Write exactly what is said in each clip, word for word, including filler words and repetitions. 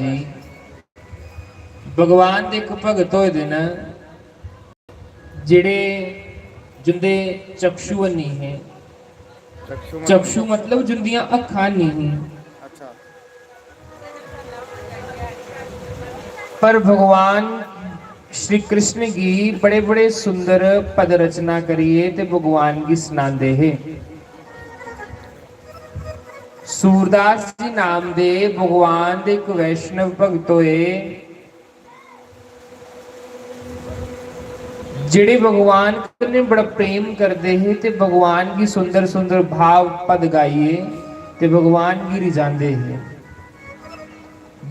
जी, भगवान दे इक भगत होए दे न, जेह्ड़े, जिंदे चक्षु हैनी हे। चक्षु मतलब? चक्षु मतलब जिंदियां अक्खां हैनी ही। अच्छा। पर भगवान श्री कृष्ण गी बड़े बड़े सुंदर पद रचना करियै ते भगवान गी सनांदे हे। सूरदास जी नाम दे भगवान दे इक वैष्णव भगत होए, जेह्ड़े भगवान कन्नै बड़ा प्रेम करदे हे ते भगवान गी सुंदर सुंदर भाव पद गाइयै ते भगवान गी रिझांदे हे,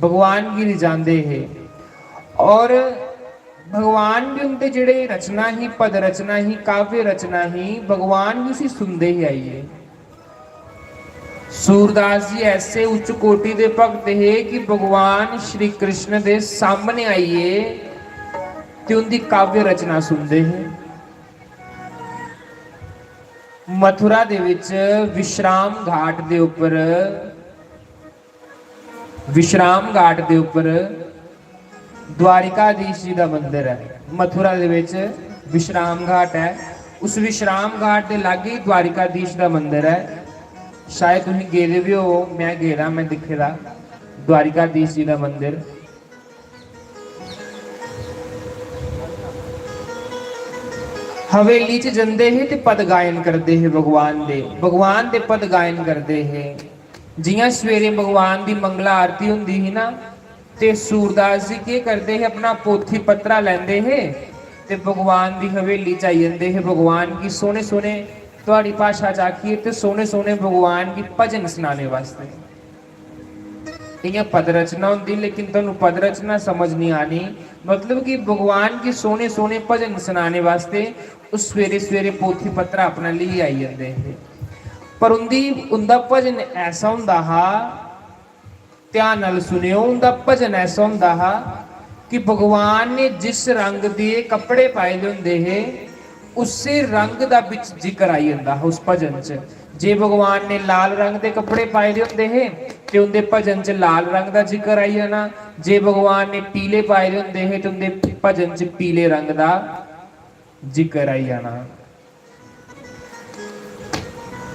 भगवान गी रिझांदे हे। और भगवान बी उं'दे जेह्ड़े रचना ही, पद रचना ही, काव्य रचना ही, भगवान बी उसी सुनदे हे आइयै। सूरदास जी ऐसे उच्च कोटि दे भक्त हे कि भगवान श्री कृष्ण दे सामने आइयै ते उं'दी काव्य रचना सुनदे हे। मथुरा दे विच विश्राम घाट दे उप्पर, विश्राम घाट दे उप्पर द्वारिकाधीश जी दा मंदर ऐ। मथुरा दे विच विश्राम घाट ऐ। उस विश्राम घाट दे लागे ही द्वारिकाधीश दा मंदर ऐ। शायद तुसीं गेदे बी होवो, में गेदा, में दिक्खे दा द्वारिकाधीश जी दा मंदर। हवेली च जंदे हे ते पद गायन करदे हे भगवान दे, भगवान दे पद गायन करदे हे। जियां सवेरे भगवान दी मंगला आरती होंदी ही ना, ते सूरदास जी केह् करदे हे, अपना पोथी पत्रा लैंदे हे ते भगवान दी हवेली च आई जंदे हे। भगवान गी सोह्ने सोह्ने, तुआढ़ी भाशा च आखिए ते सोह्ने सोह्ने भगवान गी भजन सनाने वास्तै। इ'यां पद रचना होंदी, लेकिन तुहानू पद रचना समझ नहीं आनी। मतलब कि भगवान गी सोह्ने सोह्ने भजन सनाने वास्तै ओह् सवेरे सवेरे पोथी पत्रा अपना लेइयै आई जंदे हे। पर उंदी, उंदा भजन ऐसा होंदा हा, ध्यान नाल सुनेओ, उंदा भजन ऐसा होंदा हा कि भगवान ने जिस रंग दे कपड़े पाए दे होंदे हे, उस्सै रंग दा बिच जिक्र आई जंदा हा उस भजन च। जे भगवान ने लाल रंग दे कपड़े पाए दे होंदे हे ते उंदे भजन च लाल रंग दा जिक्र आई जाना, जे भगवान ने पीले पाए दे होंदे हे ते उंदे भजन च पीले रंग दा जिक्र आई जाना।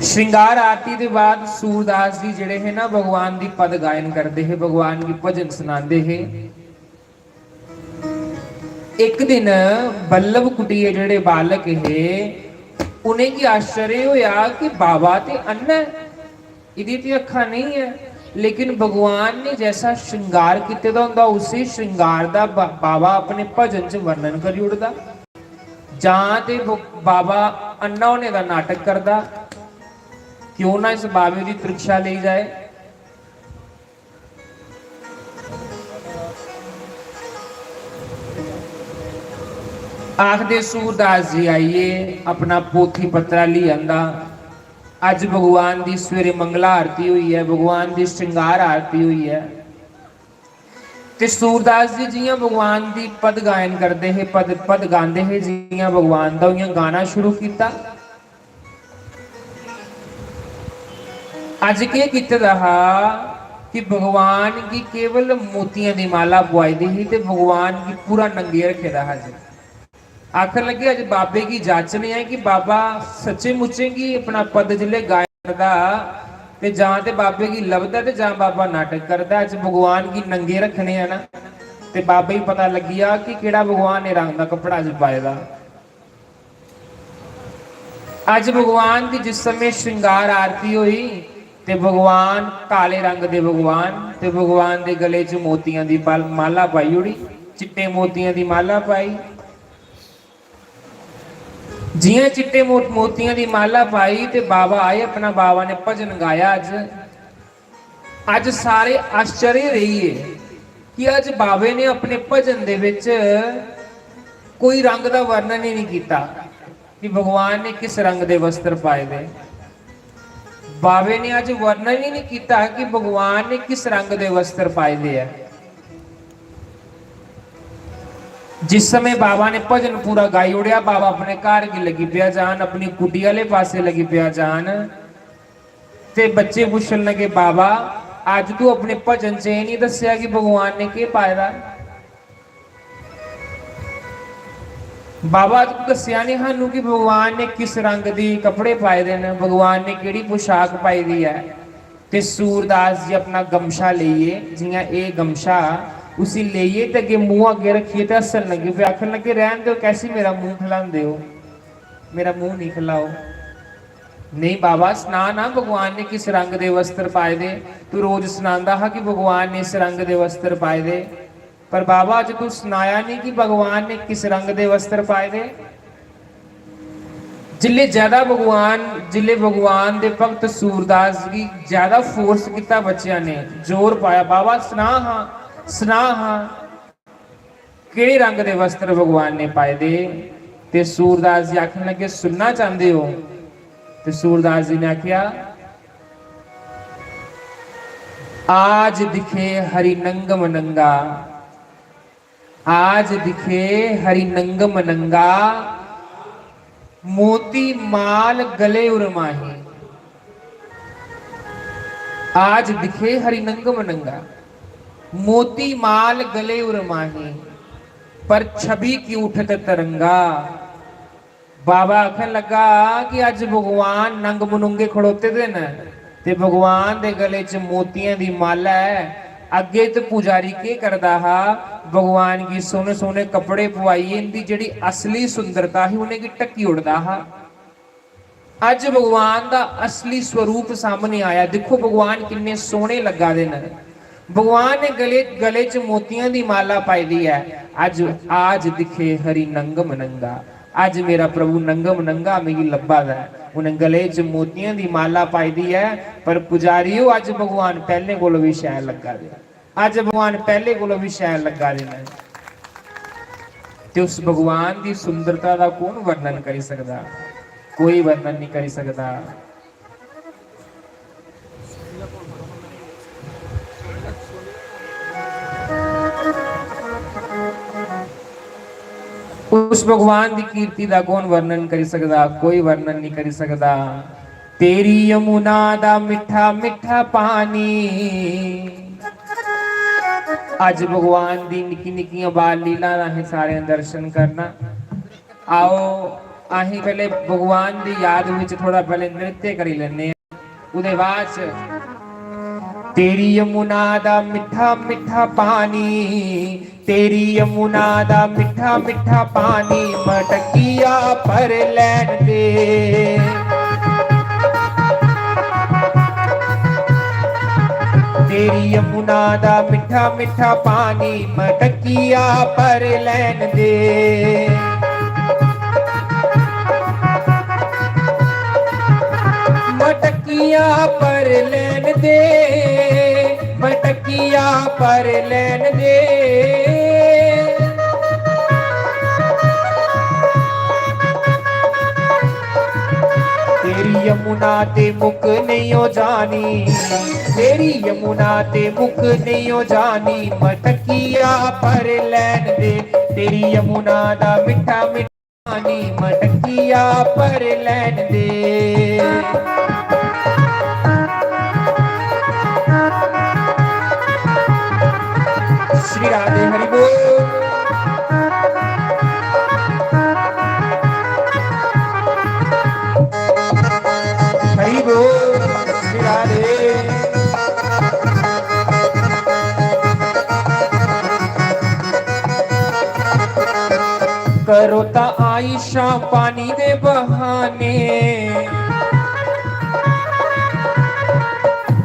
श्रृंगार आरती दे बाद सूरदास जी जेह्ड़े हे ना, भगवान दी पद गायन करदे हे, भगवान गी भजन सनांदे हे। इक दिन बल्लभ कुटिये जेह्ड़े बालक हे, उ'नेंगी आश्चर्य होया कि बाबा ते अन्ना ऐ, इ'दी ते अक्खां नेईं ऐ, लेकिन भगवान ने जैसा श्रृंगार कीते दा होंदा, उसी श्रृंगार दा बा-, बाबा अपने भजन च वर्णन करी ओड़दा। जां ते ब-, बाबा अन्ना होने दा नाटक करदा, क्यों ना इस बाबे दी परीक्षा लेई जाए। आखदे सूरदास जी आइए, अपना पोथी पत्रा ली आंदा। अज्ज भगवान दी सवेरे मंगला आरती होई ऐ, भगवान दी श्रृंगार आरती होई ऐ। ते सूरदास जी जियां भगवान दी पद गायन करदे हे, पद, पद गांदे हे जियां भगवान दा, उयां गाना शुरू कीता। अज्ज केह् कीते दा हा कि भगवान गी केवल मोतियां दी माला पुआई दी ही ते भगवान गी पूरा नंगे रक्खे दा हा जी। आखन लगे, अज्ज बाबे गी जाचने आं कि बाबा सच्चे मुच्चे गी अपना पद जिसलै गाया करदा ते जां ते बाबे गी लभदा ते जां बाबा नाटक करदा। अज्ज भगवान गी नंगे रक्खने आं ना, ते बाबे गी पता लग्गी जा कि केह्ड़ा भगवान ने रंग दा कपड़ा अज्ज पाए दा। अज्ज भगवान दी जिस समें श्रृंगार आरती होई ते भगवान काले रंग दे भगवान ते भगवान दे गले च मोतियां दी पाल-, माला पाई ओड़ी, चिट्टे मोतियां दी माला पाई। जियां चिट्टे मो-, मोतियां दी माला पाई ते बाबा आए, अपना बाबा ने भजन गाया। अज्ज, अज्ज सारे आश्चर्य रेही गे कि अज्ज बाबे ने अपने भजन दे विच कोई रंग दा वर्णन ही नहीं कीता कि भगवान ने किस रंग दे वस्त्र पाए दे। बाबे ने अज्ज वर्णन ही नहीं कीता कि भगवान ने किस रंग दे वस्त्र पाए दे ऐ। जिस समय बाबा ने भजन पूरा गाई ओड़ेआ, बाबा अपने घर गी लगी पेआ जान, अपनी कुटी आह्ले पासे लगी पेआ जान, ते बच्चे पुच्छन लगे, "बाबा, अज्ज तू अपने भजन च एह् निं दस्सेआ कि भगवान ने केह् पाए दा। बाबा, तू दस्सेआ निं सानू कि भगवान ने किस रंग दी कपड़े पाए दे न, भगवान ने केह्ड़ी पोशाक पाई दी ऐ। ते सूरदास जी अपना गमछा लेइयै, जि'यां एह् गमछा, उसी लेइयै ते अग्गें मूंह अग्गें रक्खियै ते हस्सन लगे पे, आखन लगे, "रैह्न देओ, कैसी मेरा मूंह खलांदे ओ, मेरा मूंह निं खलाओ।" "नेईं बाबा, सना ना भगवान ने किस रंग दे वस्त्र पाए दे, तू रोज सनांदा हा कि भगवान ने इस रंग दे वस्त्र पाए दे, पर बाबा अज्ज तू सनाया निं कि भगवान ने किस रंग दे वस्त्र पाए दे।" जिल्ले ज्यादा भगवान, जिल्ले भगवान दे भक्त सूरदास गी ज्यादा फोर्स कीता बच्चेआं ने, जोर पाया, "बाबा सना हां, सना हां।" केह्ड़े रंग दे वस्त्र भगवान ने पाए दे? ते सूरदास जी आखन लगे, "सुनना चांहदे ओ?" ते सूरदास जी ने आखेआ, "आज दिखे हरि नंगम नंगा, आज दिखे हरि नंगम नंगा, मोती माल गले उर माही।" आज दिखे हरि नंगम नंगा, मोती माल गले उर माही, पर छवि की उठत तरंगा। बाबा आखन लगा कि अज्ज भगवान नंग मनुंगे खड़ोते दे न ते भगवान दे गले च मोतियां दी माला ऐ। अग्गे ते पुजारी केह् करदा हा, भगवान गी सोह्ने सोह्ने कपड़े पुआइयै इंदी जेह्ड़ी असली सुंदरता ही उ'नेंगी ढक्की ओड़दा हा। अज्ज भगवान दा असली स्वरूप सामने आया। दिक्खो भगवान किन्ने सोह्ने लग्गा दे न। भगवान ने गले, गले च मोतियां दी माला पाई दी ऐ। अज्ज, "आज दिखे हरि नंगम नंगा।" अज्ज मेरा प्रभु नंगम नंगा मिगी लब्भा दा ऐ। उ'नें गले च मोतियां दी माला पाई दी ऐ, पर पुजारी, ओह् अज्ज भगवान पैह्लें कोला बी शैल लग्गा दे। अज्ज भगवान पैह्ले कोला बी शैल लग्गा दे न। ते उस भगवान दी सुंदरता दा कौन वर्णन करी सकदा? कोई वर्णन नहीं करी सकदा। उस भगवान दी कीर्ति दा कौन वर्णन करी सकदा? कोई वर्णन नहीं करी सकदा। तेरी यमुना दा मिट्ठा मिट्ठा पानी। अज्ज भगवान दी निक्की निक्कियां बाल लीला दा असें सारें दर्शन करना। आओ, असें पैह्ले भगवान दी याद विच थोड़ा पैह्ले नृत्य करी लैने आं। ओह्दे बाद च, तेरी यमुना दा मिट्ठा मिट्ठा पानी, तेरी यमुना दा मिट्ठा मिट्ठा पानी, मटकिया भर लैन दे। तेरी यमुना दा मिट्ठा मिट्ठा पानी, मटकिया भर लैन दे। मटकिया भर लैन दे, मटकिया भर लैन दे। तेरी यमुना ते मुक नहीं हो जानी, तेरी यमुना ते मुक नहीं हो जानी, मटकिया भर लैन दे। तेरी यमुना दा मिट्ठा मिट्ठा पानी, मटकिया भर लैन दे। श्री राधे हरि बोल। हरि बोल। श्री राधे। करो ता आयशां पानी दे बहाने,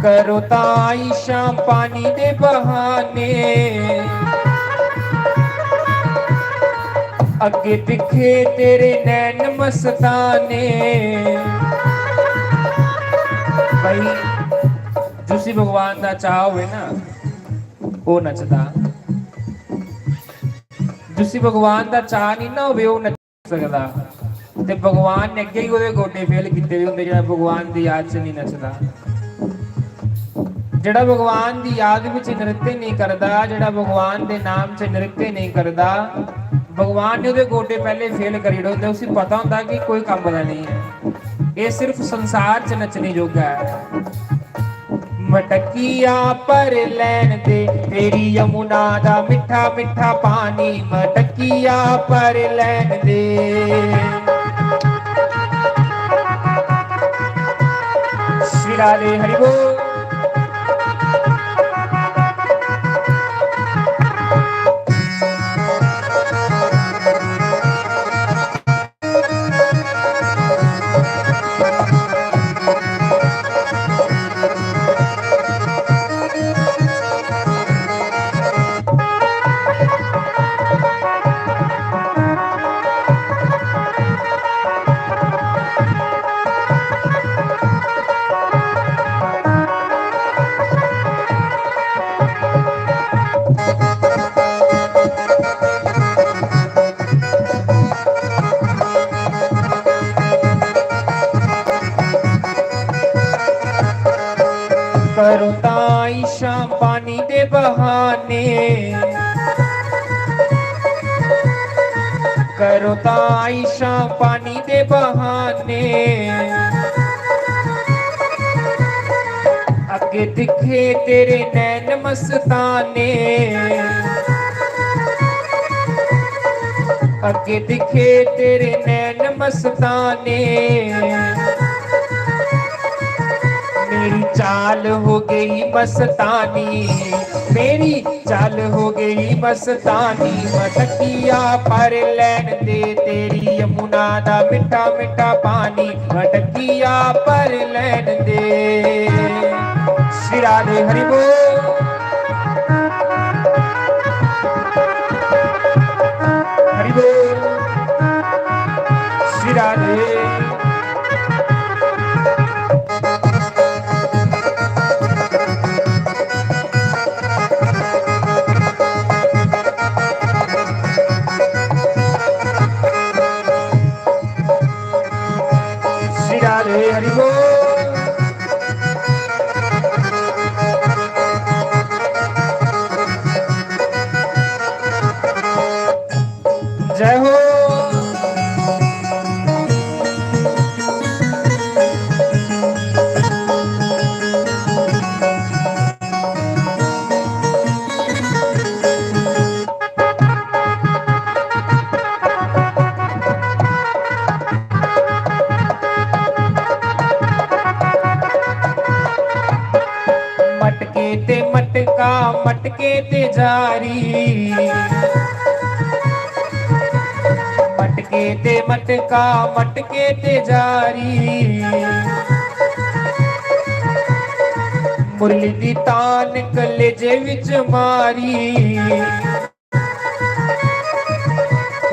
करो ता आयशां पानी दे बहाने। अग्गे दिखे तेरे नैन मस्ताने। भाई, जिसी भगवान दा चाऽ होवे ना, ओह् नचदा। जिसी भगवान दा चाऽ निं ना होवे, ओह् नच्ची सकदा। ते भगवान ने अग्गें ही ओह्दे गोडे फेल कीते दे होंदे, जेह्ड़ा भगवान दी याद च निं नचदा। जेह्ड़ा भगवान दी याद विच नृत्य नेईं करदा, जेह्ड़ा भगवान दे नाम च नृत्य नेईं करदा, भगवान ने ओह्दे गोडे पैह्ले फेल करी ओड़े होंदे। उसी पता होंदा कि कोई कम्म दा नेईं ऐ, एह् सिर्फ संसार च नच्चने जोगा ऐ। मटकिया भर लैन दे, तेरी यमुना दा मिट्ठा मिट्ठा पानी, मटकिया भर लैन दे। श्री राधे हरि बोल। करो तां ईशां पानी दे बहाने, करो तां ईशां पानी दे बहाने। अग्गे दिखे तेरे नैन मस्ताने, अग्गे दिखे तेरे नैन मस्ताने। मेरी चाल हो गई मस्तानी, मेरी चाल हो गई मस्तानी। मटकिया भर लैन दे, तेरी यमुना दा मिट्ठा मिट्ठा पानी, मटकिया भर लैन दे। श्री राधे हरि बोल। हरि बोल। श्री राधे। श्री राधे हरि बोल। जय हो। मटके ते मटका, मटके ते जारी। मटके ते मटका, मटके ते जारी। मुरली दी तान कलेजे विच मारी।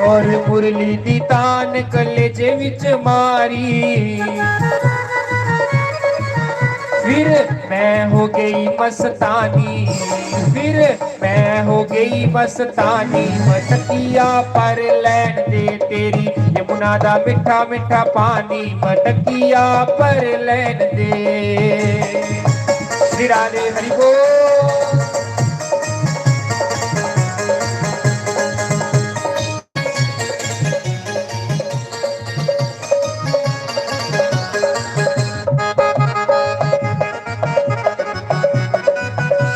और मुरली दी तान कलेजे विच मारी। फिर मैं हो गई मस्तानी, फिर मैं हो गई मस्तानी। मटकिया भर लैन दे, तेरी यमुना दा मिट्ठा मिट्ठा पानी, मटकिया भर लैन दे। श्री राधे हरि बोल।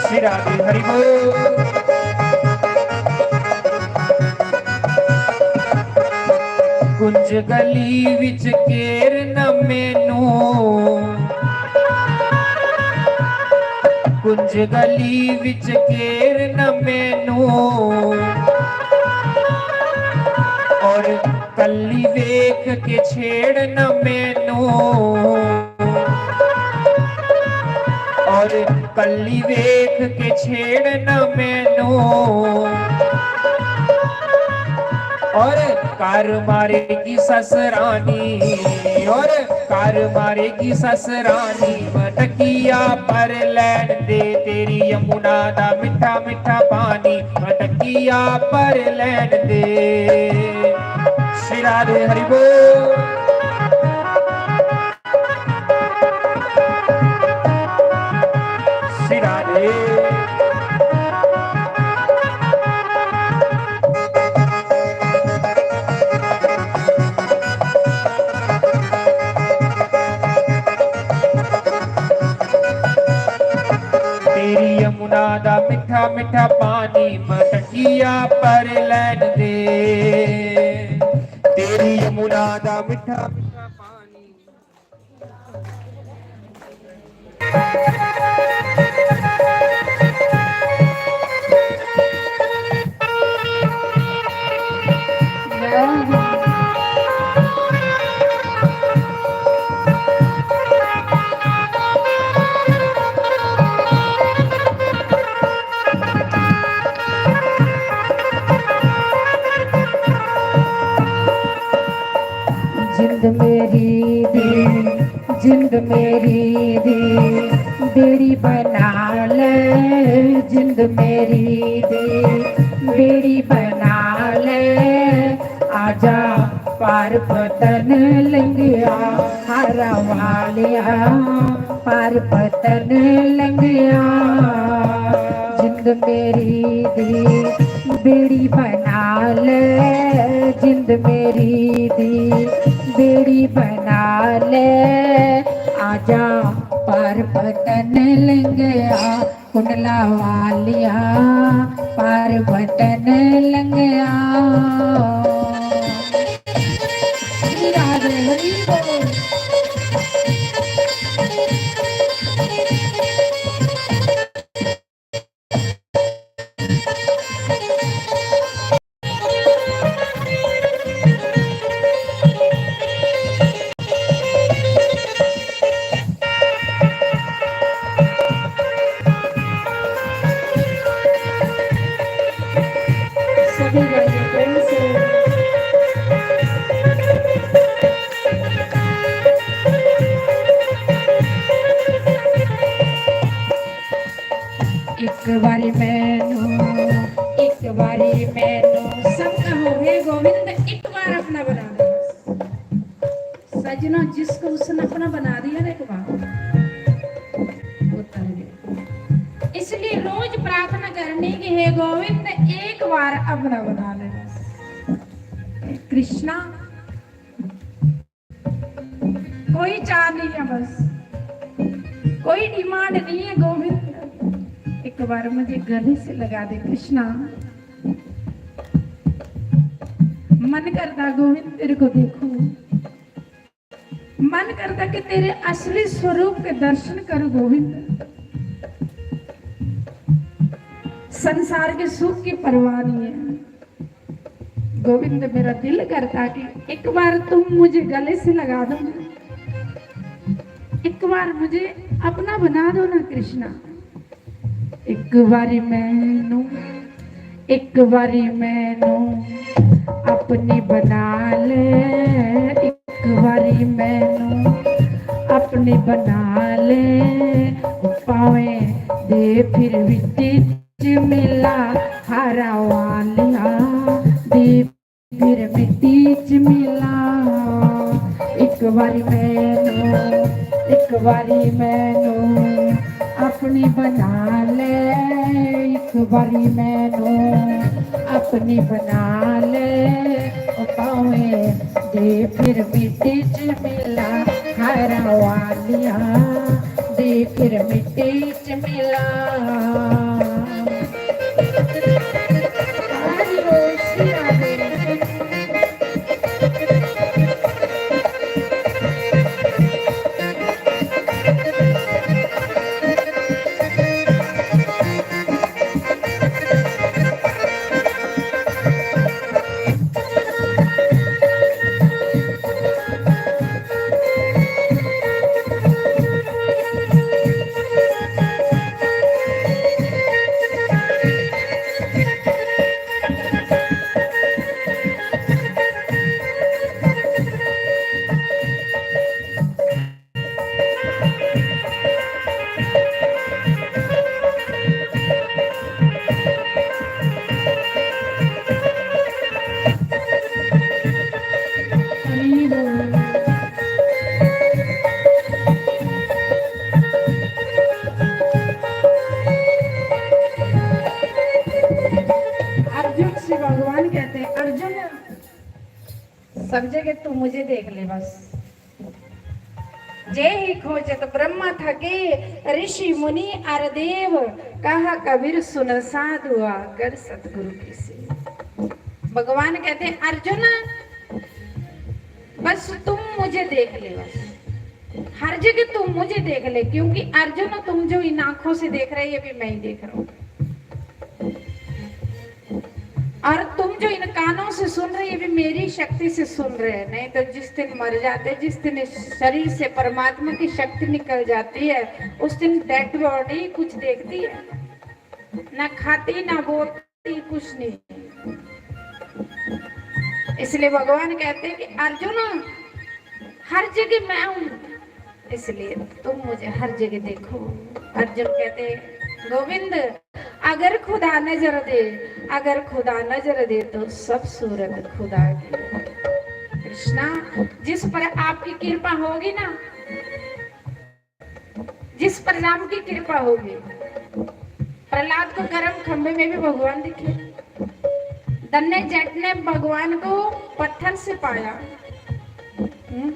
श्री राधे हरि बोल। कुंज गली विच केर न मैनू, कुंज गली विच केर न मैनू। और कल्ली वेख के छेड़ न मैनू। और कल्ली वेख के छेड़ न मैनू। और कर मारेगी ससरानी, और कर मारेगी ससरानी। मटकिया भर लैन दे, तेरी यमुना दा मिट्ठा मिट्ठा पानी, मटकिया भर लैन दे। श्री राधे हरि बोल। श्री राधे। मिठा पानी मटकिया पर लैन दे। तेरी यमुना दा मिठा मिठा पानी। जिंद मेरी दी, जिंद मेरी दी, बेड़ी बना ले, जिंद मेरी दी, बेड़ी बना ले, आजा पार पतन लंघिया, हारा वालिया, पार पतन लंघिया। जिंद मेरी दी बेड़ी बना ले, जिंद मेरी दी बेड़ी बना ले, आजा पार पतन लंघिया, कुंडला वालिया, पार पतन लंघिया। श्री राधे हरि बोल। सभी गाइए प्रेम से। एक बारी मैनू, एक बारी मैनू। सब कहो, "हे गोविंद, एक बार अपना बना दे।" सजना, जिसको उसने अपना बना दिया ना एक बार, वो तर गया। इसलिए रोज प्रार्थना करनी कि हे गोविंद, एक बार अपना बना ले बस। कृष्णा, कोई चाह नहीं है बस, कोई डिमांड नहीं है गोविंद, एक बार मुझे गले से लगा दे कृष्णा। मन करता गोविंद तेरे को देखूं, मन करता कि तेरे असली स्वरूप के दर्शन करूं गोविंद। संसार के सुख की परवाह नहीं है गोविंद, मेरा दिल करता कि एक बार तुम मुझे गले से लगा दो, एक बार मुझे अपना बना दो ना कृष्णा। एक बारी मैनू, एक बारी मैनू अपनी बना ले, एक बारी मैनू अपनी बना ले, पावे दे फिर मिट्टी च मिला, हारा वालिया दी फिर मिट्टी च मिला। एक बारी मैनू, एक बारी मैनू अपनी बना ले, एक बारी मैनू अपनी बना ले, ओ पावे दे फिर मिट्टी च मिला, हारा वालिया दे फिर मिट्टी च मिला। अर्जुन से भगवान कहते हैं, अर्जुन, सब जगह तू मुझे देख ले बस। जे ही खोजत ब्रह्मा थके, ऋषि मुनि अर देव, कहा कबीर सुन साधु आकर सतगुरु की सेव। भगवान कहते हैं, अर्जुन, बस तुम मुझे देख ले, बस हर जगह तुम मुझे देख ले, क्योंकि अर्जुन, तुम जो इन आंखों से देख रहे, ये भी मैं ही देख रहा हूँ। और तुम जो इन कानों से सुन रहे, ये भी मेरी शक्ति से सुन रहे हैं। नहीं तो जिस दिन मर जाते, जिस दिन इस शरीर से परमात्मा की शक्ति निकल जाती है, उस दिन डेड बॉडी कुछ देखती है, ना खाती, ना बोलती, कुछ नहीं। इसलिए भगवान कहते हैं कि अर्जुन, हर जगह मैं हूँ, इसलिए तुम मुझे हर जगह देखो। अर्जुन कहते, गोविंद, अगर खुदा नजर दे, अगर खुदा नजर दे तो सब सूरत खुदा की। कृष्णा, जिस पर आपकी कृपा होगी ना, जिस पर राम की कृपा होगी, प्रहलाद को गर्म खंभे में भी भगवान दिखे। धन्य जट ने भगवान को पत्थर से पाया। हम्म?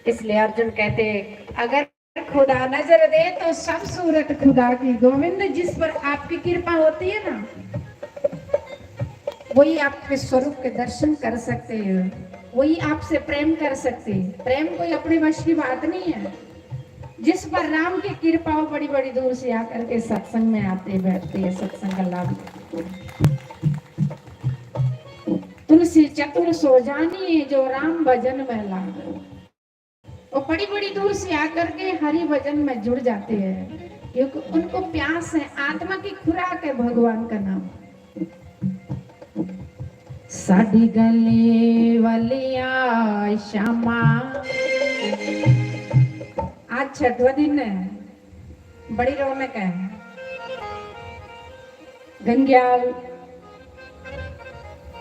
इसलिए अर्जुन कहते, अगर खुदा नजर दे तो सब सूरत खुदा की। गोविंद, जिस पर आपकी कृपा होती है ना, वही आपके स्वरूप के दर्शन कर सकते हैं, वही आपसे प्रेम कर सकते हैं। प्रेम कोई अपने वश की बात नहीं है। जिस पर राम की कृपा हो, बड़ी बड़ी दूर से आकर के सत्संग में आते, बैठते हैं, सत्संग का लाभ लेते हैं। तुलसी चतुर सो जानी, जो राम भजन में लाग। वो बड़ी बड़ी दूर से आकर के हरि भजन में जुड़ जाते हैं, क्योंकि उनको प्यास है, आत्मा की खुराक है भगवान का नाम। साडी गली वालिया श्यामा। आज छठवा दिन है, बड़ी रौनक है। गंग्याल,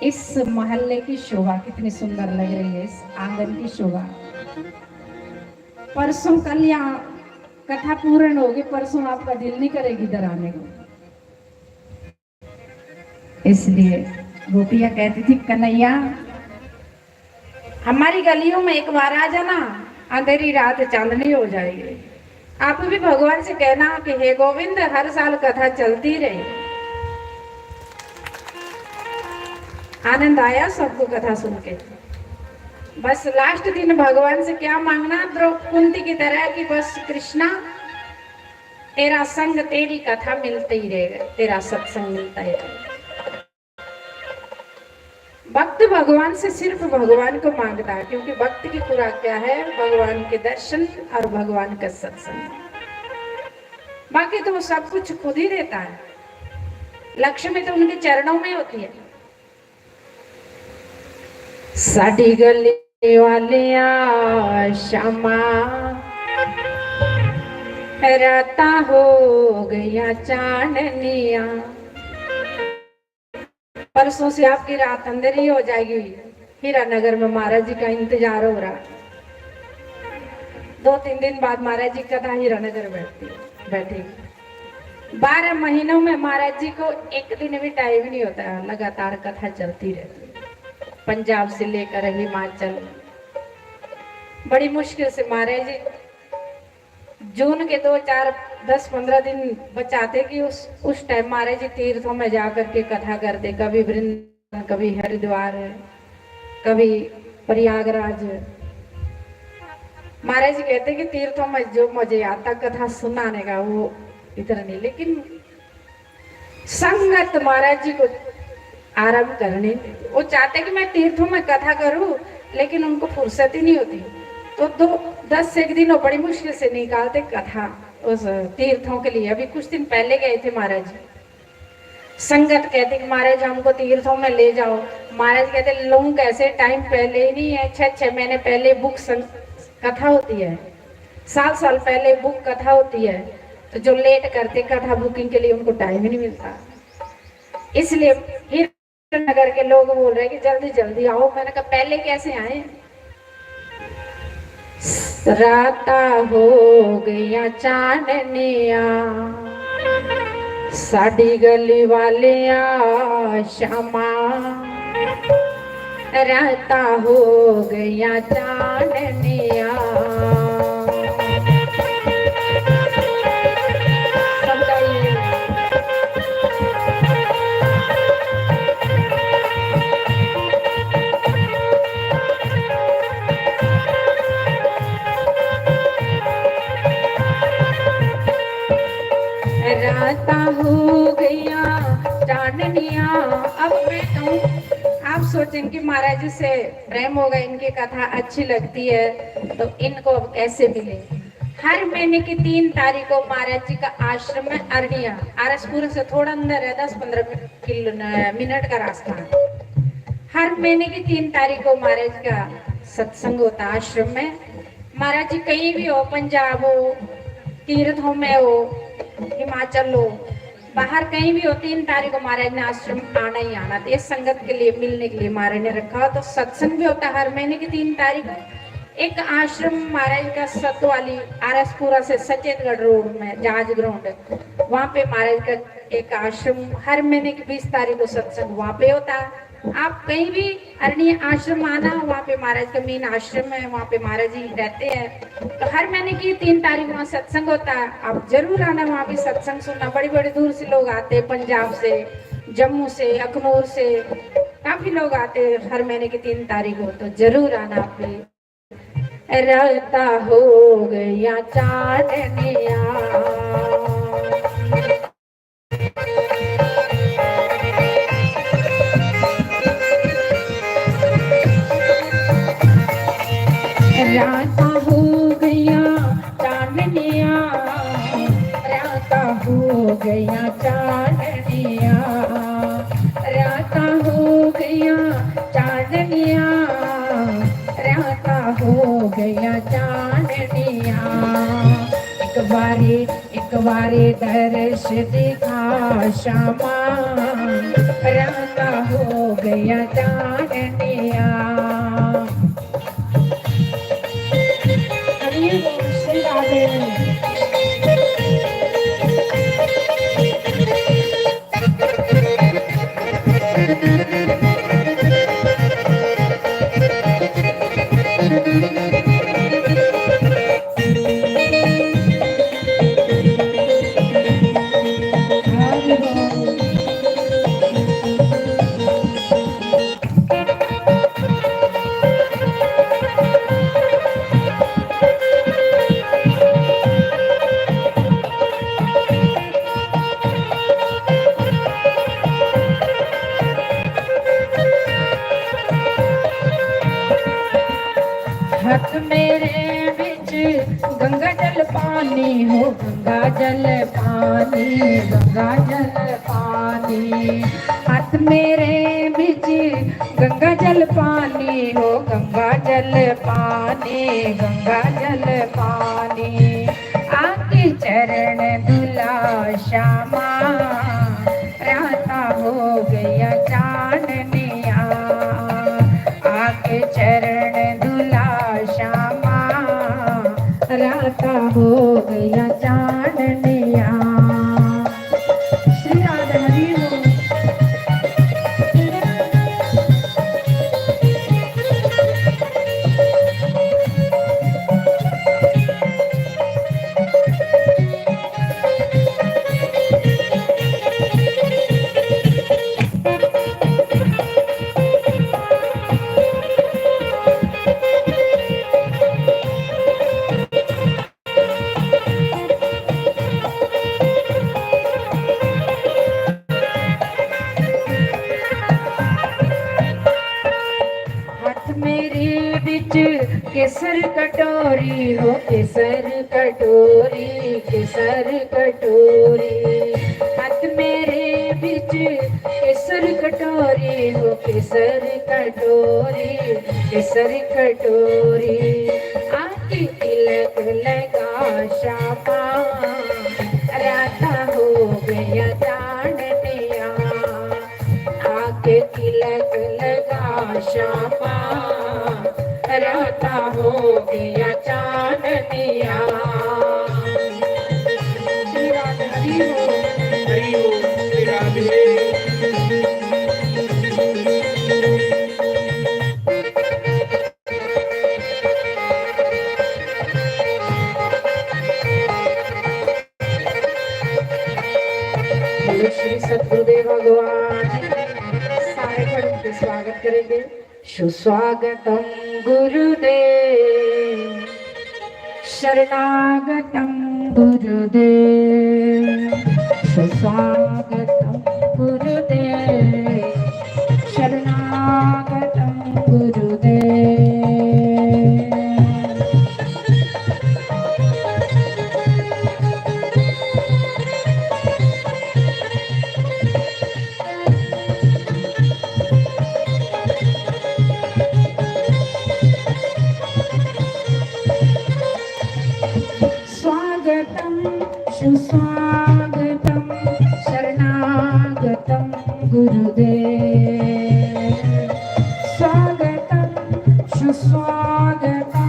इस मोहल्ले की शोभा कितनी सुंदर लग रही है, इस आंगन की शोभा। परसों कल यहाँ कथा पूर्ण होगी, परसों आपका दिल नहीं करेगी इधर आने को। इसलिए गोपियां कहती थी, कन्हैया, हमारी गलियों में एक बार आ जाना, अंधेरी रात चांदनी हो जाएगी। आप भी भगवान से कहना कि हे गोविंद, हर साल कथा चलती रहे। आनंद आया सबको कथा सुन के। बस लास्ट दिन भगवान से क्या मांगना, द्रौपदी की तरह, कि बस कृष्णा, तेरा संग, तेरी कथा मिलती रहे, तेरा सत्संग मिलता ही रहे। भक्त भगवान से सिर्फ भगवान को मांगता है, क्योंकि भक्त की खुराक क्या है? भगवान के दर्शन और भगवान का सत्संग। बाकी तो वो सब कुछ खुद ही देता है। लक्ष्मी तो उनके चरणों में होती है। साडी गली वालिया श्यामा, रातां हो गईयां चाननियां। परसों से आपकी रात अंधेरी हो जाएगी। हीरानगर में महाराज जी का इंतजार हो रहा। दो तीन दिन बाद महाराज जी कथा हीरानगर बैठती, बैठेगी। बारह महीनों में महाराज जी को एक दिन भी टाइम नहीं होता है, लगातार कथा चलती रहती है। पंजाब से लेकर हिमाचल, बड़ी मुश्किल से महाराज जी जून के दो चार, दस पन्द्रह दिन बचाते कि उस उस टाइम महाराज जी तीर्थों में जा करके कथा करते, कभी वृंदावन, कभी हरिद्वार, कभी प्रयागराज। महाराज जी कहते कि तीर्थों में जो मजे आता कथा सुनाने का, वो इधर नहीं। लेकिन संगत महाराज जी को आरंभ करनी, वो चाहते कि मैं तीर्थों में कथा करूं, लेकिन उनको फुर्सत ही नहीं होती। तो दो, दस एक दिन वो बड़ी मुश्किल से निकालते कथा उस तीर्थों के लिए। अभी कुछ दिन पहले गए थे महाराज जी, संगत कहती कि महाराज हमको तीर्थों में ले जाओ। महाराज कहते, लूं कैसे, टाइम पहले ही नहीं है, छह छह महीने पहले बुक कथा होती है, साल साल पहले बुक कथा होती है। तो जो लेट करते कथा बुकिंग के लिए, उनको टाइम ही नहीं मिलता। इसलिए हीरानगर के लोग बोल रहे कि जल्दी जल्दी आओ। मैंने कहा, पहले कैसे आए? रातां हो गईयां चाननियां, साडी गली वालिया श्यामा, रातां हो गईयां चाननियां। जिनकी महाराज जी से प्रेम होगा, इनकी कथा अच्छी लगती है, तो इनको अब कैसे मिले? हर महीने की तीन तारीख को महाराज जी का आश्रम में अरनिया, आरएसपुर से थोड़ा अंदर है, दस पन्द्रह किलो मिनट का रास्ता। हर महीने की तीन तारीख को महाराज का सत्संग होता आश्रम में। महाराज जी कहीं भी हो, पंजाब हो, तीर्थों में हो, हिमाचल हो, बाहर कहीं भी हो, तीन तारीख को महाराज ने आश्रम आना ही आना। तो इस संगत के लिए, मिलने के लिए महाराज ने रखा हो। तो सत्संग भी होता है हर महीने की तीन तारीख को। एक आश्रम महाराज का सतवाली, आरएसपुरा से सचेतगढ़ रोड में जाज ग्राउंड, वहाँ पे महाराज का एक आश्रम, हर महीने की बीस तारीख को सत्संग वहाँ पे होता है। आप कहीं भी अरण्य आश्रम आना, वहाँ पे महाराज का मेन आश्रम है, वहाँ पे महाराज जी रहते हैं। तो हर महीने की तीन तारीख वहाँ सत्संग होता है, आप जरूर आना, वहाँ भी सत्संग सुनना। बड़ी बड़ी दूर से लोग आते हैं, पंजाब से, जम्मू से, अखनूर से, काफी लोग आते हैं हर महीने की तीन तारीख को। तो जरूर आना आप भी। राता हो गया चाननिया। राता हो गया चाननिया, राता हो गया चाननिया, राता हो गया चाननिया, राता हो गया चाननिया। एक बारी, एक बारी दर्श दिखा श्यामा, राता हो गया चाननिया। हरि बोल श्री राधे। हाथ मेरे बिच गंगा जल पानी हो, गंगा जल पानी, गंगा जल पानी। हाथ मेरे बिच गंगा जल पानी हो, गंगा जल पानी, गंगा जल पानी। आके चरण धुला श्यामा, राता हो गया चाननिया। आके चरण धुला श्यामा, राता हो गया चाननिया। श्री राधा हरि बोल। हाथ मेरे बिच केसर कटोरी हो, केसर कटोरी, केसर कटोरी। हाथ मेरे बिच केसर कटोरी हो, केसर कटोरी, केसर कटोरी। आके तिलक लगा श्यामा, राता हो गया चाननिया। आके तिलक लगा श्यामा, राता हो गया चाननिया। श्री राधे हरि बोल। हरि बोल, श्री राधे। बोलो श्री सतगुरुदेव भगवान। सारे खड़े होकर स्वागत करेंगे। सुस्वागतम गुरुदेव, शरणागतम गुरुदेव, सुस्वागतम गुरुदेव, शरणागतम गुरुदेव। स्वागतं सुस्वागतं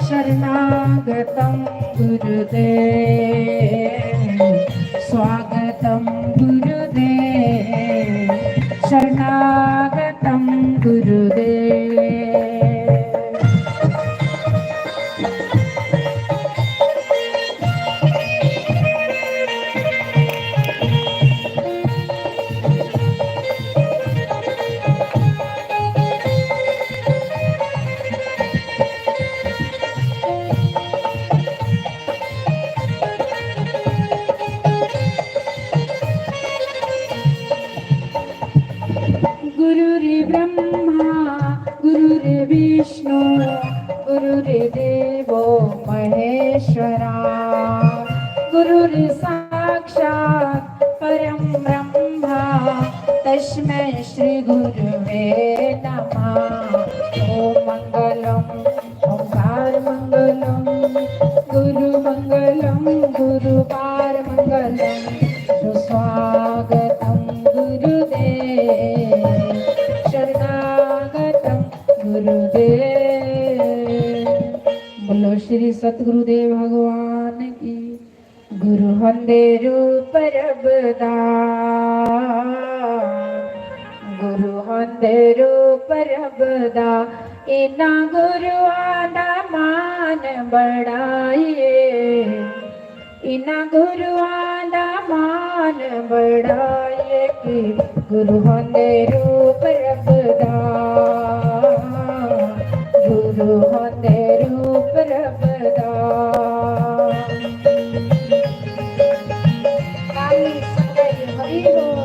शरणागतं गुरुदेव। स्वागतं गुरुदेव शरणागतं गुरुदेव। गुरुर्ब्रह्मा गुरुर्विष्णु गुरुर्देवो महेश्वरा। गुरुर्साक्षात् परं ब्रह्मा तस्मै श्री गुरुवे नमः। ॐ मङ्गलं ओंकार मङ्गलं गुरु मङ्गलं गुरुपार मङ्गलं। सुस्वागतं गुरुदेव शरणागतं गुरुदेव। बोलो श्री सतगुरुदेव भगवान की। गुरु होंदे रूप रब दा, गुरु होंदे रूप रब दा, इना गुरुआं दा मान बड़ाइए, इना गुरुआं दा मान बड़ाइए कि गुरु होंदे रूप रब दा, गुरु होंदे रूप रब दा। काली संगत हरि बोल।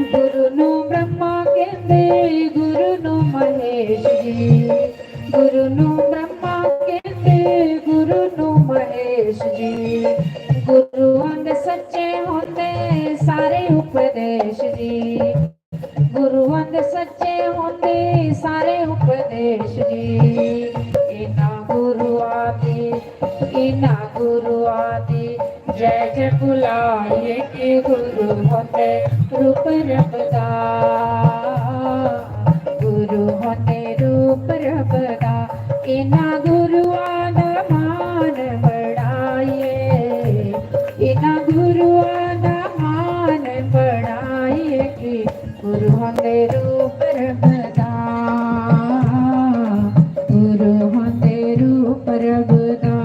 गुरु नू ब्रह्मा कहंदे, गुरु नू महेश जी। गुरु नू ब्रह्मा कहंदे, गुरु नू महेश जी। गुरु अंग सच्चे होंदे, सारे उपदेश जी। गुरु अंग सच्चे होंदे, सारे उपदेश जी। इना गुरुआं दी, इना गुरुआं दी जय जय बुलाइए कि गुरु होंदे रूप रब दा, गुरु होंदे रूप रब दा। इना गुरुआं दा मान बढ़ाइए, इना गुरुआं दा मान बढ़ाइए कि गुरु होंदे रूप रब दा, गुरु होंदे रूप रब दा।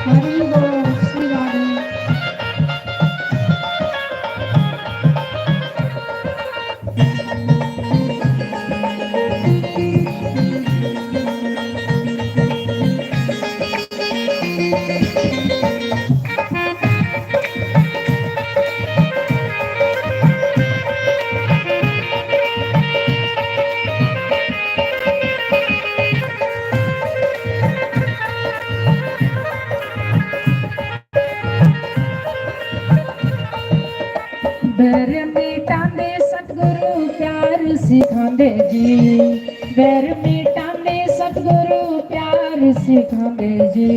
हरि बोल श्री राधे। बैर मिटांदे सतगुरु प्यार सिखांदे जी, बैर मिटांदे सतगुरु प्यार सिखांदे जी।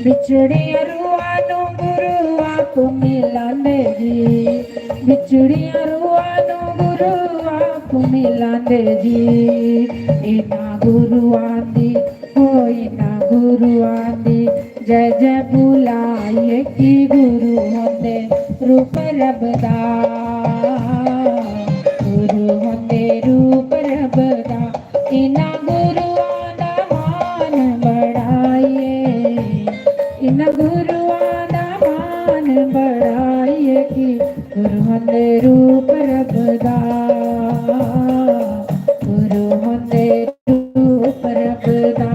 बिछड़ियां रूहां नू गुरु आप मिलांदे जी, बिछड़ियां रूहां नू गुरु आप मिलांदे जी। इना गुरुआं दी, ओ इना गुरुआं दी जय जय बुलाइए कि गुरु होंदे रूप रब दा, गुरु होंदे रूप रब दा। इना गुरुआं दा मान बढ़ाइए, इना गुरुआं दा मान बढ़ाइए कि गुरु होंदे रूप रब दा, गुरु होंदे रूप रब दा।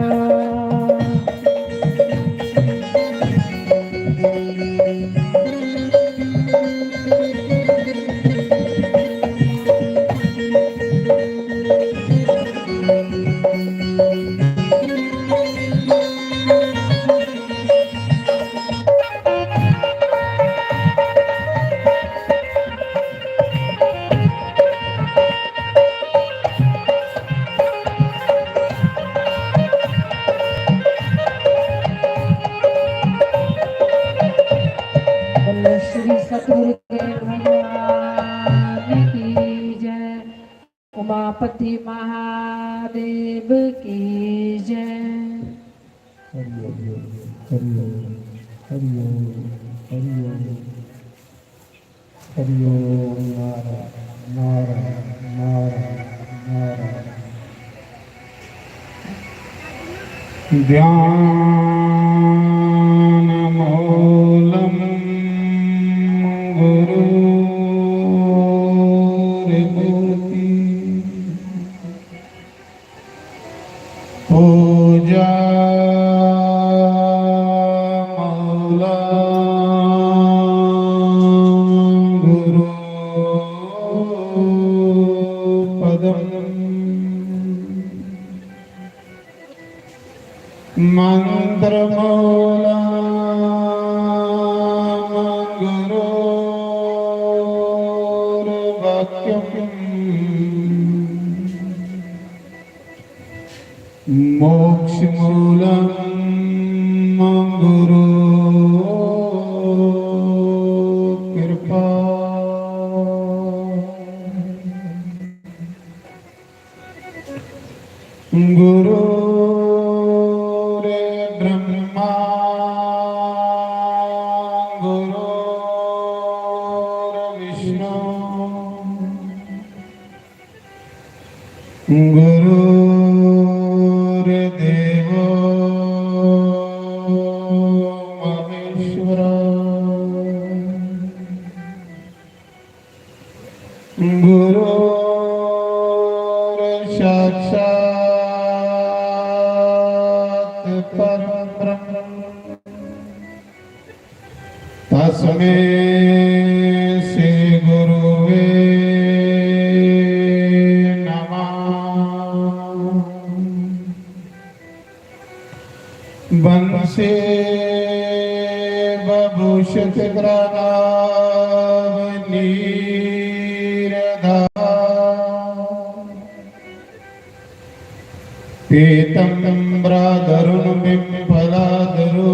पति महादेव की जय। हरि ओम, हरि ओम, हरि ओम, हरि ओम, हरि ओम। नारायण, नारायण, नारायण, नारायण। ध्यानमूलं गुरोर्मूर्ति। पूजामूलं गुरोपदम्। मन्त्रमूलं गुरोर्वाक्यम्। मोक्षमूलं गुरो कृपा। गुरुर्ब्रह्मा गुरुर्विष्णु गुरुर्देवो महेश्वरः। गुरुर्साक्षात् परं ब्रह्म। तस्मै श्री गुरुवे नमः। वंशी विभूषित गृणाभ नीरधा। पीताम्बरादरुण पिम्पलादरुस्तव।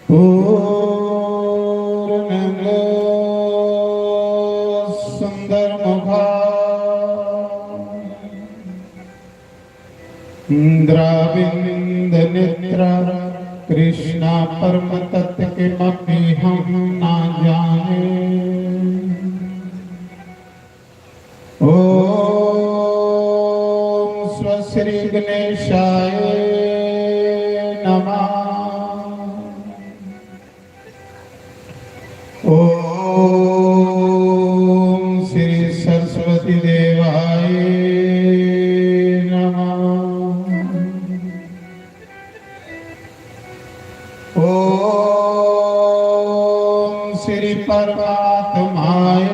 पूर्णंग सुंदर मुखा। द्राविंद नेत्र कृष्णा परम तत्व किमपि हम ना जाने। ओम स्व श्री गणेशाय नमः। ओम श्री सरस्वती देवाय नमः। ओम श्री परमात्माय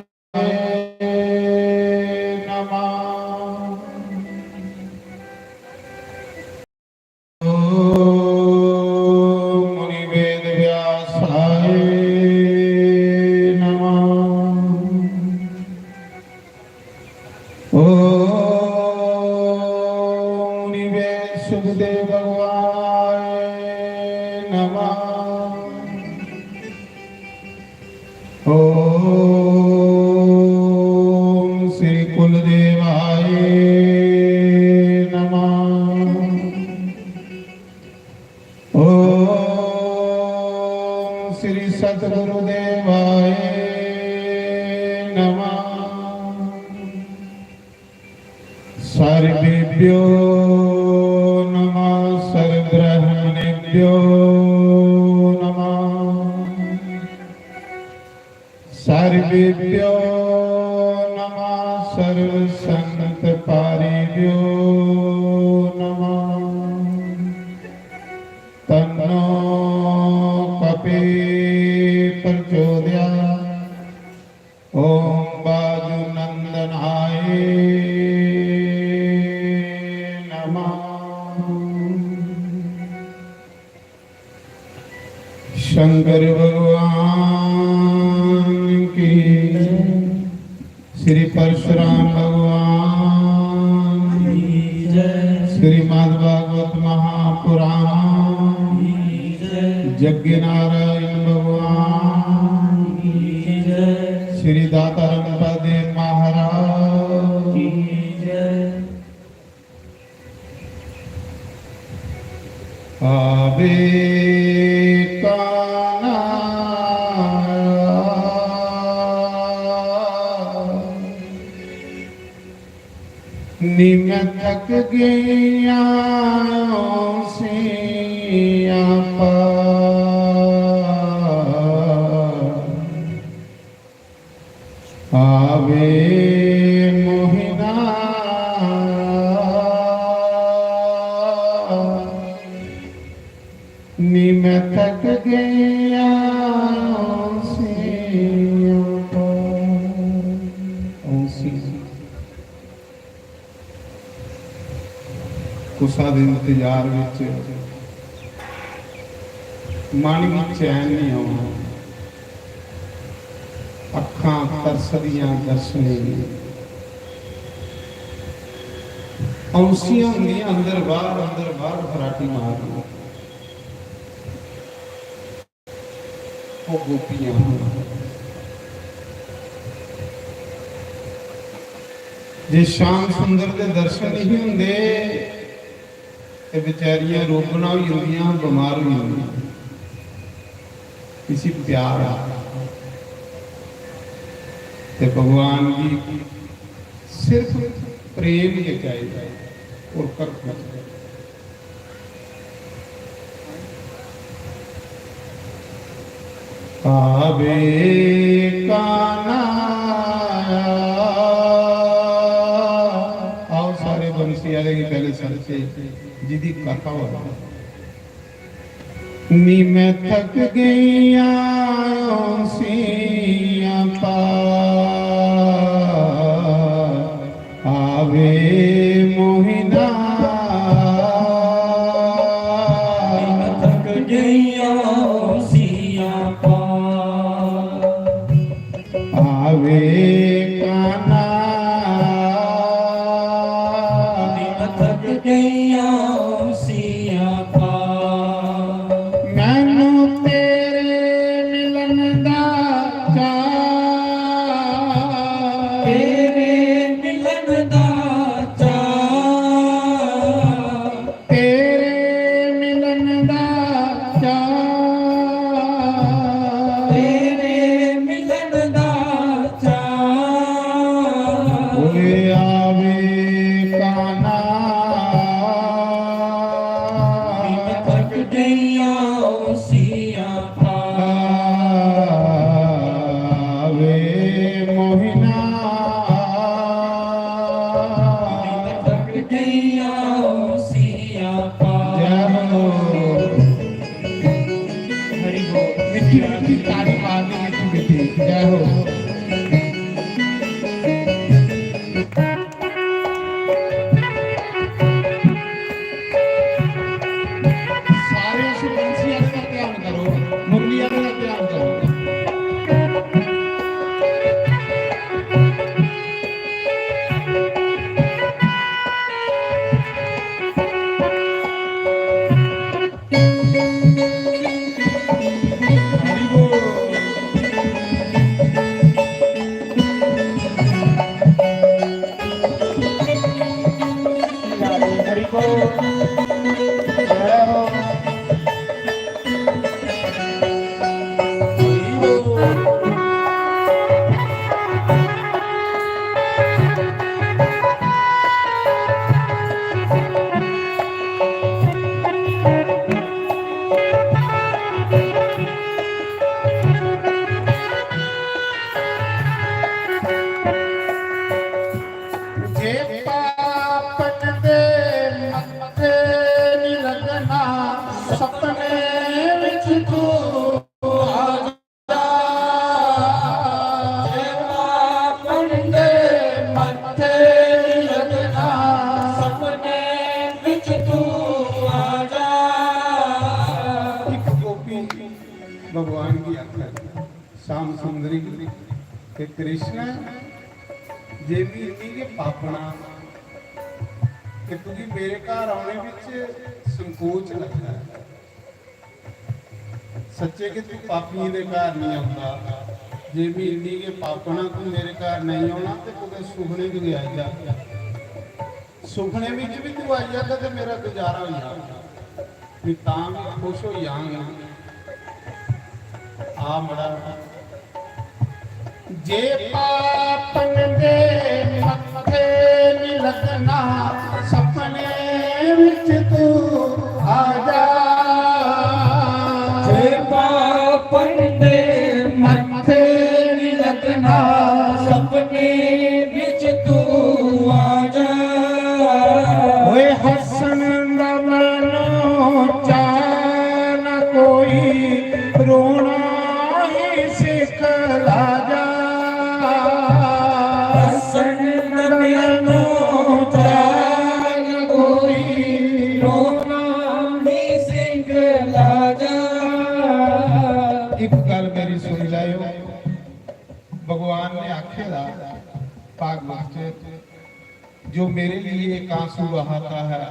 नमः। ओम मुनि वेद व्यासाय नमः। ओम मुनि वेद सुखदेव भगवान नमः। ओम श्री कुलदेवाय नमः। ओम श्री सतगुरुदेवाय नमः। सर्वेभ्यो नमः, सर्वब्राह्मणेभ्यो नमः। सर्वेभ्यो नमः, सर्व संत पारेभ्यो नमः। तन्नो कपि प्रचोदयात्। ओम वायुनंदनाय नमः। शंकर भगवान की, श्री परशुराम भगवान की, श्रीमद् भागवत महापुराण, जग्गी नारायण भगवान की, श्री दाता राम पदे महाराज की जय। आवे काना। नी मैं थक गया सियापा। आवे मोहिना। नी मैं थक गया सियापा। कुसा दे इंतजार विच मन गी चैन नहीं आना, अखां तरसदियां दर्शने गी। औंसियां होंदियां अंदर बाहर, अंदर बाहर फराटी मारदियां। ओह गोपियां। जे श्याम सुंदर दे दर्शन नहीं होंदे ते बेचारियां रोगना होई जंदियां, बीमार होई जंदियां। इसी प्यार आ। ते भगवान गी सिर्फ प्रेम गै चाहिदा, और कक्ख नहीं। आवे काना। आओ सारे बंसी वाले की पहले सर से जिदी कथा हो। नी मैं थक गई औंसियां पा। आवे मोहिना। थक गईयां सियापा। आवे काना। थक गईयां सियापा। मैनू तेरे मिलन दा चा। तेरे मिलन दा चा। तेरे मिलन दा चा। तेरे मिलन दा चा। ओए आवे काना। थक गईयां सियापा। आवे मोहिना। थक गईयां सियापा। जय हो। हरि बोल। मिठी मिठी ताड़ी मारनी, मिठी मिठी। जय हो। सारे उस बंसी आह्ले दा ध्यान करो, मुरली आह्ले दा ध्यान करो। जे पापन दे मत्थे नी लगना, सपने विच तू आ जा। जे पापन दे मत्थे नी लगना, सपने विच तू आ जा। एक गोपी भगवान की आखै, श्याम सुंदरी ते कृष्ण, जे भी इन्नी गै पापना ते तुगी मेरे घर औने विच संकोच लगदा ऐ। सच्चे कि तू पापियें दे घर नहीं आंदा, जे मी इन्नी गै पापना तू मेरे घर नेईं औना ते कुतै सुखने च गै आई जा। सुखने बिच बी तू आई जागा ते मेरा गुजारा होई जाग। मी तां बी खुश होई जाङ। आ मड़ा, जे पापन दे मत्थे नी लगना, सपने विच तू आ जा। जे पापन दे मत्थे नी लगना, सपने विच तू आ जा। ओए हस्सण दा मैनू चाह ना कोई, रोना ही सिखला जा। हस्सण दा मैनू चाह ना कोई, रोना ही सिखला जा। एक गल मेरी सुन लैओ, भगवान ने आखे दा भागवत च, जो मेरे लिए एक आंसू बहाता है,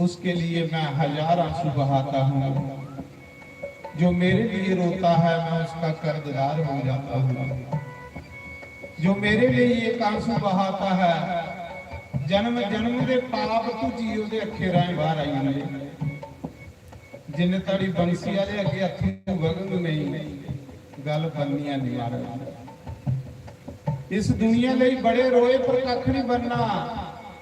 उसके लिए मैं हजार आंसू बहाता हूँ। जो मेरे लिए रोता है, मैं उसका कर्जदार हो जाता हूँ। जो मेरे लिए एक आंसू बहाता है, जन्म जन्म दे पाप तू जी ओदे अखे राहें बाहर आई जंदे। जिन्ने ताड़ी बंसी आले अग्गे अथरू वगंग नहीं, गल बननिया नहीं मारे। इस दुनिया लई बड़े रोए पर कख नहीं बनना।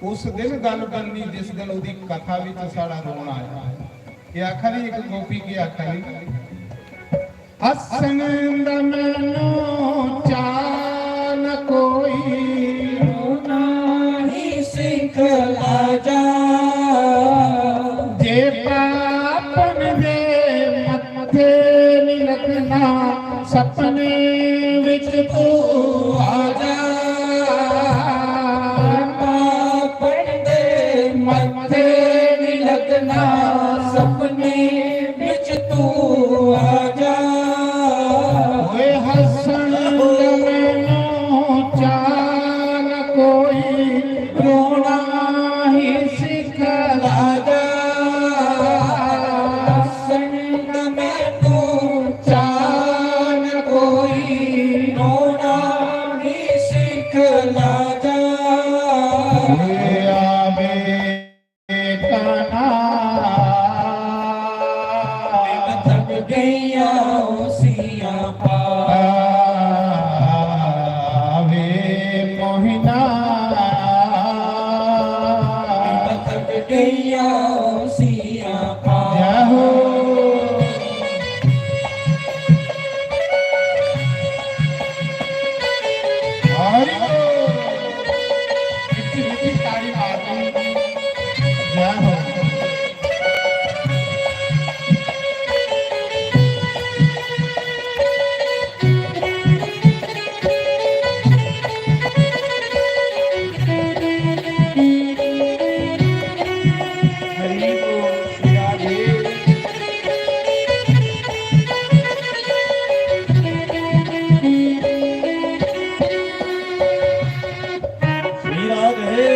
उस दिन गल बननी जिस दिन ओदी कथा विच साड़ा रोना आया। के आखा दी एक गोपी, के आखा दी? हस्सण दा मैनू चाह न कोई, रोना ही सिखला जा। जे पापन दे मत्थे नी लगना, सपने विच तू आ जा। पापन दे मत्थे नी लगना, सपने विच तू आ जा। ओए हस्सण दा मैनू चाह न कोई, रोना ही सिखला जा। हस्सण दा मैनू चाह न कोई, रोना ही सिखला जा। ए आवे काना। मैं थक गईया सियापा। आवे मोहिना। मैं थक गईया सियापा। जाहो। हरि बोल। मिठी मिठी ताड़ी मारनी। जय हो। हरि बोल, श्री राधे। श्री राधे।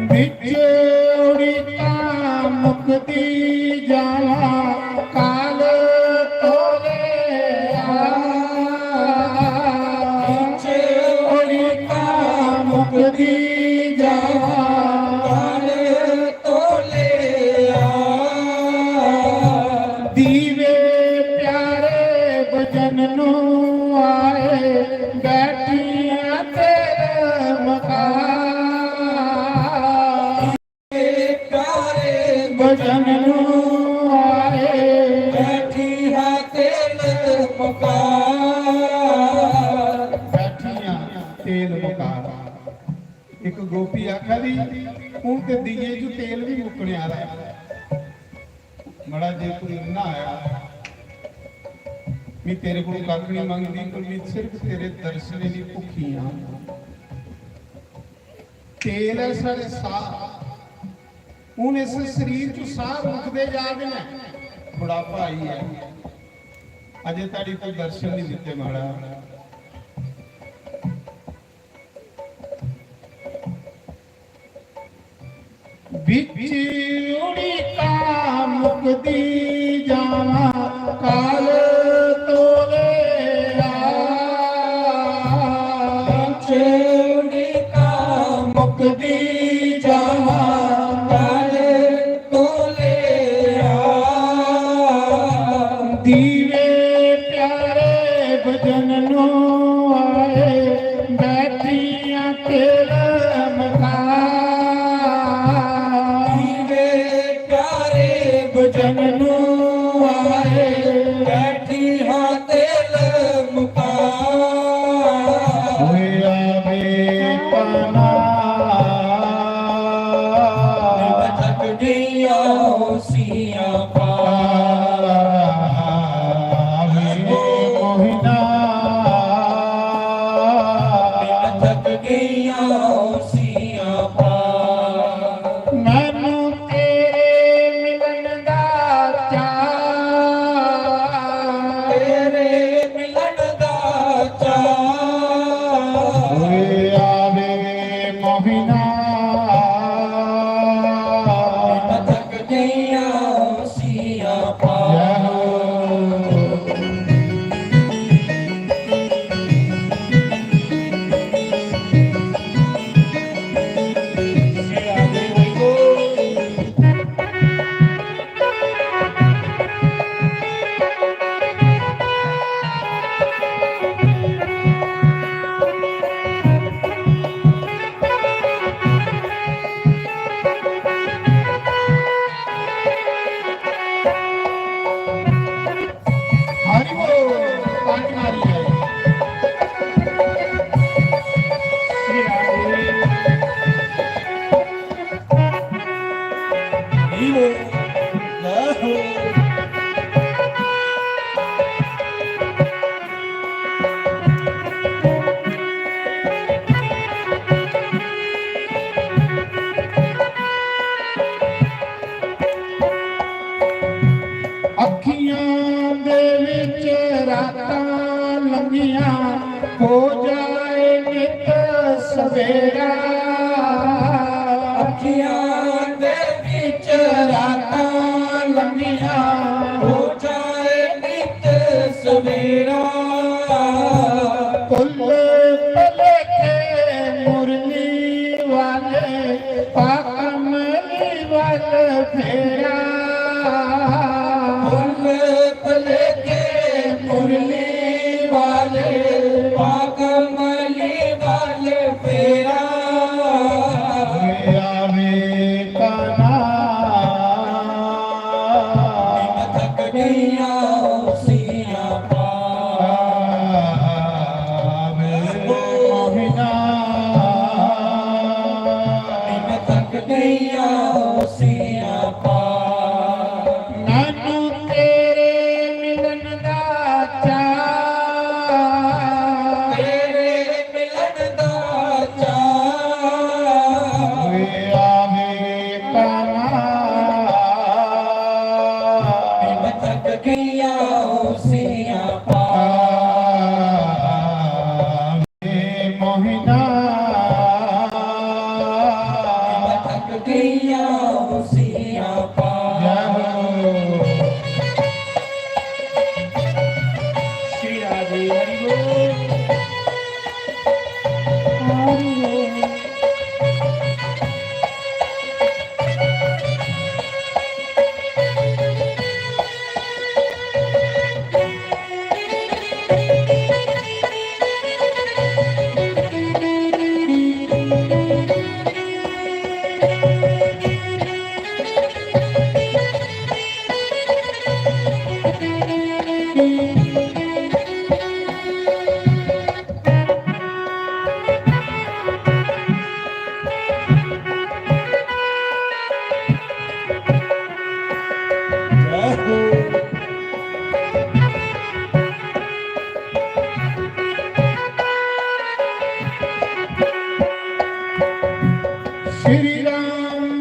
बिच उड़िका मुक्ति जाला काल तोले आ। बिच उड़िका मुक्ति जाला काल तोले आ। दीवे प्यारे भजन नू आए, बैठियां तेरे हून ते दीये च तेल भी मुक्कने आह्ला ऐ। मड़ा जे तू इन्ना आया, मैं तेरे कोल कक्ख नहीं मंगदी, पर मैं सिर्फ तेरे दर्शनें दी भुक्खी आं। तेल ऐ साढ़े साह। हून इस शरीर च साह रुकदे जा दे ने, बुढ़ापा आई है, अजे ताड़ी तू दर्शन नहीं दिते मड़ा। बिच उड़िका मुकदी जावां, काल तोले आ। बिच उड़िका मुकदी जावां, काल तोले आ। दीवे प्यारे भजन नू आए, बैठियां तेल मका। दीवे प्यारे भजन नू आए, बैठियां तेल मुका। होया वे पना। थक गईयां होसियां पावे मोहिना। थक गईयां होसियां पावे। मैनू तेरे मिलन दा चाऽ। तेरे मिलन दा चाऽ। ओए आवे मोहिना। थक गईयां होसियां पावे। जय हो। हरि बोल, ताली मारिए। हरि बोल। जय हो। अखियां दे विच रातां लंघियां, हो जाए नित सवेरा। अखियां दे विच रातां लंघियां, हो जाए नित सवेरा। भुल भुलेखे मुरली वाले, पा कमली वाल फेरा। भुल भुलेखे मुरली वाले, पा कमली वाल फेरा। आवे कना। थक गईयां होसियां पावे मोहिना। थक गईयां होसियां पावे। मैनू तेरे मिलन दा चाऽ। तेरे मिलन दा चाऽ। होया वे कना। थक गईयां होसियां पावे मोहिना। थक गईयां होसियां पावे। जय हो। श्री राधे हरि बोल। हरि बोल।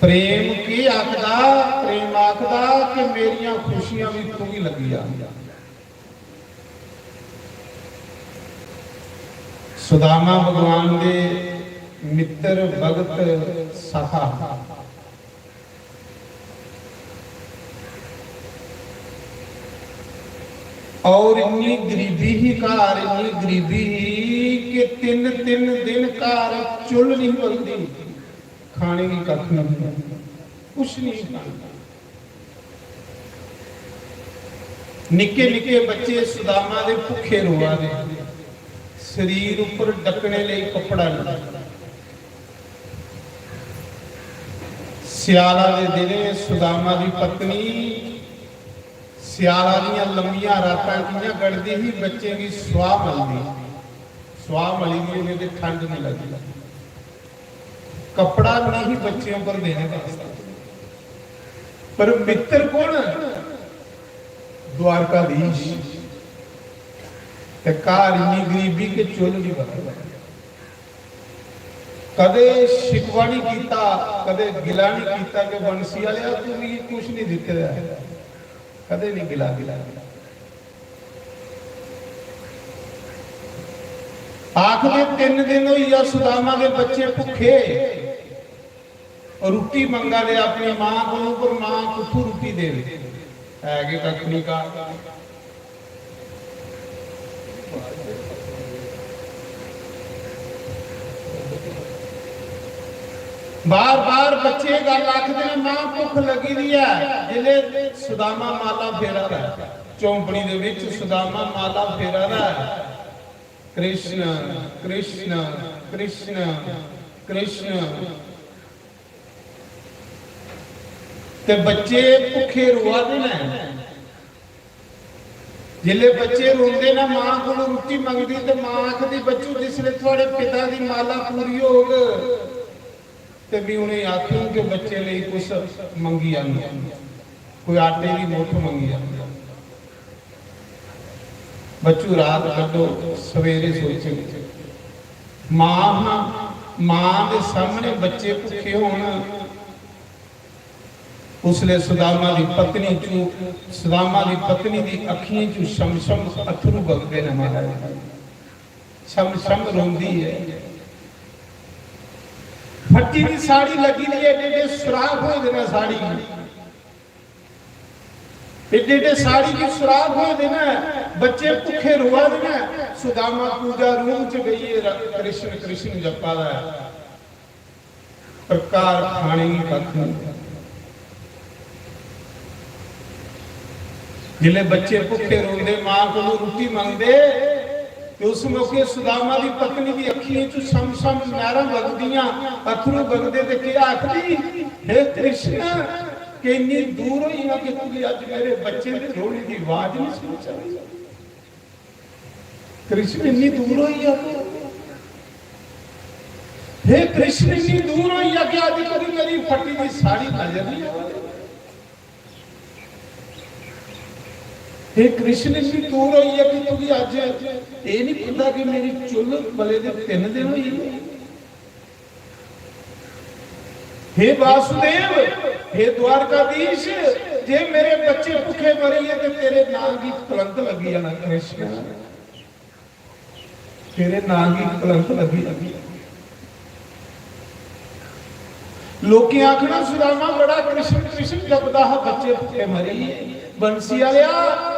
प्रेम केह् आखदा? प्रेम आखदा कि मेरियां खुशियां बी तुगी लग्गी जान। सुदामा भगवान दे मित्र, भगत, सखा। और इन्नी गरीबी ही घर, इन्नी गरीबी ही कि तिन्न तिन्न दिन घर चुल्ल नहीं बलदी, खाने गी कक्ख नहीं, कुछ नहीं खाना। निक्के निक्के बच्चे सुदामा दे भुक्खे रोआ दे, शरीर उप्पर डक्कने लेई कपड़ा नहीं। स्याला दे दिनें सुदामा दी पत्नी स्याला दियां लम्मियां रातां कि'यां कढदी ही, बच्चें गी सुआह मलदी, सुआह मली दी उ'नें ते ठंड नहीं लगदी। कपड़ा नहीं बच्चें पर देने वास्ते। पर मित्र कौन? द्वारकाधीश। ते घर इन्नी गरीबी कि चुल्ल नहीं बलदी। कदे शिकवा नहीं कीता, कदे गिला नहीं कीता कि बंसी वाले तू मिगी कुछ नहीं दिते दा है। कदे नहीं गिला, गिला। आखदे तीन दिन होई गेआ सुदामा दे बच्चे भुखे, रुट्टी मंगा दे अपनी मां कोलों, पर मां कुत्थों रुट्टी देवे? है गै कक्ख नहीं घर। बार बार बच्चे गल्ल आखदे ने, "मां भुख लगी दी है।" जिसले सुदामा माला फेरा दा है, चौंपड़ी दे विच सुदामा माला फेरा दा है, कृष्ण, कृष्ण, कृष्ण, कृष्ण। ते बच्चे भुखे रोआ दे ने। जिसले बच्चे रोंदे ना, मां कोलों रुट्टी मंगदी ते मां आखदी, "बच्चू, जिसले थुआड़े पिता दी माला पूरी होग ते मैं उ'नेंगी आखूं कि बच्चे लेई कुछ मंगी आनो, कोई आटे दी मुट्ठ मंगी आनो।" बच्चू, रात कड्ढो, सवेरे सोचो। मां हां, मां दे सामने बच्चे भुखे होन, उसले सुदामा दी पत्नी चू, सुदामा दी पत्नी दी अखियें चू शम शम अथरू बगदे ने महाराज, शम शम रोंदी है। फट्टी दी साड़ी लगी दी है, एडे एडे सुराख होए दे ने साड़ी, एडे एडे साड़ी दी सुराख होए दे ने, बच्चे भुखे रोआ दे ने। सुदामा पूजा रूम च बेहियै कृष्ण कृष्ण जप्पा दा है। पर घर खाने गी कक्ख नहीं। जिसले बच्चे भुखे रोंदे, मां कोलों रुट्टी मंगदे, ते उस मौके सुदामा दी पत्नी दी अखियें चों सम सम नैहरां बगदियां, अथरू बगदे, ते केह् आखदी, "हे कृष्ण, कि इन्नी दूर होई आं कि तुगी अज्ज मेरे बच्चें दे रोने दी आवाज नहीं सुनी सकदी।" कृष्ण इन्नी दूर होई आ कि, हे कृष्ण, इन्नी दूर होई आ कि अज्ज तुगी मेरी फटी दी साड़ी नजर नहीं आवा दी। हे कृष्ण, इन्नी दूर होई आ कि तुगी अज्ज एह् नहीं पता कि मेरी चुल्ल बले दे तीन दिन होई गे। हे वासुदेव, हे द्वारकाधीश, जे मेरे बच्चे भुखे मरी गे ते तेरे नां गी कलंक लगी जाना कृष्ण, तेरे नां गी कलंक लगी जानी। लोकें आखना, "सुदामा बड़ा कृष्ण कृष्ण जपदा हा, बच्चे भुखे मरी गे।" बंसी आलेआ,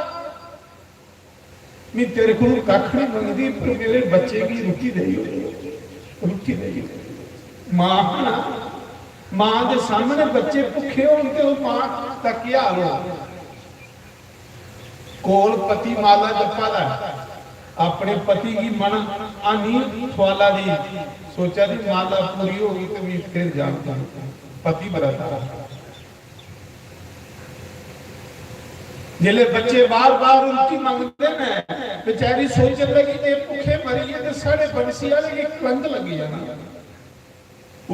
मैं तेरे कोल कक्ख नहीं मंगदी, पर मेरे बच्चे गी रुट्टी देई ओड़, रुट्टी देई ओड़। मां आखना, मां दे सामने बच्चे भुखे होन ते ओह् मां दा केह् हाल होना? कोल पति माला जप्पा दा है, अपने पति गी मन हानि थुआला दी, सोचा दी माला पूरी होगी ते मैं फिर जाऊंगा। पति बड़ा था। जिसले बच्चे बार बार उल्टी मंगते हैं, बेचारी सोचन लगी, "ये भुखे मरिए तो साढ़े बंसी वाले की कलंक लगी जाना।"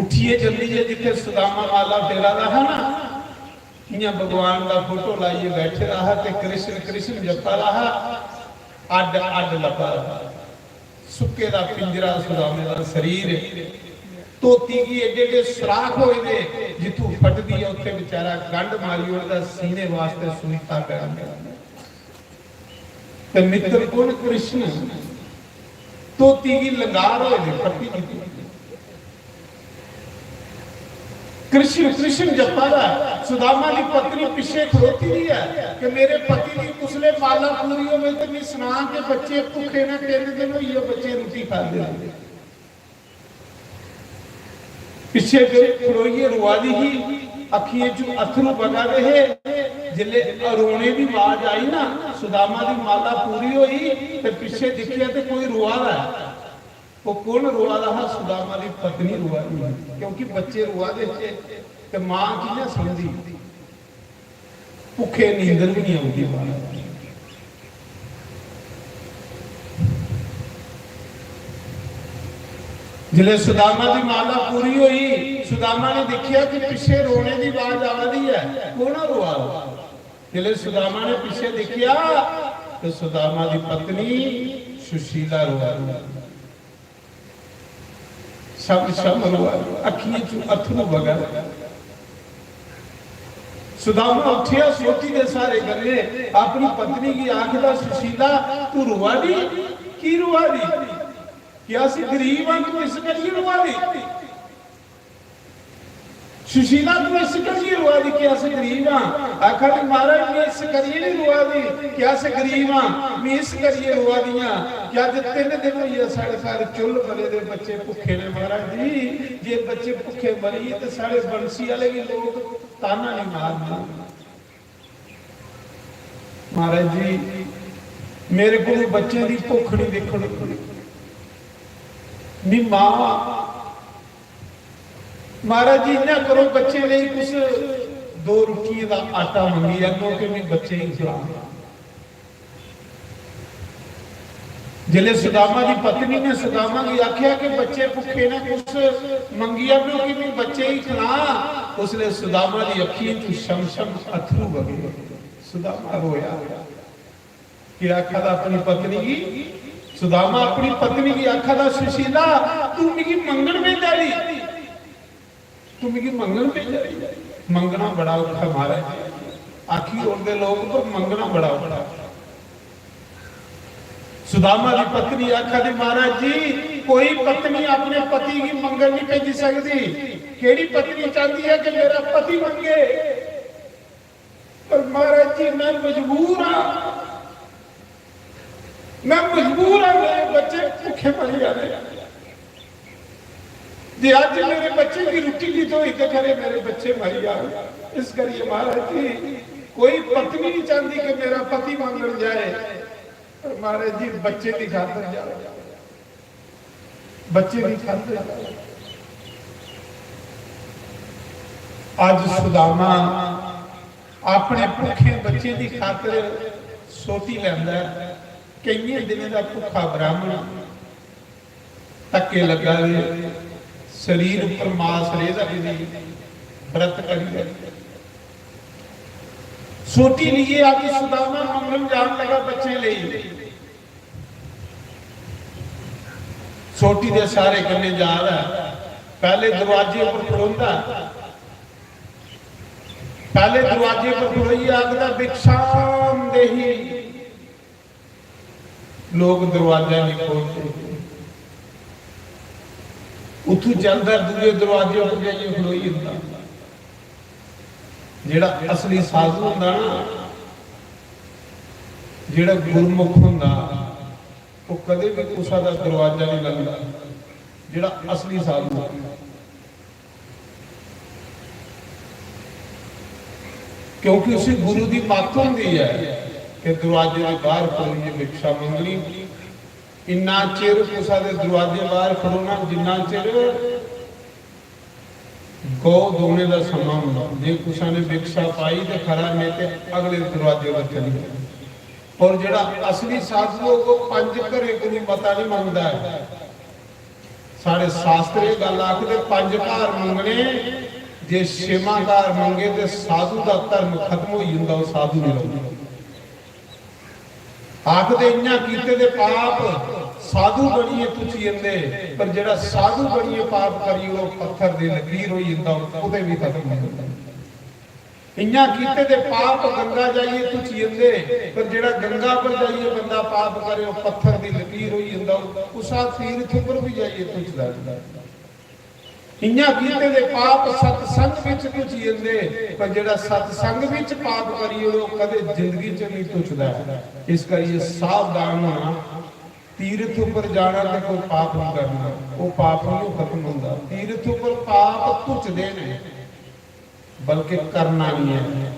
उठिए चली जे जिथे सुदामा माला फेरा रहा ना, इयां भगवान का फोटो लाइए बैठे रहा ते कृष्ण कृष्ण जपा रहा, अड अड लपा रहा। सुक्के दा पिंजरा सुदामे दा शरीर, धोती गी एडे एडे सुराख होए दे, जित्थू फटदी ऐ, उत्थे बेचारा गंढ मारी ओड़दा, सीने वास्ते सूई धागा आंदा। ते मित्र कु'न? कृष्ण। धोती गी लंगार होए दे, फट्टी कीती। कृष्ण, कृष्ण जप्पा दा ऐ। सुदामा दी पत्नी पिच्छे खड़ोती दी ऐ कि मेरे पति दी कुसलै माला पूरी होवे ते मी सना कि बच्चे भुक्खे न, तिन्न दिन होई गे बच्चे रुट्टी खादे दे। पिच्छे खड़ोइयै रोआ दी ही, अक्खियें चों अत्थरू बगा दे हे। जिसलै रोने दी आवाज आई ना, सुदामा दी माला पूरी होई ते पिच्छे दिक्खेआ ते कोई रोआ दा ऐ। ओह् कु'न रोआ दा हा? सुदामा दी पत्नी रोआ दी ही, क्योंकि बच्चे रोआ दे हे ते मां कि'यां सौंदी? भुक्खे नींदर भी नहीं आती महाराज। जिसलै सुदामा दी माला पूरी होई, सुदामा ने देखा कि पिछे रोने की आवाज आ रही है, कौन रोआ? जिसलै सुदामा ने पिछे देखा तो सुदामा की पत्नी सुशीला रोआ रही। शब्द शब्द अखियों चू अथरू बगा। सुदामा उठिया, सोटी के सहारे कन्ने अपनी पत्नी की आखदा, "सुशीला, तू रुआ दी? की रुआ दी? कि अस गरीब हां, तू इस करिए रुआ दी?" सुशीला, तू इस करिए रुआ दी कि अस गरीब हां? आखा दी, "महाराज, मैं इस करिए नहीं रुआ दी कि अस गरीब हां, मैं इस करिए रुआ दी हां कि अज तीन दिन होई गे साढ़े घर चुल्ल बले दे, बच्चे भुखे ने महाराज जी, जे बच्चे भुखे मरी गे ते साढ़े बंसी आले भी लोग ताना नहीं मारना।" महाराज जी, मेरे को बच्चे की भुख नहीं देखनी। मी मां, महाराज जी, इन्ना करो, बच्चे लिए कुछ दो रुट्टियों का आटा मंगी आनो कि मैं बच्चे ही खिलाऊं। जिसले सुदामा की पत्नी ने सुदामा की आख्या कि बच्चे भुखे ने, कुछ मंगी आनो कि मैं बच्चे ही खिला, उसले सुदामा की अखियों चू शम शम अथरू बगे। सुदामा रोया। कि आखा दा अपनी पत्नी की, सुदामा अपनी पत्नी की आखा दा, "सुशीला, तू मिगी मंगण भेजा दी, तू मिगी मंगण भेजा दी।" मंगना बड़ा औखा महाराज, आखी ओड़दे लोग, पर मंगना बड़ा औखा। सुदामा की पत्नी आखा दी, "महाराज जी, कोई पत्नी अपने पति की मंगण नहीं भेजी सकती। केड़ी पत्नी चाहती है कि मेरा पति मंगे?" पर महाराज जी, मैं मजबूर हां, मैं मजबूर हां, मेरे बच्चे भुखे मरी जाने। जे अज मेरे बच्चे की रुट्टी नहीं थोई तो खरे मेरे बच्चे मरी जान। इस करिए महाराज जी, कोई पत्नी नहीं चाहती कि मेरा पति मंगण जाए, पर महाराज जी, बच्चे की खातर जाओ। बच्चे की खातर। अज सुदामा अपने भुखे बच्चे की खातर सोटी लैंदा है। कईये दिनों का भुखा ब्राह्मण, धक्के लगा दे, शरीर उपर मास रेहदा भी नहीं, व्रत करियै सोटी लिए अज सुदामा मंगण जान लगा बच्चे लेई। सोटी दे सहारे कन्ने जा रहा है, पहले दरवाजे पर खड़ोंदा है, पहले दरवाजे पर खड़ोइयै आखदा, "भिक्षाम देही।" लोग दरवाजा नहीं खोलते, उत्थू चलदा दूए दरवाजे पर जाइयै खड़ोई जंदा। जेड़ा असली साधु होंदा ना, जेड़ा गुरमुख होंदा, वो कदे भी कुसा दा दरवाजा नहीं लगदा। जेड़ा असली साधु होंदा, क्योंकि उसी गुरु की मत होंदी है कि दरवाजे के बाहर खड़ोइयै भिक्षा मंगनी। इन्ना चिर कुसा दे दरवाजे बाहर खड़ोना जिन्ना चिर गौ दोने का समा होंदा। जे कुसा ने भिक्षा पाई तो खरा, नहीं तो अगले दरवाजे पर चली जाए। और जेड़ा असली साधु होग, वो पंज घरें कोई मता नहीं मंगदा है। साढ़े शास्त्र ये गल आखदे, पंज घर मंगने, जे छेवां घर मंगे ते साधु दा धर्म खत्म होई जंदा, ओह् साधु नहीं रौंदा। आखदे, इ'यां कीते दे पाप साधु बनियै तुच्छ जंदे, पर जेह्ड़ा साधु बनियै पाप करी ओड़ो, पत्थर दी लकीर होई जंदा, कुतै बी खत्म नहीं होंदा। इ'यां कीते दे पाप गंगा जाइयै तुच्छ जंदे, पर जेह्ड़ा गंगा पर जाइयै बंदा पाप करे, ओह् पत्थर दी लकीर होई जंदा, उसा तीर्थ उप्पर बी जाइयै तुच्छ जंदा। इ'यां कीते दे पाप सत्संग विच तुच्छ जंदे, पर जेह्ड़ा सत्संग विच पाप करी ओड़ो, कदे जिंदगी च नहीं तुच्छदा। इस करियै सावधान होना। तीर्थ उप्पर जाना ते कोई पाप नहीं करना, वो पाप नहीं खत्म होंदा। तीर्थ उप्पर पाप तुच्छ देने, बल्कि करना नहीं है।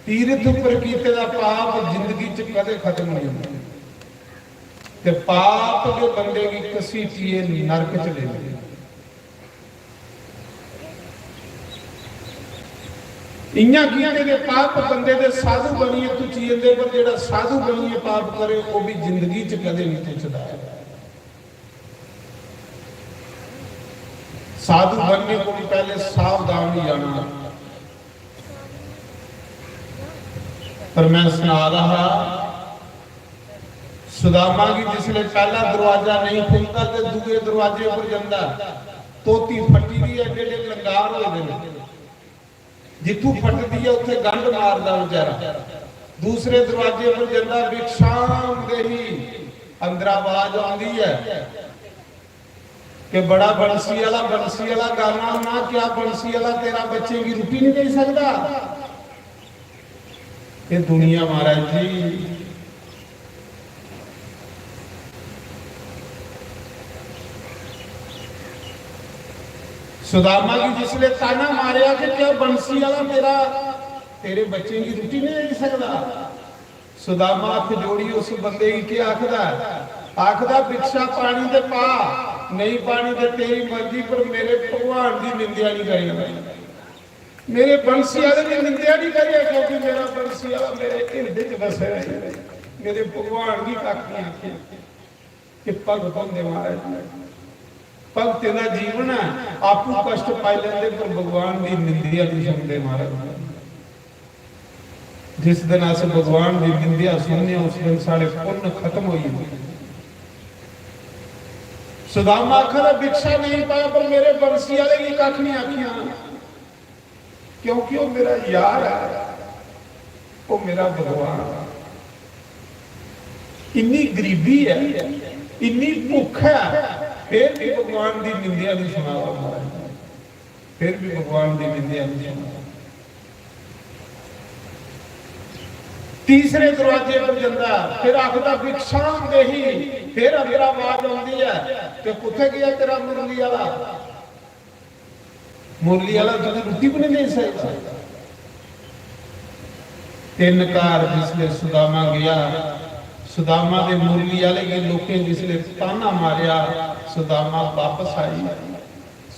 तीर्थ उप्पर कीते दा पाप जिंदगी च कदे खत्म नहीं होंदा। ते पाप दे बंदे गी घसीटियै नरक च लेंदे। इ'यां कीते दे पाप बंदे दे साधु बनियै तुच्छ जंदे, पर जेह्ड़ा साधु बनियै पाप करे, ओह् भी जिंदगी च कदे नहीं तुच्छदा। साधु बनने कोला पैह्ले सावधान होई जाना। पर मैं सना दा हा, सुदामा गी जिसले पैह्ला दरवाजा नहीं खुलदा ते दूए दरवाजे पर जंदा, धोती फट्टी दी, एड्डे एड्डे लंगार होए दे न। जित्थू फटदी ऐ, उत्थे गंढ मारदा बेचारा। दूसरे दरवाजे पर जंदा, भिक्षाम देही, अंदर आवाज आंदी है कि बड़ा बंसी आला, बंसी आला गाना होना, क्या बंसी आला तेरा बच्चे की रुट्टी नहीं दे सकदा? ये दुनिया महाराज जी, सुदामा गी जिसले ताना मारेआ कि क्या बंसी आला तेरा, तेरे बच्चें गी रुट्टी नहीं दे सकदा? सुदामा हत्थ जोड़ी उस बंदे गी केह् आखदा? आखदा, "भिक्षा पानी ते पा, नहीं पानी ते तेरी मर्जी, पर मेरे भगवान दी निंदेआ नहीं करेआं, मेरे बंसी आले दी निंदेआ नहीं करेआं, क्योंकि मेरा बंसी आला मेरे हिरदे च बसे दा ऐ, मेरे भगवान गी कक्ख नहीं आखेआ।" कि भगत होंदे महाराज, भगतें दा जीवन ऐ, आपूं कष्ट पाई लैंदे, पर भगवान दी निंदेआ नहीं सुनदे महाराज। जिस दिन अस भगवान दी निंदेआ सुनने आं, उस दिन साढ़े पुन्न खत्म होई जंदे। सुदामा आखदा, "भिक्षा नहीं पाया, पर मेरे बंसी आले गी कक्ख नहीं आखिया।" क्योंकि वो मेरा यार है, वो मेरा भगवान है। इन्नी गरीबी है, इन्नी भुख है, फिर भी भगवान दी निंदेआ नहीं सुना दा महाराज, फिर भी भगवान दी निंदेआ नहीं सुना दा। तीसरे दरवाजे पर जंदा, फिर आखदा, "भिक्षाम देही।" फिर अंदर आवाज आंदी है कि, "कुत्थे गया तेरा मुरली आला?" मुरली आला तुझे रुट्टी भी नहीं दे सकदा। तिन्न घर जिसले सुदामा गया, सुदामा दे मुरली आले गी लोकें जिसले ताना मारेआ, सुदामा वापस आई।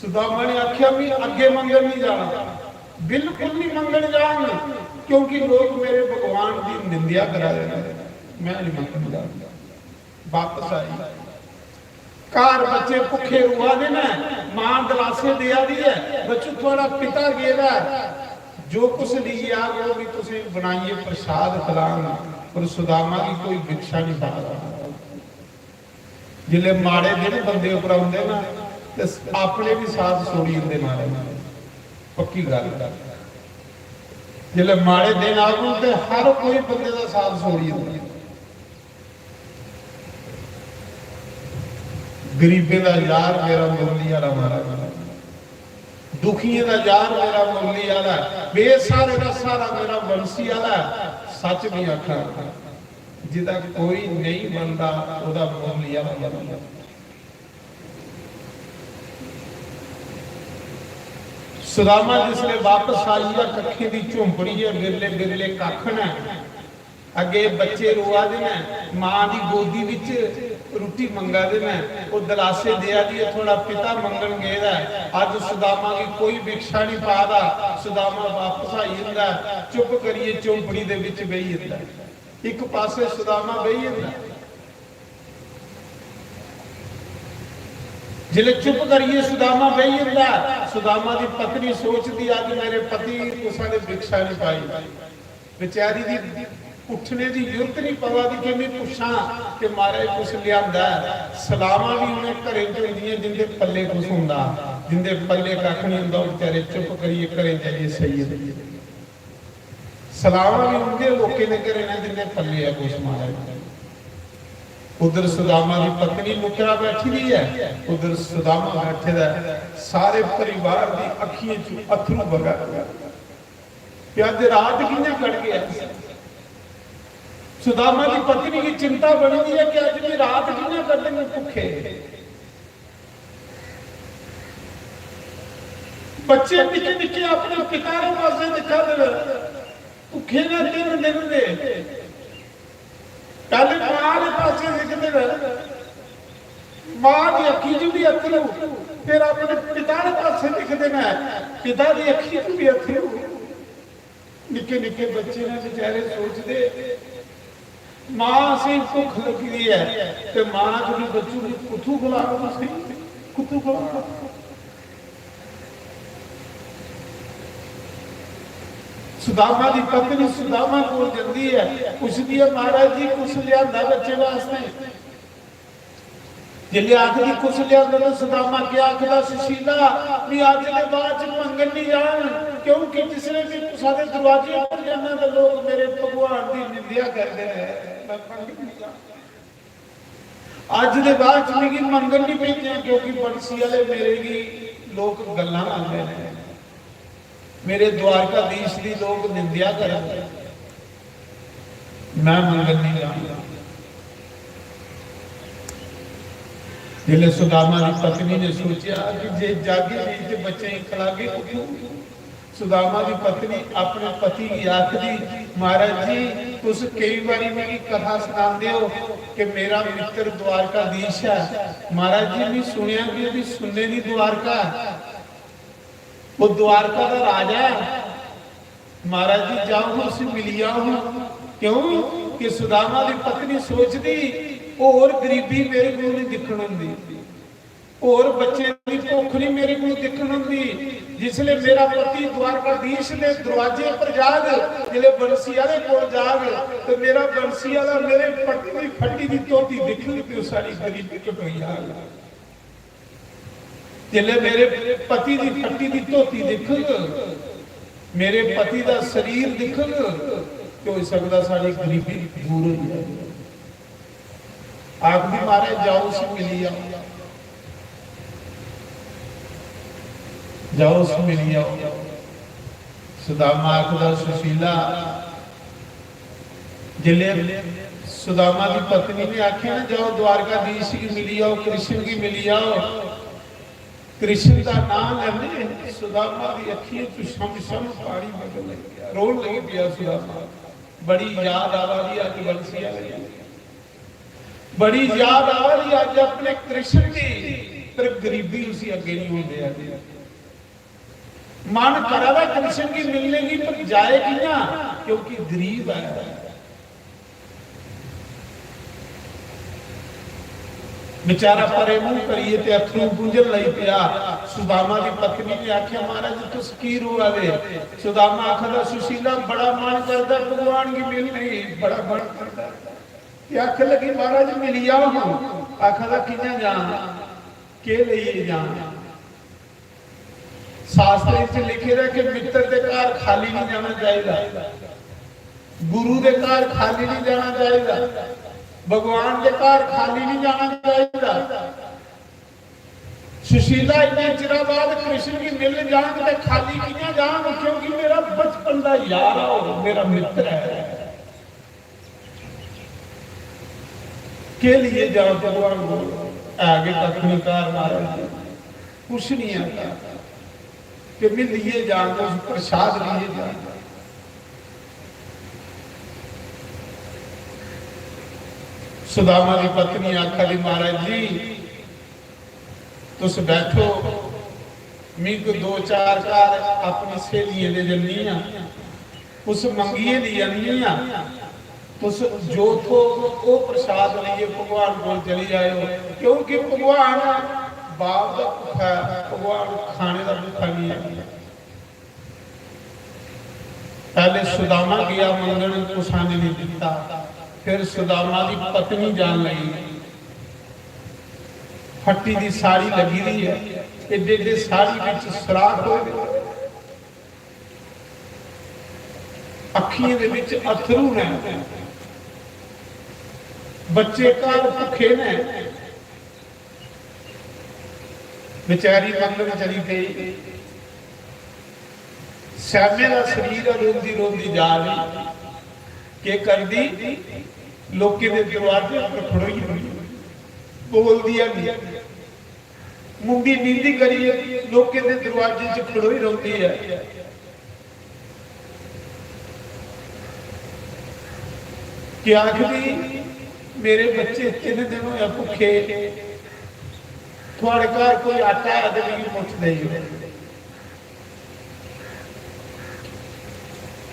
सुदामा ने आख्या, "मैं अग्गे मंगन नहीं जाना, बिल्कुल नहीं मंगन जान, क्योंकि लोग मेरे भगवान की निंदेआ करा रहे हैं, मैं नहीं मंगन जाना।" वापस आई। घर बच्चे भुक्खे रोआ दे न, मां दलासे देआ दी ऐ, "बच्चू, थुआढ़ा पिता गेदा ऐ, जो कुछ लेइयै आग, ओह् भी तुसें बनाइयै प्रसाद खलांग।" पर सुदामा गी कोई भिक्षा नहीं पांदा। जिसले माड़े दिन बंदे उप्पर आंदे ना, ते अपने भी साथ छोड़ी जंदे माड़े। पक्की गल्ल। जिसले माड़े दिन आगन, ते हर कोई बंदे दा साथ छोड़ी जंदा। गरीबें दा यार मेरा मुरली आला महाराज, दुखियें दा यार मेरा मुरली आला, बेसहारे दा सहारा मेरा बंसी आला। सच नहीं आखा, जिदा कोई नहीं बनदा, ओदा मुरली आला बनदा। सुदामा जिसले वापस आई, कक्खें दी झोंपड़ी ऐ, बिरले बिरले कक्ख न, अग्गे बच्चे रोआ दे न, मां दी गोदी विच रुट्टी मंगा दे न, ओह दलासे देआ दी ऐ, "थुआढ़ा पिता मंगन गेदा ऐ, अज्ज सुदामा गी कोई भिक्षा नहीं पा दा।" सुदामा वापस आई जंदा ऐ, चुप करियै झोंपड़ी दे विच बेही जंदा ऐ। इक पासे सुदामा बेही जंदा ऐ। जिसलै चुप करियै सुदामा बेही जंदा ऐ, सुदामा दी पत्नी सोचदी, "अज्ज मेरे पति कुसै ने भिक्षा नहीं पाई।" बेचारी दी उट्ठने दी जुर्त नहीं पवा दी कि मैं पुच्छां कि महाराज कुस लियांदा ऐ। सलावां भी उ'नें घरें च होंदियां जिंदे पल्ले कुस होंदा, जिंदे पल्ले कक्ख नहीं होंदा, ओह् बेचारे चुप करियै घरें जाइयै सेई जंदे। सलावां भी उंदे लोकें दे घरें न जिंदे पल्ले ऐ कुस महाराज। उधर सुदामा दी पत्नी नुक्करा बैठी दी ऐ, उधर सुदामा बैठे दा ऐ। सारे परिवार दी अक्खियें च अथरू बगा। कि अज्ज रात कि'यां कटगे? सुदामा दी पत्नी गी चिंता बनी दी है कि अज्ज भी रात कि'यां कटगे भुक्खे। बच्चे निक्के निक्के अपने पिता दे पासे दिक्खा दे न। भुक्खे ने दिन दिन दे। पहले मां दे पासे दिखदे न, मां दी अक्खी च भी अथरू, फिर अपने पिता दे पासे दिखदे न, पिता दी अक्खी च भी अथरू। निक्के निक्के बच्चे ने बेचारे सोचदे, मां असेंगी भुख लगी दी ऐ ते मां आखदी, बच्चू, कुत्थू खलाओ तुसें, कुत्थू खलाओ? सुदामा दी पत्नी सुदामा कोल जंदी ऐ, पुछदी ऐ, महाराज जी, कुछ लियांदा बच्चे वास्ते? जिसलै आखदी, कुछ लियांदा, तो सुदामा क्या आखदा, सुशीला, मैं अज्ज दे बाद च मंगन नहीं जान, क्योंकि जिसले भी कुसा दे दरवाजे पर जाना तो लोग मेरे भगवान की निंदा करते हैं। मैं मंगन नहीं जान। अज्ज दे बाद च मिगी मंगन नहीं भेजना, क्योंकि बंसी वाले मेरे गी लोग गल्लां लांदे ने, मेरे द्वारकाधीश दी लोग निंदा करन। मैं मंगन नहीं जाना। जिसले सुदामा की पत्नी ने सोचा कि जे जागे नहीं तो बच्चे गी खलागे कुत्थों? सुदामा की पत्नी अपने पति की आखदी, महाराज जी, तुस कई बारी मिगी कथा सनांदे हो कि मेरा मित्र द्वारकाधीश है। महाराज जी, मैं सुनिया कि ओहदी सुन्ने दी द्वारका है, वो द्वारका का राजा है। महाराज जी, जाओ, उसी मिली आओ। क्यों कि सुदामा की पत्नी सोचदी, और गरीबी मेरे को नहीं दिखण होंदी, और बच्चे की भुख नहीं मेरे को दिखण होंदी। जिसले मेरा पति द्वारकाधीश के दरवाजे पर जाग, जिसले बंसी वाले को जाग, तो मेरा बंसी वाला मेरे पति की फटी की धोती दिखग तो सारी गरीबी कटोई जाग। जिसले मेरे पति की फटी की धोती दिखग, मेरे पति का शरीर दिखग, तो हो सकता सारी गरीबी दूर हो जाए। आखदी, महाराज, जाओ, उसी मिली आओ, जाओ, उसी मिली आओ। सुदामा आखदा, सुशीला, जिसले सुदामा की पत्नी ने आख्या ना, जाओ, द्वारकाधीश की मिली आओ, कृष्ण की मिली आओ, कृष्ण का नाम लैंदे सुदामा की अखियों च छम छम पानी बगन लग गया, रोन लग गया सुदामा। बड़ी याद आवा दी अज बंसी वाले, बड़ी याद आवा दी अज अपने कृष्ण की, पर गरीबी उसी अगे नहीं होंदे। मन करा दा कृष्ण की मिलने की, पर जाए कियां, क्योंकि गरीब है। बेचारा परे मुंह करिए ते अथरू पूंजन लई पिया। सुदामा की पत्नी ने आख्या, महाराज, तुस की रोआ दे? सुदामा आखदा, सुशीला, बड़ा मन करदा भगवान की मिलने की, बड़ा मन करदा। ते आखन लगी, महाराज, मिली आओ हां। आखदा, कियां जां, के लेइए जां? शास्त्रें च लिखे दा कि मित्र दे घर खाली नहीं जाना चाहिए, गुरु दे घर खाली नहीं जाना चाहिए, भगवान दे घर खाली नहीं जाना चाहिए। सुशीला इन्ने चिरा बाद कृष्ण की मिलने जांग ते खाली कियां जांग, क्योंकि मेरा बचपन का यार है, मेरा मित्र है। के लिए जाओ भगवान को? आगे कख नहीं कार महाराज जी, कुछ नहीं है कार। कि मैं लिए जाऊंगा, प्रसाद लिए जाऊंगा। सुदामा की पत्नी आखा दी, महाराज जी, तुस बैठो, मी कोई दो चार घर अपनी स्हेलियें दे जन्नी आं, उस मंगिये दी जन्नी आं, तुस जो थोग ओह् प्रसाद लेइयै भगवान कोल चली जाएओ, क्योंकि भगवान बाप दा भुक्खा ऐ, भगवान खाने दा भुक्खा नहीं है। पहले सुदामा गया मंगन, कुसा ने नहीं दिता। फिर सुदामा दी पत्नी जान लगी, फट्टी दी साड़ी लगी दी है, एडे एडे साड़ी विच सुराख होए दे, अखियें दे विच अथरू ने, बच्चे घर भुखे ने। बेचारी मंगन चली गई। श्यामे दा शरीर ऐ, रोंदी रोंदी जा रही। के करदी? लोकें दे दरवाजे पर खड़ोई रही, बोलदी है नहीं। मुंडी नींदी करिए लोकें दे दरवाजे च खड़ोई रौंदी है। कि आखदी, मेरे बच्चे तिन दिन होए भुखे, थुआड़े घर कोई आटा है ते मिगी मुट्ठ देई ओड़ो।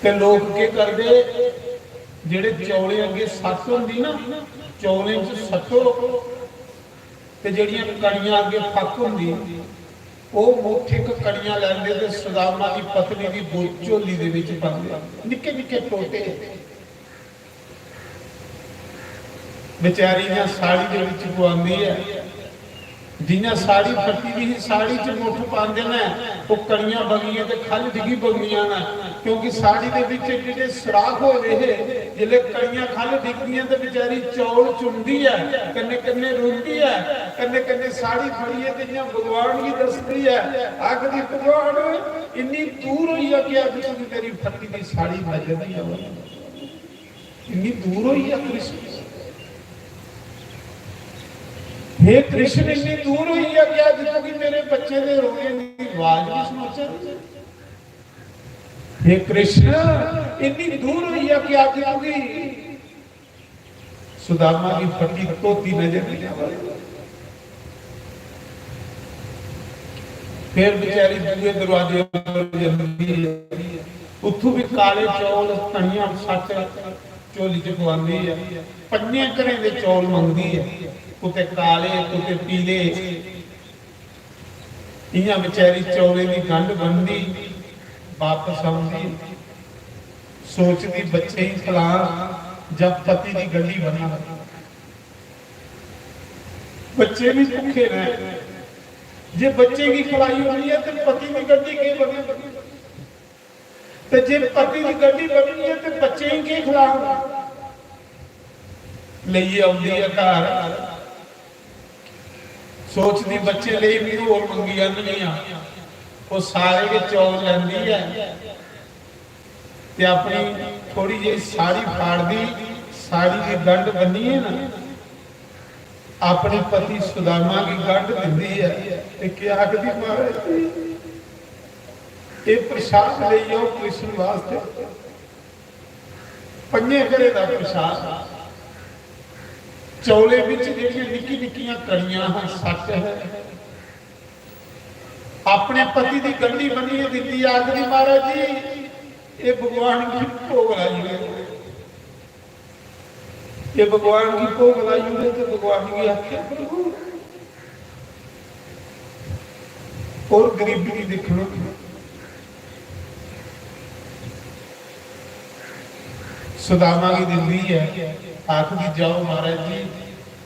ते लोक केह् करदे, जेह्ड़े चौलें अग्गें सट्ट होंदी ना, चौलें च सट्टो, ते जेह्ड़ियां कड़ियां अग्गें फक्क होंदी, ओह् मुट्ठ इक कड़ियां लैंदे ते सुदामा दी पत्नी दी बो-, झोली दे विच पांदे। निक्के निक्के टोटे। बेचारी इ'यां साड़ी दे विच पवांदी ऐ, जि'यां साड़ी फट्टी दी ही, साड़ी च मुट्ठ पांदे न, ओह् कड़ियां बगियां ते ख'ल्ल डिग्गी पौंदियां न, क्योंकि साड़ी दे विच एड्डे एड्डे सुराख होए दे हे। जिसलै कड़ियां ख'ल्ल डिगदियां ते बेचारी चौल चुनदी ऐ, कन्नै कन्नै रोंदी ऐ, कन्नै कन्नै साड़ी फड़ियै ते इ'यां भगवान गी दसदी ऐ, आखदी, "भगवान, इन्नी दूर होई ऐ कि अज्ज तुगी मेरी फट्टी दी साड़ी नजर नहीं आवा।" इन्नी दूर होई ऐ कृष्ण। हे कृष्ण, इन्नी दूर होई ऐ कि अज्ज तुगी मेरे बच्चे दे रोने दी आवाज नहीं सुनोचा। हे कृष्ण, इन्नी दूर होई ऐ कि अज्ज तुगी सुदामा दी फटी धोती नजर नहीं आवा। फिर बेचारी दूए दरवाजे पर जंदी ऐ, उत्थों भी काले चौल, कड़ियां सट्ट झोली च पवांदी ऐ। पंजे घरें दे चौल मंगदी ऐ, कुते काले, कुते पीले। इयां बेचारी चौलें दी गंढ बनदी, वापस औंदी, सोचदी, बच्चें गी खलां जां पति दी गंढी बन्नां। बच्चे भी भुखे न, जे बच्चें गी खलाई ओड़नी ऐ ते पति दी गंढी केह् बनग? ते जे पति दी गंढी बननी ऐ ते बच्चें गी केह् खलाङ? लेइयै औंदी ऐ घर, सोचदी, बच्चे लेई मी होर मंगी आह्ननी आं। ओह् सारे गै चौल लैंदी ऐ ते अपनी थोड़ी जेही साड़ी फाड़दी, साड़ी दी गंढ बन्नियै ना, अपने पति सुदामा गी गंढ दिंदी ऐ ते केह् आखदी, "महाराज जी, एह् प्रसाद लेई आओ कृष्ण वास्तै।" पंजे घरें दा प्रसाद। चौलें बिच जेह्ड़ियां निक्की निक्कियां कणियां हां, सत्त है, अपने पति दी गंढी बन्नियै दिंदी, आखदी, "महाराज जी, एह् भगवान गी भोग लाई ओड़ो।" एह् भगवान गी भोग लाई ओड़े ते भगवान गी आखेआ, "प्रभु, होर गरीबी गी दिक्खो।" सुदामा गी दिंदी ऐ, आखदी, "जाओ महाराज जी,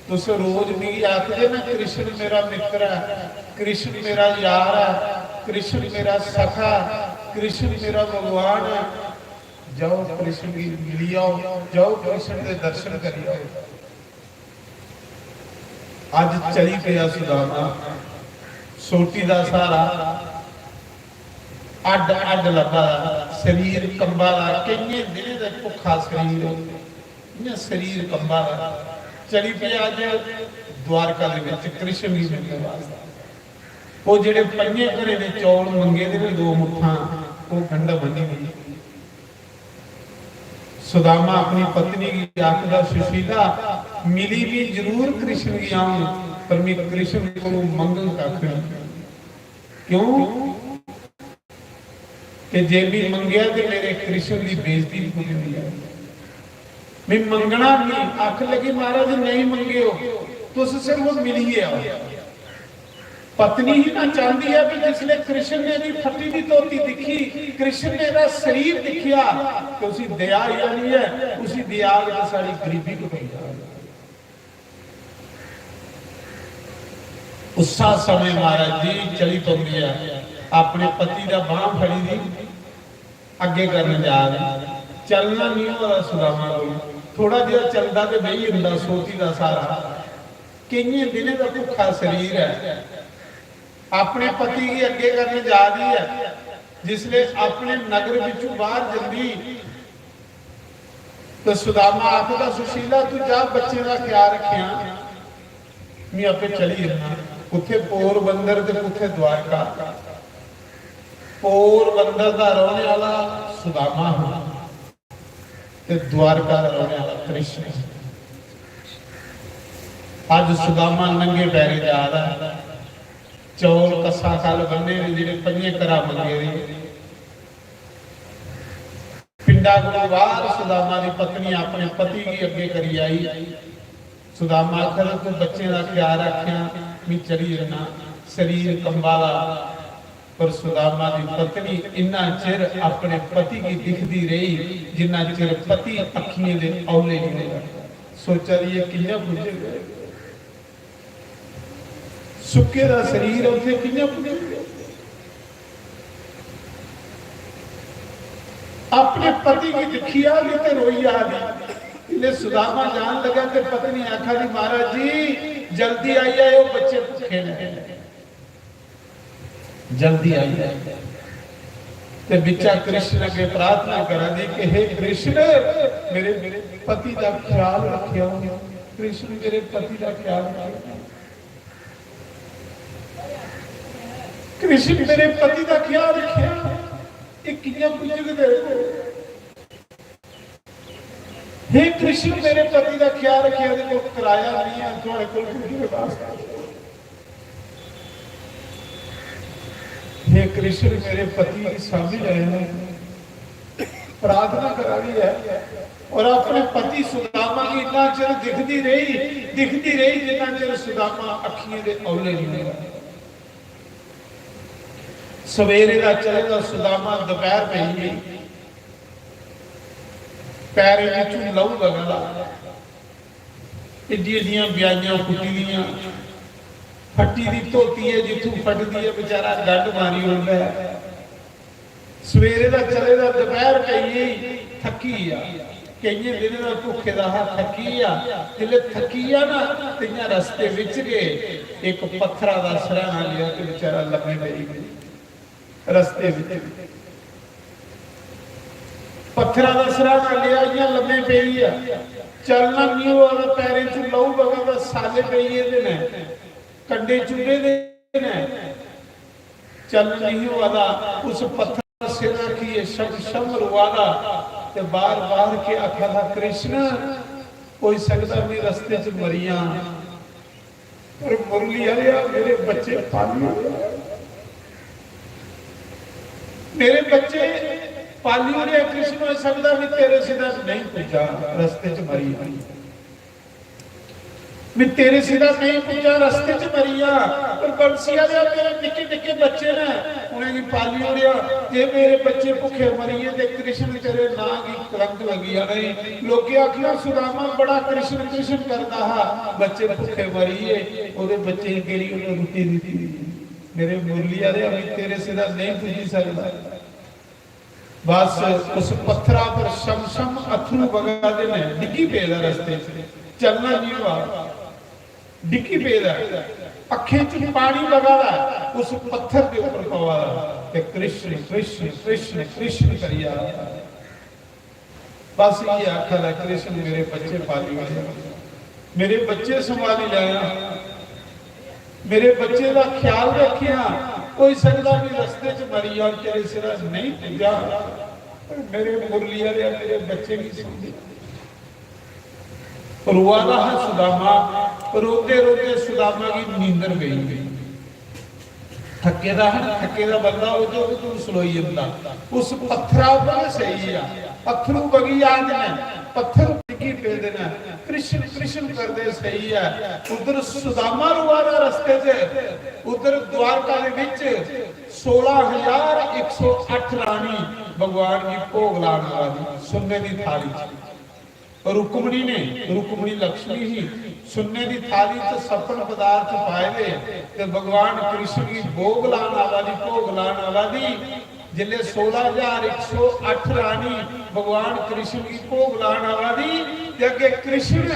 तुस रोज मिगी आखदे ना, कृष्ण मेरा मित्र ऐ, कृष्ण मेरा यार ऐ, कृष्ण मेरा सखा ऐ, कृष्ण मेरा भगवान ऐ। जाओ कृष्ण गी मिली आओ, जाओ कृष्ण दे दर्शन करी आओ।" अज चली पेआ सुदामा, सोटी दा सहारा, अड्ड अड्ड लब्भा दा, शरीर कंबा दा, केइयें दिनें दा भुक्खा शरीर, इ'यां शरीर कंबा दा। चली पेआ अज द्वारका दे विच कृष्ण गी मिलने वास्तै। ओह् जेह्ड़े पंजे घरें दे चौल मंगे दे ने, दो मुट्ठां, ओह् गंढा बन्नी दी। सुदामा अपनी पत्नी गी आखदा, "सुशीला, मिली भी जरूर कृष्ण गी आऊं, पर मैं कृष्ण को मंगन कख नहीं।" क्यों? कि जे भी मंगेआ ते मेरे कृष्ण दी बेइज्जती पूरी होई जाए। मैं मंगना नहीं, आख लगी, "महाराज, नहीं मंगेओ, तुस सिर्फ मिलिए आओ।" पत्नी ही ना चांहदी ऐ कि जिसले कृष्ण ने दी फट्टी दी धोती दिक्खी, कृष्ण ने दा शरीर दिक्खेआ, ते उसी दया आई जानी ऐ, उसी दया च सारी गरीबी कटोई जानी। उस्सा समय महाराज जी चली पौंदी ऐ, अपने पति दा बांह फड़ी दी, अग्गे करन जा दी। चलना नहीं होआ दा सुदामा कोल, थोड़ा जिहा चलदा ते बेही जंदा सोटी दा सहारा। केइयें दिनें दा भुक्खा शरीर ऐ, अपने पति गी अग्गे करन जा दी ऐ। जिसले अपने नगर विचों बाहर जंदी ते सुदामा आखदा, "सुशीला, तू जा, बच्चें दा ख्याल रखेआं, मैं आपे चली जन्ना।" कुत्थे पोरबंदर ते कुत्थे द्वारका। पोरबंदर दा रौहने वाला सुदामा हा ते द्वारका दा रौहने वाला कृष्ण। अज सुदामा नंगे पैरें जा रहा है, चौल कस्सा कल बन्ने ने, जेड़े पंजे घरा मंगे दे। पिंडा कोलों बाहर सुदामा दी पत्नी अपने पति गी अग्गे करी आई। सुदामा आखदा, "तू बच्चें दा ख्याल रखेआं, मैं चली जन्ना।" शरीर कंबा दा, पर सुदामा दी पत्नी इन्ना चिर अपने पति गी दिखदी रही जिन्ना चिर पति अखियें दे औले नहीं होंदा। सोचा दी, "एह् कि'यां पुज्जग?" सुक्के दा शरीर उत्थे कि'यां पुज्जी? अपने पति गी दिक्खिया दी ते रोई आ दी। जिसले सुदामा जान लगा ते पत्नी आखा दी, "महाराज जी, जल्दी आई जाओ, बच्चे भुखे ने, जल्दी आई जाओ।" ते बिच्चा कृष्ण अग्गे प्रार्थना करा दी कि हे कृष्ण, मेरे, मेरे पति दा ख्याल रखेओ, कृष्ण मेरे पति दा ख्याल रखेओ। कृष्ण मेरे पति दा ख्याल रखेआ, एह् कि'यां पुज्जग तेरे कोल? हे कृष्ण, मेरे पति दा ख्याल रखेआ, एह्दे कोल कराया नहीं है, थुआड़े कोल पुज्जने वास्ते। हे कृष्ण, मेरे पति गी साम्भी लैओ। प्रार्थना करा दी है और अपने पति सुदामा गी इन्ना चिर दिखदी रेही, दिखदी रेही जिन्ना चिर सुदामा अखियें दे औले नहीं होया। सवेरे दा चले दा सुदामा, दोपहर पई गई, पैरें विचों लहू बगा दा, एड्डी एड्डियां ब्याइयां फुट्टी दियां, फट्टी दी धोती है, जित्थों फटदी है बेचारा गंढ मारी ओड़दा है। सवेरे दा चले दा, दोपहर पई गेई, थक्की गेआ। केइयें दिनें दा भुक्खे दा हा, थक्की गेआ। जिसलै थक्की गेआ ना, ते इ'यां रस्ते बिच गै इक पत्थरा दा सराहना लेआ ते बेचारा लम्मे पेई गेआ रस्ते बिच। पत्थरा दा सराहना लेआ, इ'यां लम्मे पेई गेआ। चलना निं होआ दा, पैरें च लहू बगा दा, साले पेई गेदे न, कंडे चुभे दे न। चलन नहीं होआ दा। उस पत्थर सिर रखिए शम शम रुआ दा ते बार बार के आखा था, "कृष्ण, होई सकदा मैं रस्ते च मरी जां, पर मुरली आह्लेआ, मेरे बच्चे पाली ओड़े, मेरे बच्चे पाली ओड़े। कृष्ण, होई सकदा मैं तेरे सिरा नहीं पुज्जा, रस्ते च मरी जां।" मैं तेरे सिरा नहीं पुज्जा, रस्ते च मरी जा, पर बंसी आह्लेआ, मेरे निक्के निक्के बच्चे ने, उ'नेंगी पाली ओड़ेआ। जे मेरे बच्चे भुक्खे मरी गे ते कृष्ण, तेरे नां गी कलंक लगी जाना है। लोकें आखना, "सुदामा बड़ा कृष्ण कृष्ण करदा हा, बच्चे भुक्खे मरी गे, ओह्दे बच्चे गी केह्ड़ी उ'नें रुट्टी दित्ती?" मेरे मुरली आह्लेआ, मैं तेरे सिरा नहीं पुज्जी सकदा। बस उस पत्थरा पर शम शम अथरू बगा दे ने, डिग्गी पेदा रस्ते च, चलना नहीं होआ, डिग्गी पेदा, अखें च पानी बगा दा, उस पत्थर के ऊपर पवा दा, ते कृष्ण कृष्ण कृष्ण कृष्ण करिया। बस ये आखा दा, "कृष्ण, मेरे बच्चे पाली ओड़े।" मेरे बच्चे संभाली लैना, मेरे बच्चे दा ख्याल रखेआं। होई सकदा मैं रस्ते च मरी जां, तेरे सिरा नहीं पुज्जा, पर मेरे मुरली आह्लेआ, मेरे बच्चे गी समझ। रोआ दा हा सुदामा, रोंदे रोंदे सुदामा गी नींदर पेई गई। थक्के दा हा ना, थक्के दा बंदा, ओह् जो तू सलोई जंदा, उस पत्थरा पर सेई गेआ, अत्थरू बगी आ गए, पत्थर की पेदे न, कृष्ण कृष्ण करदे सेही ऐ। उधर सुदामा रोआ दा रस्ते च, उधर द्वारका दे विच सोलां हजार इक सौ अट्ठ रानी भगवान गी भोग लान आवा दी सुन्ने दी थाली च। रुक्मणी ने, रुक्मणी लक्ष्मी ही, सुन्ने दी थाली च सपन पदार्थ पाए दे ते भगवान कृष्ण गी भोग लान आवा दी, भोग लान आवा दी। जिसले सोलां हजार इक सौ अट्ठ रानी भगवान कृष्ण गी भोग लान आवा दी, ते अग्गे कृष्ण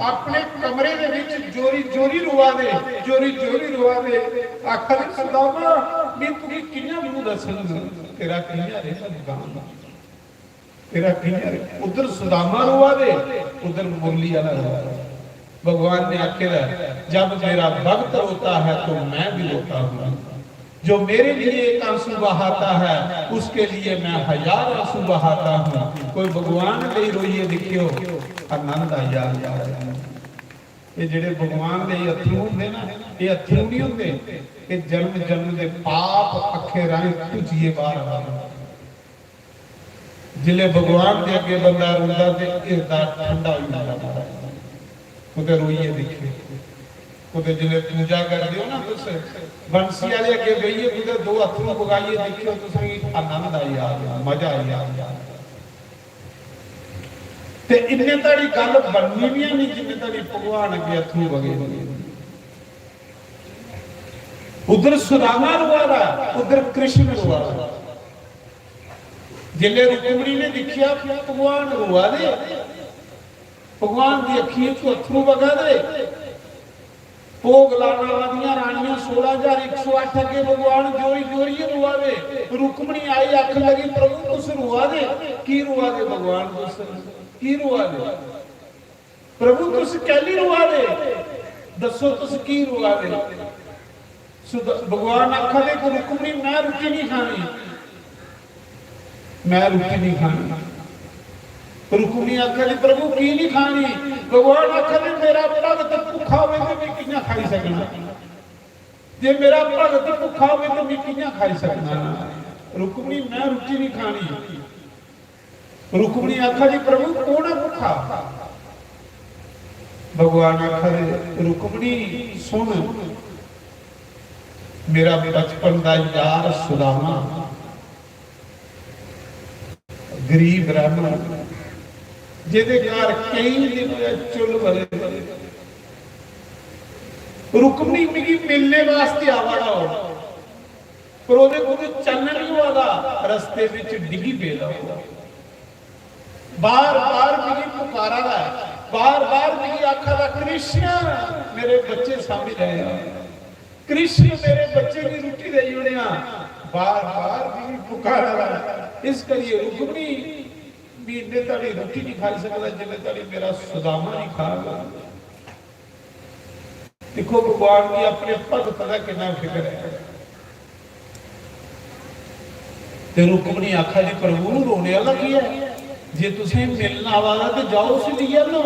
अपने कमरे दे विच जोरी जोरी रोआ दे, जोरी जोरी रोआ दे, आखा दे, "सुदामा, मैं तुगी कि'यां मूंह दस्सङ? तेरा कि'यां रेहा मुकाम?" तेरा कि'यां रे? उधर सुदामा रोआ दे, उधर मुरली वाला रोआ दे। भगवान ने आखे दा, "जब मेरा भक्त रोता है तो मैं भी रोता हूँ। जो मेरे लिए एक आंसू बहाता है, उसके लिए मैं हजार आंसू बहाता हूँ।" कोई भगवान ले रोइए दिखियो, आनंद आया। ये जेड़े भगवान दे अथरू होंदे ना, ये अथरू नहीं होंदे, ये जन्म जन्म दे पाप अखे राहें तुझिए बाहर आवे। जिसले भगवान दे अगे बंदा रोंदा ते हिरदा ठंडा हो जाता। महाराज, कुते रोइए दिखे, कुते जिसले पूजा करते हो ना, तुस बंसी वाले अगे बेहिए, कुते दो अथरू बगाइए दिखे, तुसेंगी आनंद आई जाएगा, मजा आई जाएगा। ते इन्ने ताड़ी गल बननी भी नहीं, जिन्ने ताड़ी भगवान अगे अथरू बगे। उधर सुदामा रोआ दा, उधर कृष्ण रोआ दा। जिसले रुक्मणी ने दिखिया कि भगवान रोआ दे, भगवान दी अखियें चों अथरू बगा दे, भोग लाने वालियां रानियां सोलां हजार इक सौ अट्ठ अगे भगवान जोरी जोरियै रोआ दे। रुक्मणी आई, आखन लगी, "प्रभु, तुस रोआ दे, की रोआ दे भगवान, तुस की रोआ दे? प्रभु, तुस कैली रोआ दे? दस्सो, तुस की रोआ दे?" सुद-, भगवान आखा दे कि रुक्मणी, मैं रुट्टी नहीं खानी, मैं रुट्टी नहीं खानी। रुक्मणी आखा दी, "प्रभु, की नहीं खानी?" भगवान आखा दे, "मेरा भगत भुखा होवे तो मैं कि'यां खाई सकना? जे मेरा भगत भुखा होवे तो मैं कि'यां खाई सकना?" रुक्मणी, मैं रुट्टी नहीं खानी। रुक्मणी आखा दी, "प्रभु, कौन है भुखा?" भगवान आखा दे, "रुक्मणी, सुन, मेरा बचपन का यार सुदामा, गरीब ब्राह्मण, जेदे घर केई दिन होए चुल्ल बले दे, रुक्मणी मिगी मिलने वास्ते आवा दा हो, पर ओदे कोल चलन नहीं होआ दा, रस्ते विच डिग्गी पेदा हो, बार बार मिगी पुकारा दा है, बार बार मिगी आखा दा, 'कृष्ण, मेरे बच्चे सांभी लै, कृष्ण, मेरे बच्चे गी रुट्टी देई ओड़ेआ।' बार बार मिगी पुकारा दा है। इस करियै रुक्मणी, मैं इन्ने धड़ी रुट्टी नहीं खाई सकदा जिन्ने धड़ी मेरा सुदामा नहीं खाग।" देखो, भगवान गी अपने भगत का कितना फिक्र है। ते रुक्मणी आखा दी, "प्रभु, रोने वाला की है? जे तुसें मिलना आवा दा ते जाओ, उसी लेई आनो।"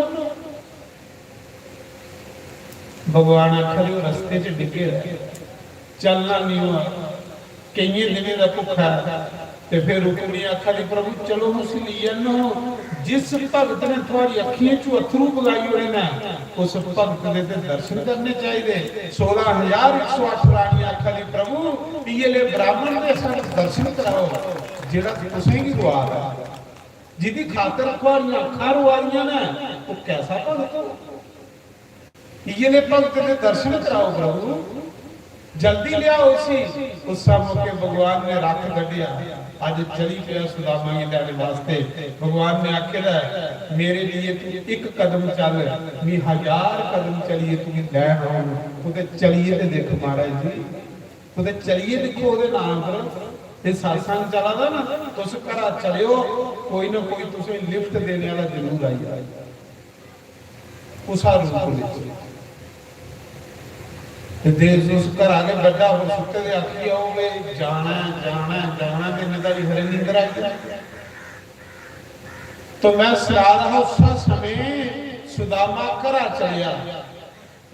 भगवान आखा दे, "ओह् रस्ते च डिग्गे दा ऐ, चलना नहीं होआ, केइयें दिनें दा भुक्खा ऐ।" ते फिर रुक्मणी आखा दी, "प्रभु, चलो, उसी लेई आनो। जिस भगत ने थुआड़ी अक्खियें चों अत्थरू बगाई ओड़े न, उस भगत दे ते दर्शन करने चाहिए। सोलां हजार इक सौ अट्ठ रानी आखा दी, प्रभु, इये ले ब्राह्मण दे सानू दर्शन कराओ, जेड़ा तुसेंगी रोआ दा, जिदी खातर थुआड़ियां अक्खां रोआ दियां न, वो कैसा भगत हो?" इये भगत दे दर्शन कराओ प्रभु, जल्दी लियाओ उसी। उस मौके भगवान ने रथ कड्ढिया, अज चली पिया सुदामा गी लैने वास्ते। भगवान ने आखे दा है, "मेरे लिए तू एक कदम चल, मैं हजार कदम चलिए तुगी लैन आऊं।" कुते चलिए ते दिख महाराज जी, कुते चलिए दिक्खो ओहदे नाम पर। ये सत्संग चला दा ना, तुस घरा चलेओ, कोई ना कोई तुसें लिफ्ट देने वाला जरूर आई जाएगा। उस रूप विच। ते जे तुस घरा गै बड्डा हो सुत्ते दे आखी आओ वे जाना है, जाना है, जाना है, ते इन्ने तारी खरे नींदर आई जाए। तो मैं सनाऽ रहा, उस समय सुदामा घरा चलेआ,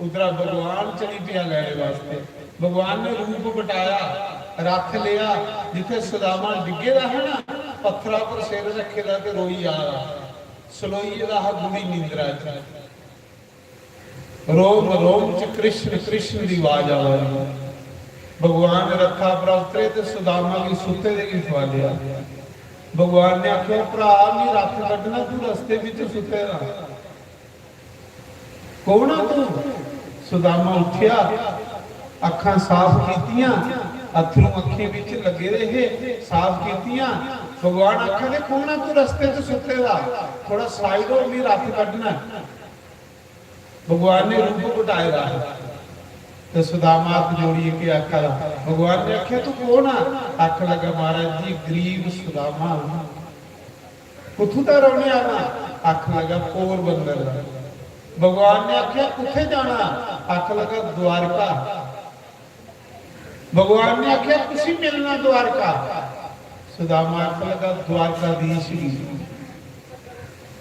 उधरा भगवान चली पिया लैने वास्ते। भगवान ने रूप बटाया, रथ लिया, जिथे सुदामा डिग्गे दा है ना, पत्थरा पर सिर रखे दा ते रोई आ रहा। सलोई दा हा गुड़ी निंद्रा च। रोम रोम च कृष्ण कृष्ण दी आवाज आवा दी। भगवान रथा पर उतरे ते सुदामा गी सुते दे गी ठुआलेआ। भगवान ने आखेआ, "भ्रा, मी रथ कड्ढना, तू रस्ते बिच सुते दा। कौन आ तू?" सुदामा उठिया, अखां साफ कीतियां, अथरू अखें बिच लगे दे हे, साफ कीतियां। भगवान आखा दे, "कौन आ तू रस्ते च सुते दा? थोड़ा साइड हो, मी रथ कड्ढना।" भगवान ने रूप घटाए दा हा। ते सुदामा हत्थ जोड़िए के आखा दा? भगवान ने आख्या, "तू कौन आ?" आख लगा, "महाराज जी, गरीब सुदामा, कुत्थू दा रौहने आला?" आख लगा, "पोरबंदर दा।" भगवान ने आख्या, "कुत्थे जाना?" आख लगा, "द्वारका।" भगवान ने आख्या, "कुसी मिलना द्वारका?" सुदामा आख लगा, "द्वारकाधीश गी।"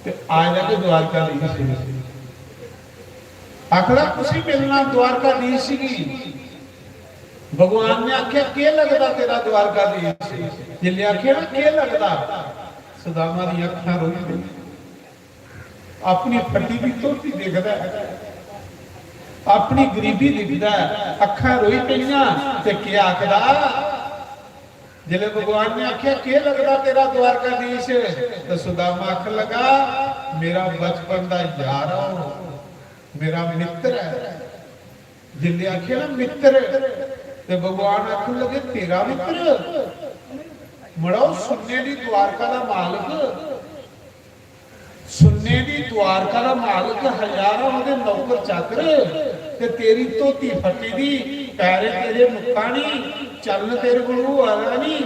ते आया के द्वारकाधीश गी। आखदा, "कुसी मिलना द्वारकाधीश गी?" भगवान ने आख्या, "केह लगदा तेरा द्वारकाधीश?" जिसले आख्या ना, "केह लगदा?" सुदामा दी अखां रोई गई। अपनी फटी दी धोती देखदा है, अपनी गरीबी दिखदा है, अखां रोई पईयां ते केह आखदा? जिसले भगवान ने आख्या, "केह लगदा तेरा द्वारकाधीश?" तो सुदामा आखन लगा, "मेरा बचपन दा यार है, मेरा मित्र है।" जिसले आख्या ना मित्र, ते भगवान आखन लगे, "तेरा मित्र?" मड़ो, सुन्ने दी द्वारका दा मालक, सुन्ने दी द्वारका दा मालक, हजारां ओहदे नौकर चाकर, ते तेरी धोती फटी दी, पैरें तेरे मुक्का नी, चलन तेरे कोल होआ दा नी,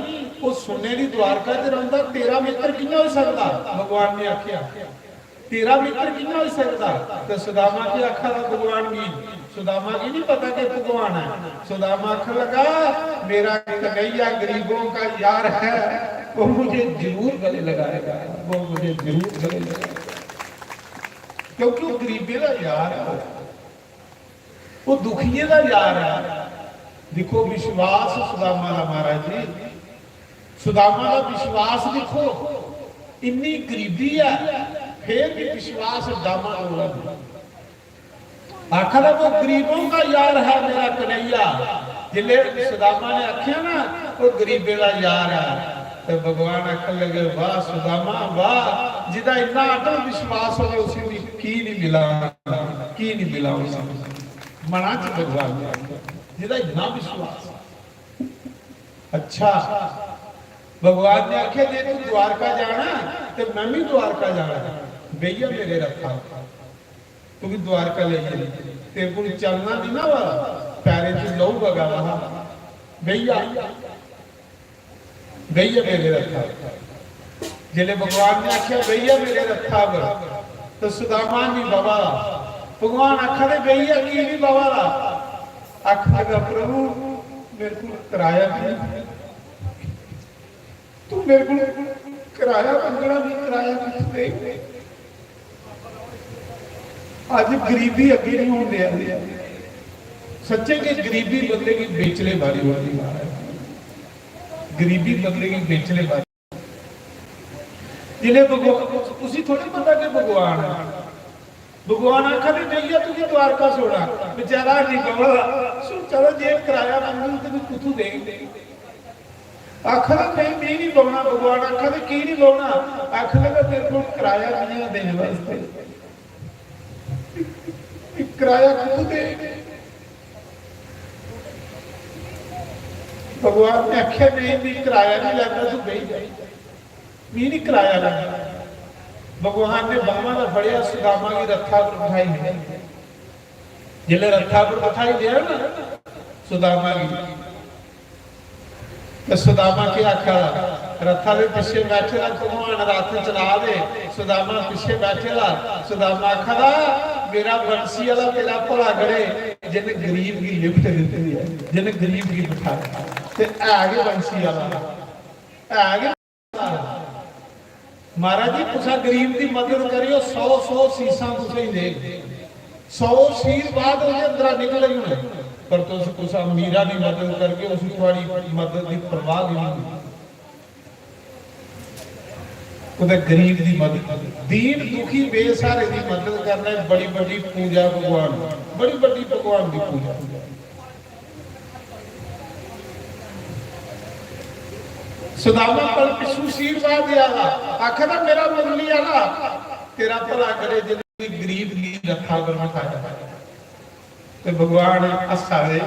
ओह सुन्ने दी द्वारका च रौंहदा, तेरा मित्र कियां होई सकदा? भगवान ने आखेआ, "तेरा मित्र कियां होई सकदा?" ते सुदामा की आखा दा भगवान गी, सुदामा की नहीं पता कि भगवान है। सुदामा आखन लगा, "मेरा कन्हैया गरीबों का यार है, वो मुझे जरूर गले लगाएगा, वो मुझे जरूर गले लगाएगा।" क्योंकि वो गरीबे का यार है, वो दुखिये का यार है। देखो विश्वास सुदामा का, महाराज जी, सुदामा का विश्वास देखो, इन्नी गरीबी है, फिर भी विश्वास डामाडोल है। आखदा, "वो गरीबों का यार है मेरा कन्हैया।" जिसले सुदामा ने आख्या ना, "वो गरीबे का यार है," तो भगवान आखन लगे, "वाह सुदामा, वाह, जिदा इन्ना अटल विश्वास हो, उसी भी की नहीं मिला, की नहीं मिला उसी मना च भगवान ने आख्या, जिदा इन्ना विश्वास।" अच्छा, भगवान ने आख्या, "जे तू द्वारका जाना, ते मैं भी द्वारका जाना, बेही जा मेरे रथा।" तू भी द्वारका ले गई, तेरे को चलना नहीं ना हुआ, पैरें च लहू बगा रहा, बेही जा, बेही जा मेरे रथा। जिसले भगवान ने आख्या, "बेही जा मेरे रथा पर," तो सुदामा नहीं बवा। भगवान आखा दे, "बेही जा, की नहीं बवा?" आखा लगा, "प्रभु, मेरे को किराया नहीं।" तू मेरे को किराया मंगना नहीं, किराया कुछ दे। अज गरीबी अगे नहीं होने आली। सच्चे के गरीबी बंदे की बेचले बारी होती है। गरीबी बंदे की बेचले बारी। जिले भगवान, उसी थोड़ी पता कि भगवान है। भगवान आखा दे, "भैया, तुझे द्वारका छोड़ा।" बेचारा नहीं बवा। सोचा दा, "जे किराया मंगू तो कुत्थू देंगे?" आखा दे, "नहीं, मैं नहीं बौना।" भगवान आखा दे, "की नहीं बौना?" आखन लगा, "मेरे को किराया नहीं है देने वास्ते।" किराया कुत्थू दे? भगवान ने आख्या, "नहीं, मैं किराया नहीं लैंदा, तू बेही जा।" मी नहीं किराया लैंदा। भगवान ने बांहवां दा फड़िया, सुदामा गी रथा पर बठाई लिया। जिसले रथा पर बठाई लिया ना सुदामा गी, ते सुदामा के आखा दा? रथा दे पिछे बैठे दा, भगवान रथ चला दे, सुदामा पिछे बैठे दा। सुदामा आखा दा, "मेरा बंसी आला तेरा भला करे, जिन गरीब गी लिफ्ट दित्ती दी है, जिन गरीब गी बिठाया।" ते है गै बंसी आला, है गै। महाराज जी, कुसा गरीब दी मदद करियो, सौ सौ सीसां तुसेंगी देग। सौ सीर बाद ओह्दे अंदरा निकलग, पर तुस कुसा अमीरा दी मदद करगे, उस थुआड़ी मदद दी परवाह नहीं होंदी। कुतै गरीब दी मदद, दीन दुखी बेसहारे दी मदद करना, बड़ी बड्डी पूजा भगवान, बड़ी बड्डी भगवान दी पूजा। सुदामा कल पिछू आशीर्वाद देआ दा, आखा दा, "मेरा मुरली आह्ला, तेरा भला करे, जिन्ने गरीब दी रथा पर मठाया।" ते भगवान हस्सा दे,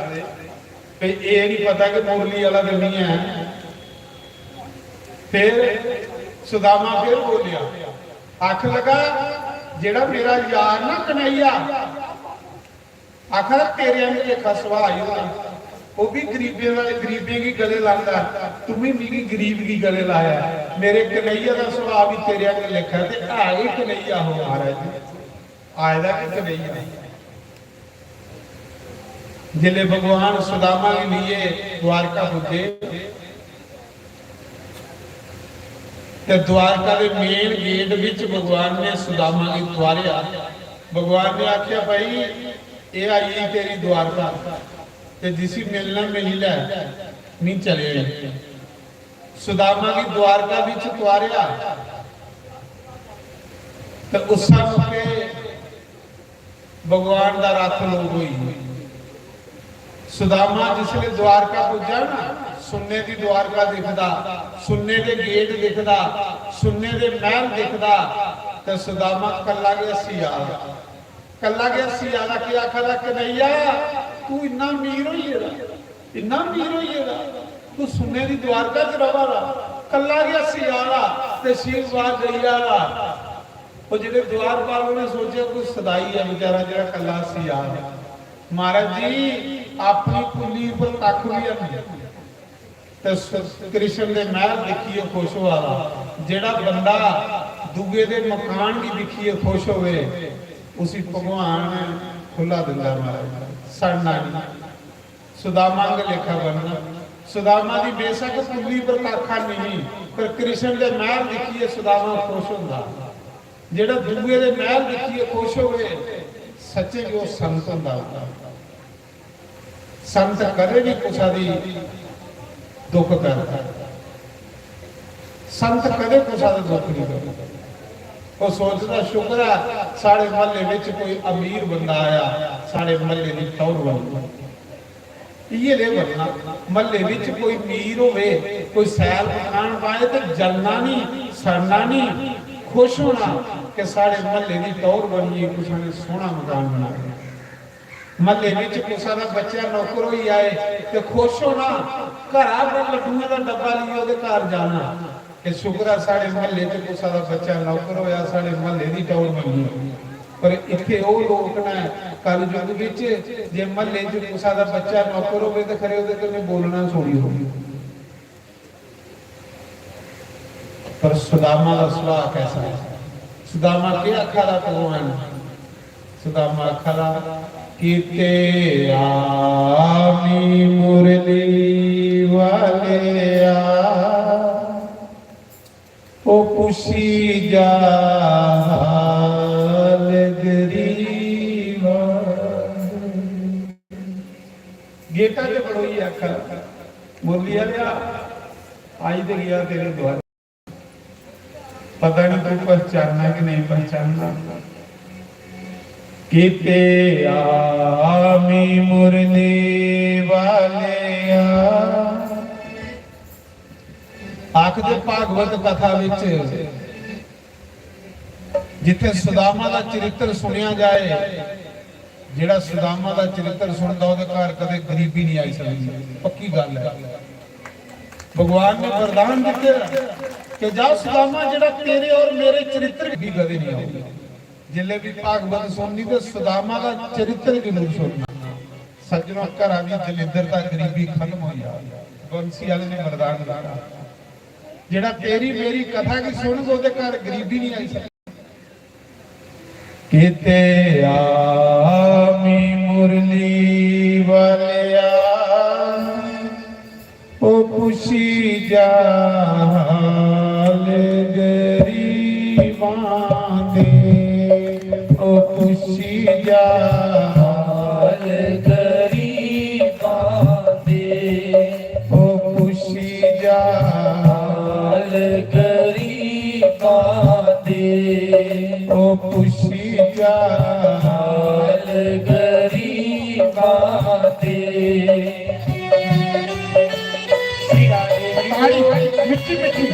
ते एह् नहीं पता कि मुरली आह्ला ते नहीं है। फिर सुदामा फिर बोलिया, आख लगा, "जेड़ा मेरा यार ना कन्हैया, आखा तेरे आंगे लेखा सुभाऽ ही होना, ओह् भी गरीबें दा, गरीबें गी गले लांदा, तू भी मिगी गरीब गी गले लाया। मेरे कन्हैया दा सुभाऽ भी तेरे आंगे लेखा, ते है ही कन्हैया हो महाराज जी, आए दा भी कन्हैया।" जिसले भगवान सुदामा गी लेइयै द्वारका पुज्जे, ते द्वारका दे मेन गेट विच भगवान ने सुदामा गी तुआरेआ। भगवान ने आखेआ, "भाई, एह् आई गेई तेरी द्वारका, ते जिसी मिलना मिली लै, मी चले।" सुदामा गी द्वारका विच तुआरेआ, ते उस मौके भगवान दा रथ लोप होई गेआ। सुदामा जिसले द्वारका पुज्जा ना, सुन्ने दी द्वारका दिखदा, सुन्ने दे गेट दिखदा, सुन्ने दे मैह्ल दिखदा, ते सुदामा कल्ला गै हस्सी आ। कल्ला गै हस्सी आ, केह् आखा दा, "कन्हैया, तू इन्ना अमीर होई गेदा, इन्ना अमीर होई गेदा, तू सुन्ने दी द्वारका च रवा दा, कल्ला गै हस्सी आ दा ते आशीर्वाद देई आ दा।" ओह् जेह्ड़े द्वारपाल, उ'नें सोचेआ, "कोई सदाई ऐ बेचारा, जेह्ड़ा कल्ला हस्सी आ।" महाराज जी, अपनी कुल्ली उप्पर कक्ख बी हैनी, ते स-, कृष्ण दे मैह्ल दिक्खियै खुश होआ दा। जेह्ड़ा बंदा दूए दे मकान गी दिक्खियै खुश होवे, उसी भगवान खु'ल्ला दिंदा महाराज, सड़ना नहीं। सुदामा आंगर लेखा बनना। सुदामा दी बेशक कुल्ली पर कक्ख नेईं, पर कृष्ण दे मैह्ल दिक्खियै सुदामा खुश होंदा। जेह्ड़ा दूए दे मैह्ल दिक्खियै खुश होवे, सच्चें गै ओह् संत होंदा। संत कदें बी कुसै दी दुख करदा, संत कदें कुसै दा दुख नहीं करदा। ओह् सोचदा, "शुक्र ऐ, साढ़े म्हल्ले विच कोई अमीर बंदा आया, साढ़े म्हल्ले दी टौह्र बनी।" इ'यै नेह् बनना। म्हल्ले विच कोई मीर होवे, कोई शैल मकान पाए, ते जलना नहीं, सड़ना नहीं, खुश होना कि साढ़े म्हल्ले दी टौह्र बनी, कुसै ने सोहना मकान बनाया। म्हल्ले विच कुसै दा बच्चा नौकर होई जाए ते खुश होना, घरा पर लड्डुएं दा डब्बा लेइयै ओह्दे घर जाना। कि शुक्र ऐ, साढ़े म्हल्ले च कुसै दा बच्चा नौकर होया, साढ़े म्हल्ले दी टौह्र बनी। पर इत्थै ओह् लोक न कलयुग बिच, जे म्हल्ले च कुसै दा बच्चा नौकर होवे ते खरे ओह्दे कन्नै बोलना छोड़ी ओड़ो। पर सुदामा दा सुभाऽ कैसा ऐ? सुदामा केह् आखा दा भगवान? सुदामा आखा दा, "किते आमी मुरली वालेआ, ओ पुछी जा हाल गरीबा।" गेटा ते बड़ोई आखा, "मुरली आलेआ, आई ते गया तेरे द्वार, पता नहीं तू पहचानना कि नहीं पहचानना।" किते आमी मुरली वालेआ। आखदे भागवत कथा विच जिथे सुदामा दा चरित्र सुनिया जाए, जेड़ा सुदामा दा चरित्र सुनदा, ओहदे घर कदे गरीबी नहीं आई सकदी, पक्की गल है। भगवान ने वरदान दिते कि जा सुदामा, जेड़ा तेरे और मेरे चरित्र की कदे नहीं आऊगी। जिसले भी भागवत सुननी ते सुदामा दा चरित्र जरूर सुनना। सज्जनों, घरा दी दलिद्रता, गरीबी खत्म हो जाए। बंसी वाले ने वरदान दिता, जेड़ा तेरी मेरी कथा की सुनग, ओहदे घर गरीबी नहीं आई सकती। किते आमी मुरली वालिया, ओ पुछी जा हाल गरीबां दे, ओ पुछी जा हाल गरीबां दे, ओ पुछी जा हाल गरीबां गरीबां दे, ओ पुच्छी जा हाल गरीबां दे। ताड़ी, मिट्ठी, मिट्ठी।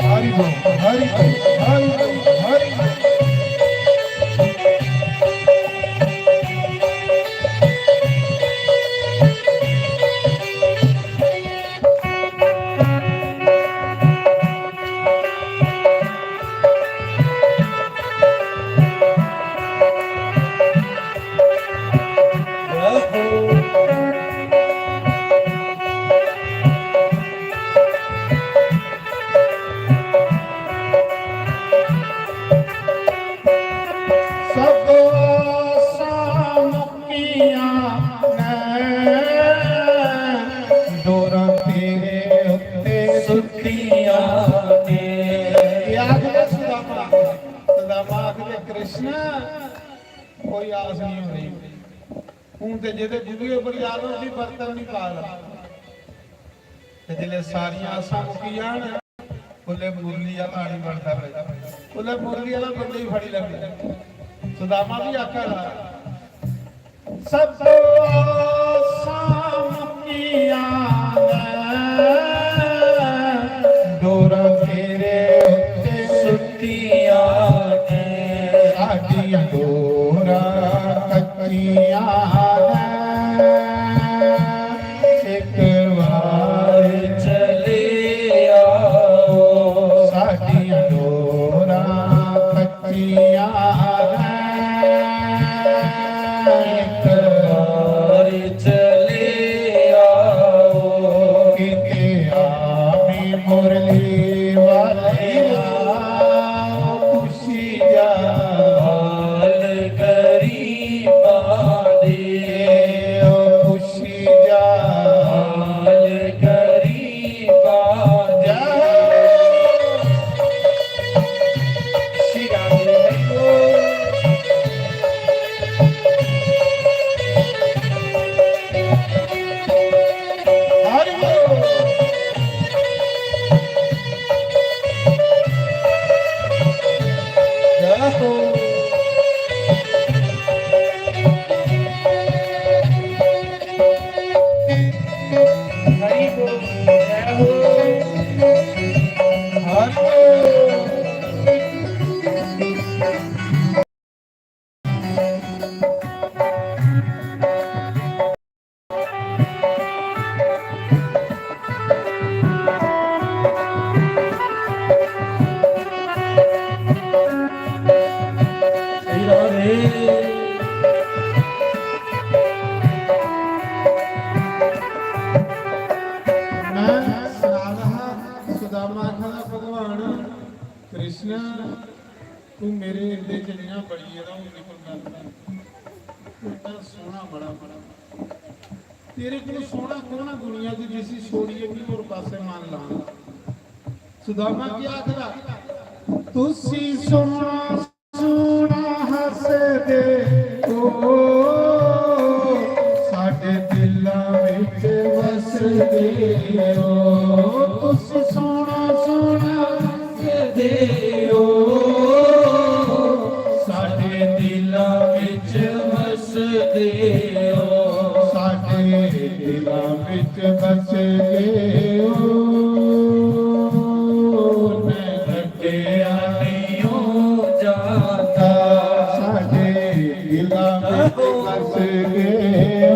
हरि बोल, हरि बोल, हरि बोल, हरि बोल। सब आसां मुक्कियां न, डोरां तेरे उत्ते सुट्टियां ने। ये आखदे सुदामा, सुदामा आखदे, "कृष्ण, कोई आस नहीं होनी।" हूं ते जेह्दे जुगले उप्पर याद होंदी, बर्तन नहीं पाल। ते जिसले सारियां आसां मुक्की जान, उसले मुरली आह्ला आनी बनदा भाई, उसले मुरली आह्ला बंदे गी फड़ी लैंदे। सुदामा भी आखा दा, "सब आसां मुक्कियां न, डोरां तेरे उत्ते सुट्टियां ने, साडियां डोरां कच्चियां न।" एक बार चले आओ। साडियां डोरां कच्चियां न, एक बार चले आओ। किते आमी मुरली वाले आओ, पुछी जा हाल गरीबां दे, ओ पुछी जा हाल गरीबां दे। श्री राम जी हरि बोल। हरि बोल। जय हो। हरि बोल। जय हो। हरि बोल। मैं सना दा हा, सुदामा आखा दा, "भगवान कृष्ण, तू मेरे हिरदे च नेहा बड़ी गेदा, हून निकलदा नेईं। तू इन्ना सोहना बड़ा, बड़ा। तेरे कोल सोहना कौन ऐ दुनिया च, जिसी छोड़ियै मी होर पासै मन लां?" सुदामा केह् आखदा? "तुसी सोहना, सोहना हसदे ओ, साडे दिलां विच वसदे ओ। तुसी सोहना, सोहना हसदे ओ, साडे दिलां विच वसदे ओ।" साडे दिलां विच बस गए ओ, न कड्ढेआ निं ओ जांदा। साडे दिलां विच बस गए ओ,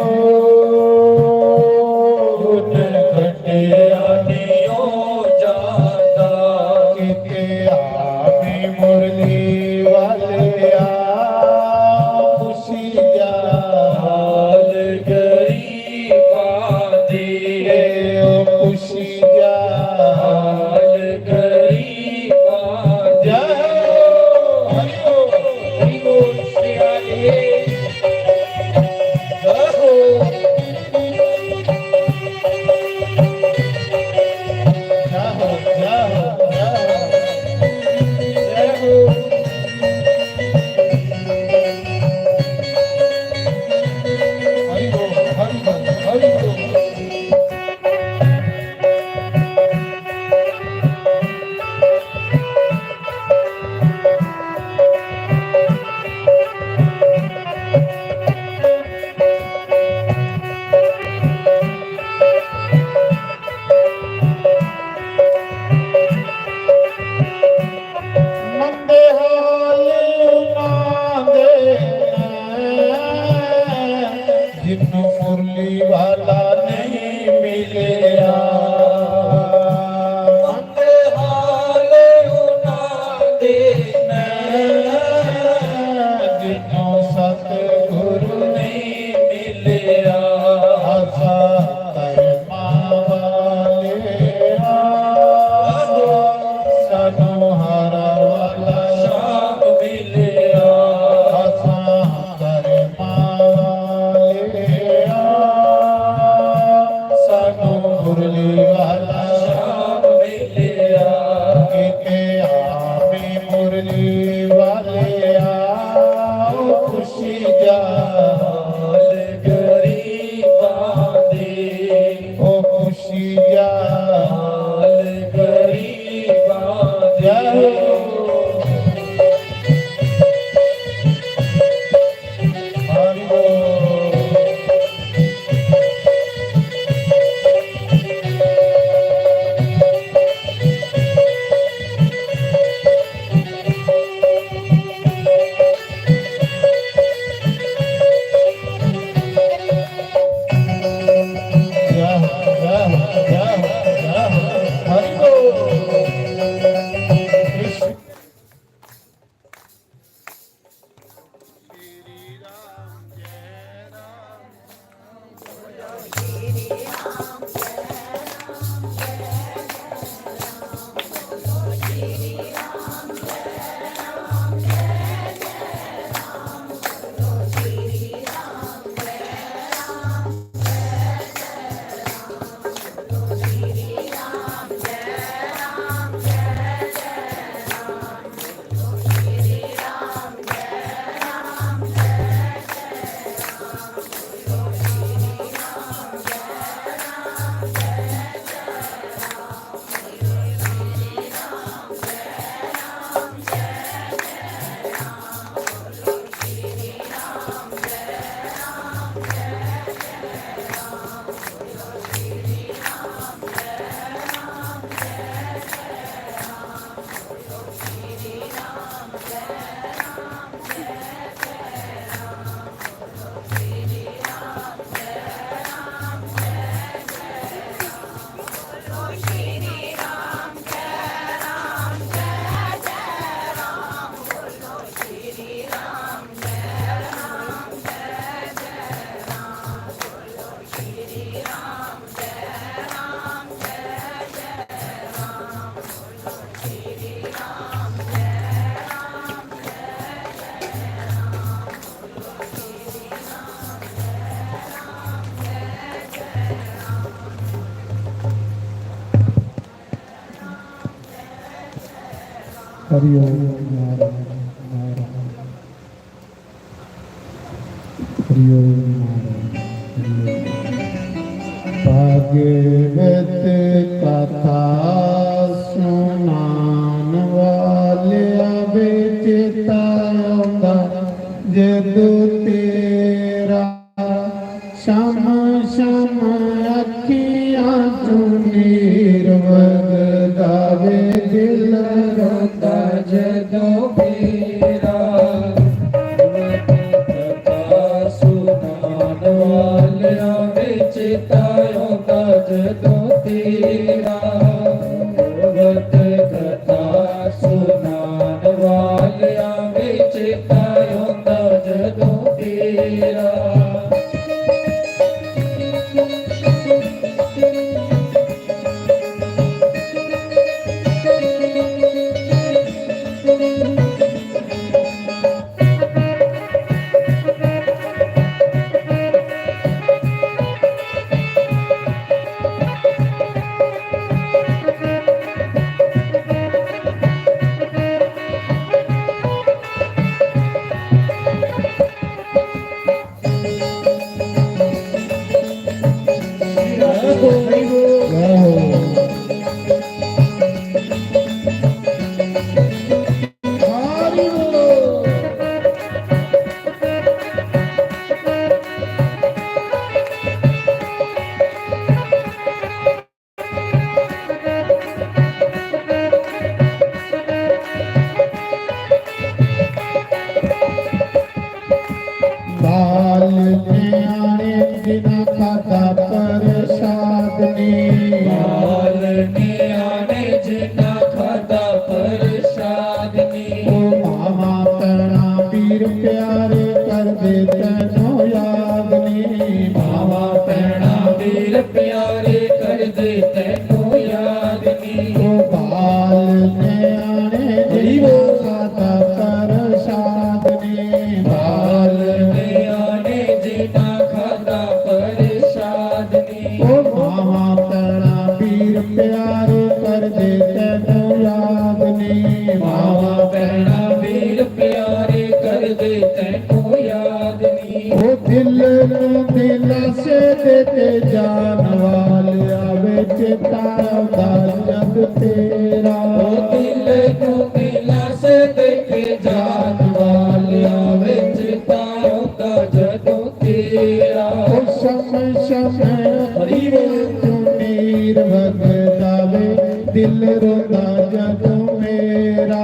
न कड्ढेआ निं ओ जांदा। किते आमी मुरली वालेआ, पुछी जा हाल गरीबां दे, ओ पुछी जा हाल गरीबां दे। हरि बोल, हरि बोल, श्री हरि। जिन्नू मुरली वाला नहीं मिलया, मंदे हाल उन्हां दे ने, जिन्नू सतगुरु नहीं मिलया। असां करमां वाले आ, सानू हारा वाला शाम मिलया। असां करमां वाले आ, सानू मुरली वाला शाम मिलया। किते आमी मुरली वाले आ, ओ खुशी जा हाल गरीबां दे, ओ खुशी जा हाल गरीबां दे। जय हो। हरि ओम नारायण नारायण। हरि ओम नारायण। हरि ओम। भागवत कथा सुनान वालिया विच तां आंदा जदू तेरा शम शम अखियां चों नीर वगदा वे, दिल रोंदा जदों पीरा। कथा सुनान वालियां विच तां आंदा जदों पीरा। कथा सुनान वालियां विच तां आंदा जदों पीरा। बाल ध्याने जान वालिया वे चेता आंदा जग तेरा। ओ दिल नू दिलासे दे के जान वालिया वे चेता आंदा जग तेरा। ओ शम शम हरी बोल। तू नीर वगदा वे दिल रोंदा जदों मेरा।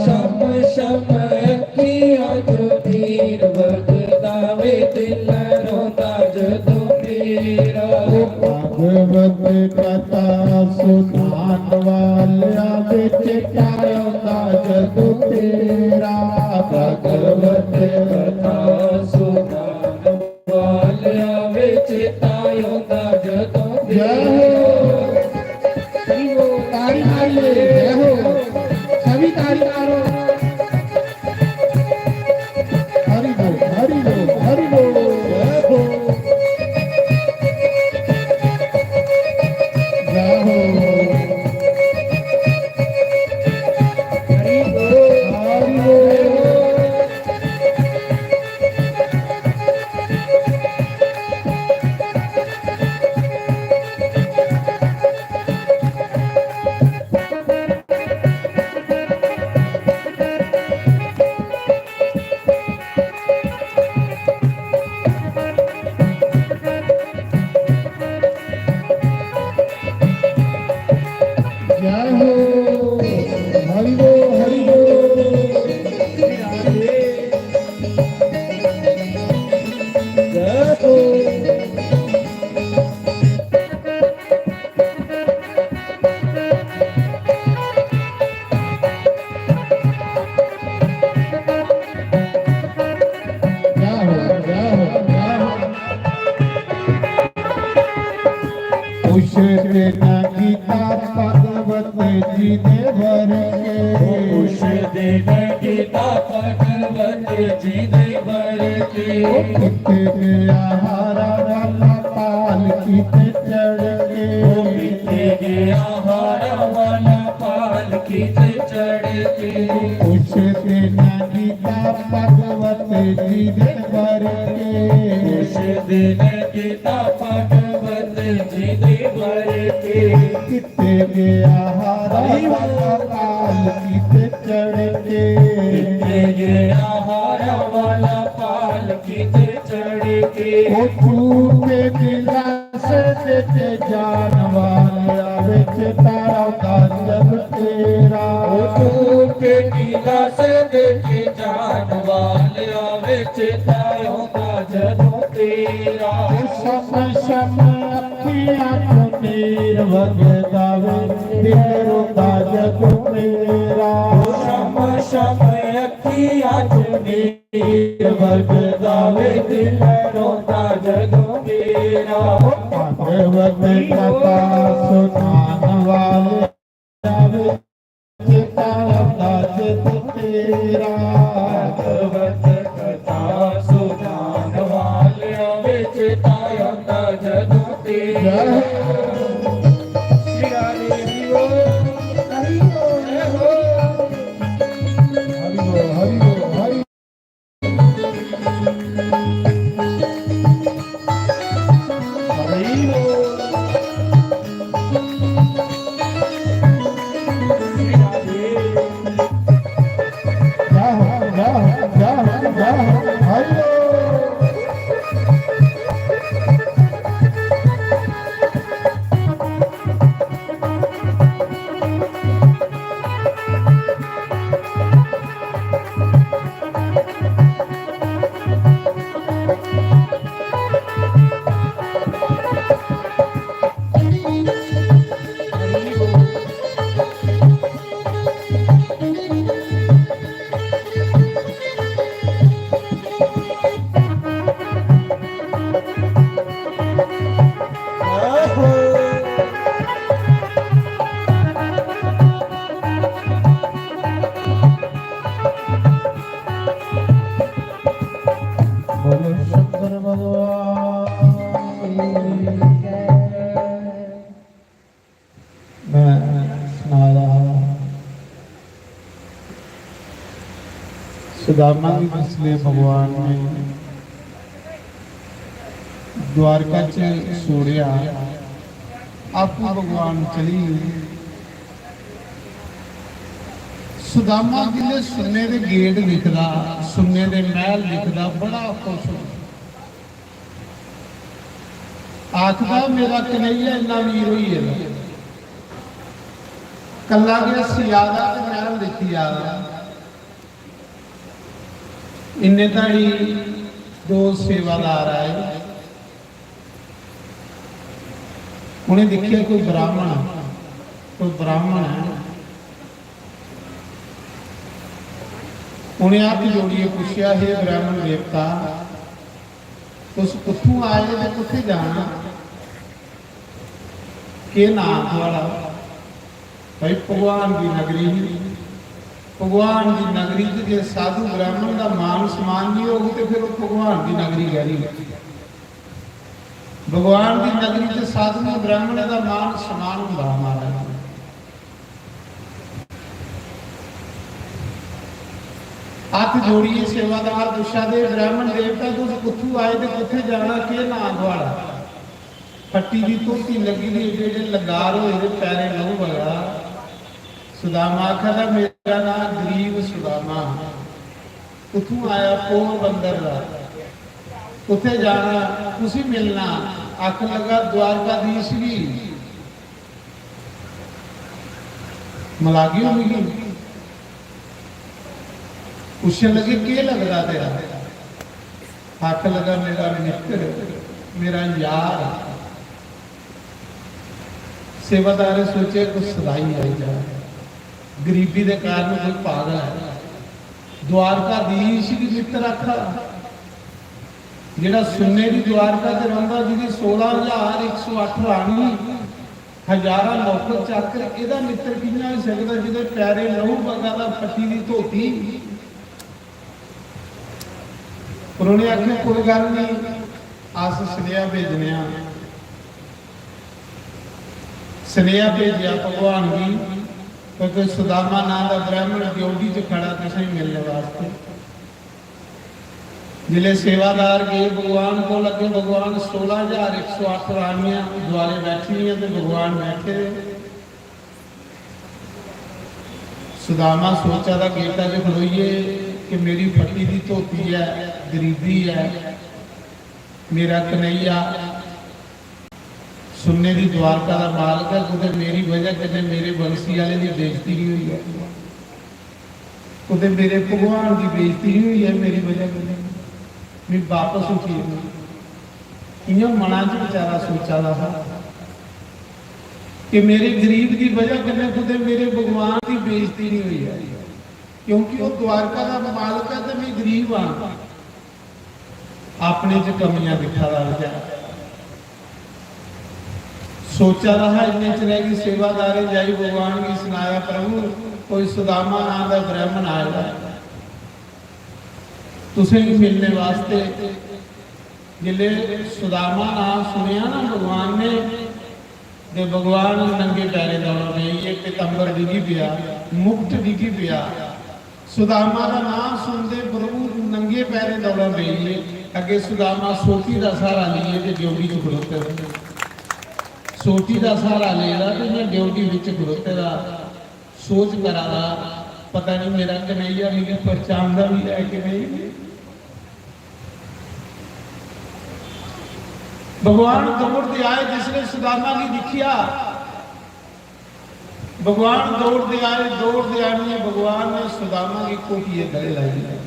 शम शम अखियां चों नीर वगदा वे दिल रोंदा जदों मेरा। ओ भागवत कथा सुनान वालिया वे चेता आंदा जदों तेरा। भागवत कथा सुनान वालिया वे चेता आंदा जदों जय हो। हरि बोल, ताड़ी मारिए, जय हो। सभी ताड़ी मारो। हरि बोल, हरि बोल, हरि बोल, जय हो। जय हो। हरि बोल, हरि बोल। जय हो, हरि बोल, हरि बोल। जय हो। जय हो, जय हो, जय हो। उस दिन गीता भगवत जी दे वर के। उस दिन गीता भगवत जी दे वर के। ओ किथे गया हारा वाला पालकी ते चढ़ के। ओ किथे गया हारा वाला पालकी ते चढ़ के। उस दिन गीता भगवत जी दे वर के। उस दिन गीता भगवत जी दे वर के। किथे गया हारा वाला पालकी ते चढ़ के। किथे गया हारा वाला पालकी ते चढ़ के। ओ झूठे दिलासे दे के जान वालिया वे चेता आंदा जग तेरा। ओ झूठे दिलासे दे के जान वालिया वे चेता आंदा जग तेरा। ओ शम शम अखियां चों नीर वगदा वे, दिल रोंदा जदों मेरा। ओ शम शम अखियां चों नीर वगदा वे, दिल रोंदा जदों मेरा। ओ भागवत कथा सुनान वाले वे चेता आंदा जदों तेरा। भागवत कथा सुनान वालिया वे चेता आंदा जदों तेरा। जय हो। श्री राधे हरि बोल। हरि बोल। हरि बोल, हरि बोल, हरि बोलो शंकर भगवान की जय। मैं सना रहा हा, सुदामा गी जिसलै भगवान ने द्वारका च छोड़ेआ, आपू भगवान चली गे। सुदामा जिसलै सुन्ने दे गेट दिखदा, सुन्ने दे मैह्ल दिखदा, बड़ा खुश होंदा। आखदा, "मेरा कन्हैया इन्ना अमीर होई गेदा, कल्ला गै सियाला ते मैह्ल दिक्खी आया।" इन्ने धड़ी दो सेवादार आए। उ'नें दिक्खेआ, कोई ब्राह्मण, कोई ब्राह्मण ऐ। उ'नें हत्थ जोड़ियै पुच्छेआ, "हे ब्राह्मण देवता, तुस कुत्थूं आए ते कुत्थै जाना? केह् नांऽ थुआढ़ा?" भाई, भगवान दी नगरी ही। भगवान दी नगरी च जे साधु ब्राह्मण दा मान सम्मान नहीं होग, ते फिर ओह् भगवान दी नगरी कैह्दी होग? भगवान दी नगरी च साधुएं ब्राह्मणें दा मान सम्मान होंदा, महाराज। हत्थ जोड़ियै सेवादार पुच्छा दे, "ब्राह्मण देवता, तुस कुत्थूं आए ते कुत्थै जाना? केह् नांऽ थुआढ़ा?" फट्टी दी धोती लग्गी दी, एड्डे एड्डे लंगार होए दे, पैरें लहू बगा। सुदामा आखा दा, "मेरा नांऽ गरीब सुदामा।" कुत्थूं आया? पोरबंदर दा। कुत्थै जाना? कुसी मिलना? आखन लगा, "द्वारकाधीश गी।" मलागी हो मिगी? पुच्छन लगे, "केह् लगदा तेरा?" आखन लगा, "मेरा मित्र, मेरा यार।" सेवादार ने सोचेआ, "कोई सदाई आई जा, गरीबी दे कारण कोई पागल है।" द्वारकाधीश गी मित्र आखा, जेह्ड़ा सुन्ने दी द्वारका च रौंह्दा, जिदी सोलां हजार इक सौ अट्ठ रानी, हजारां नौकर चाकर, एह्दा मित्र कि'यां होई सकदा, जेह्दे पैरें लहू बगा दा, फट्टी दी धोती? पर उ'नें आखेआ, "कोई गल्ल निं, अस सनेहा भेजने आं।" सनेहा भेजेआ भगवान गी, "कोई सुदामा नांऽ दा ब्राह्मण ड्योढ़ी च खड़ा तुसेंगी मिलने वास्ते।" जिसलै सेवादार गे भगवान कोल, अग्गें भगवान सोलां हजार इक सौ अट्ठ रानियां दुआरे बैठी दियां ते भगवान बैठे दे। सुदामा सोचा दा गेटा च खड़ोइयै कि मेरी फट्टी दी धोती ऐ, गरीबी ऐ, मेरा कन्हैया सुन्ने दी द्वारका दा मालक ऐ, कुतै मेरी बजह कन्नै मेरे बंसी आह्ले दी बेइज्जती निं होई जाए, कुतै मेरे भगवान दी बेइज्जती निं होई जाए मेरी बजह कन्नै, में बापस उठी आं। इ'यां मना च बेचारा सोचा दा हा कि मेरे गरीब दी बजह कन्नै कुतै मेरे भगवान दी बेइज्जती निं होई जाए, क्योंकि ओह् द्वारका दा मालक ऐ ते में गरीब आं। अपने च कमियां दिक्खा दा बेचारा। सोचा दा हा, इन्ने चिरै गी सेवादारें जाई भगवान गी सनाया, "प्रभु, कोई सुदामा नांऽ दा ब्राह्मण आए दा ऐ तुसेंगी मिलने वास्ते।" जिसलै सुदामा नांऽ सुनेआ ना भगवान ने, ते भगवान नंगे पैरें दौड़ा पेई गे, पीतांबर डिग्गी पेआ, मुकुट डिग्गी पेआ। सुदामा दा नांऽ सुनदे प्रभु नंगे पैरें दौड़ा पेई गे। अग्गें सुदामा सोटी दा स्हारा लेइयै ते ड्योढ़ी च खड़ोते दा। सोटी दा स्हारा लेदा ते इ'यां ड्योढ़ी बिच खड़ोते दा, सोच करा दा, "पता नहीं मेरा कन्हैया मिगी पहचानदा भी है कि नहीं।" भगवान दौड़दे आए, जिसने सुदामा गी दिक्खेआ, भगवान दौड़दे आए, दौड़दे आनियै भगवान ने सुदामा गी घोटियै गले लाई लेआ।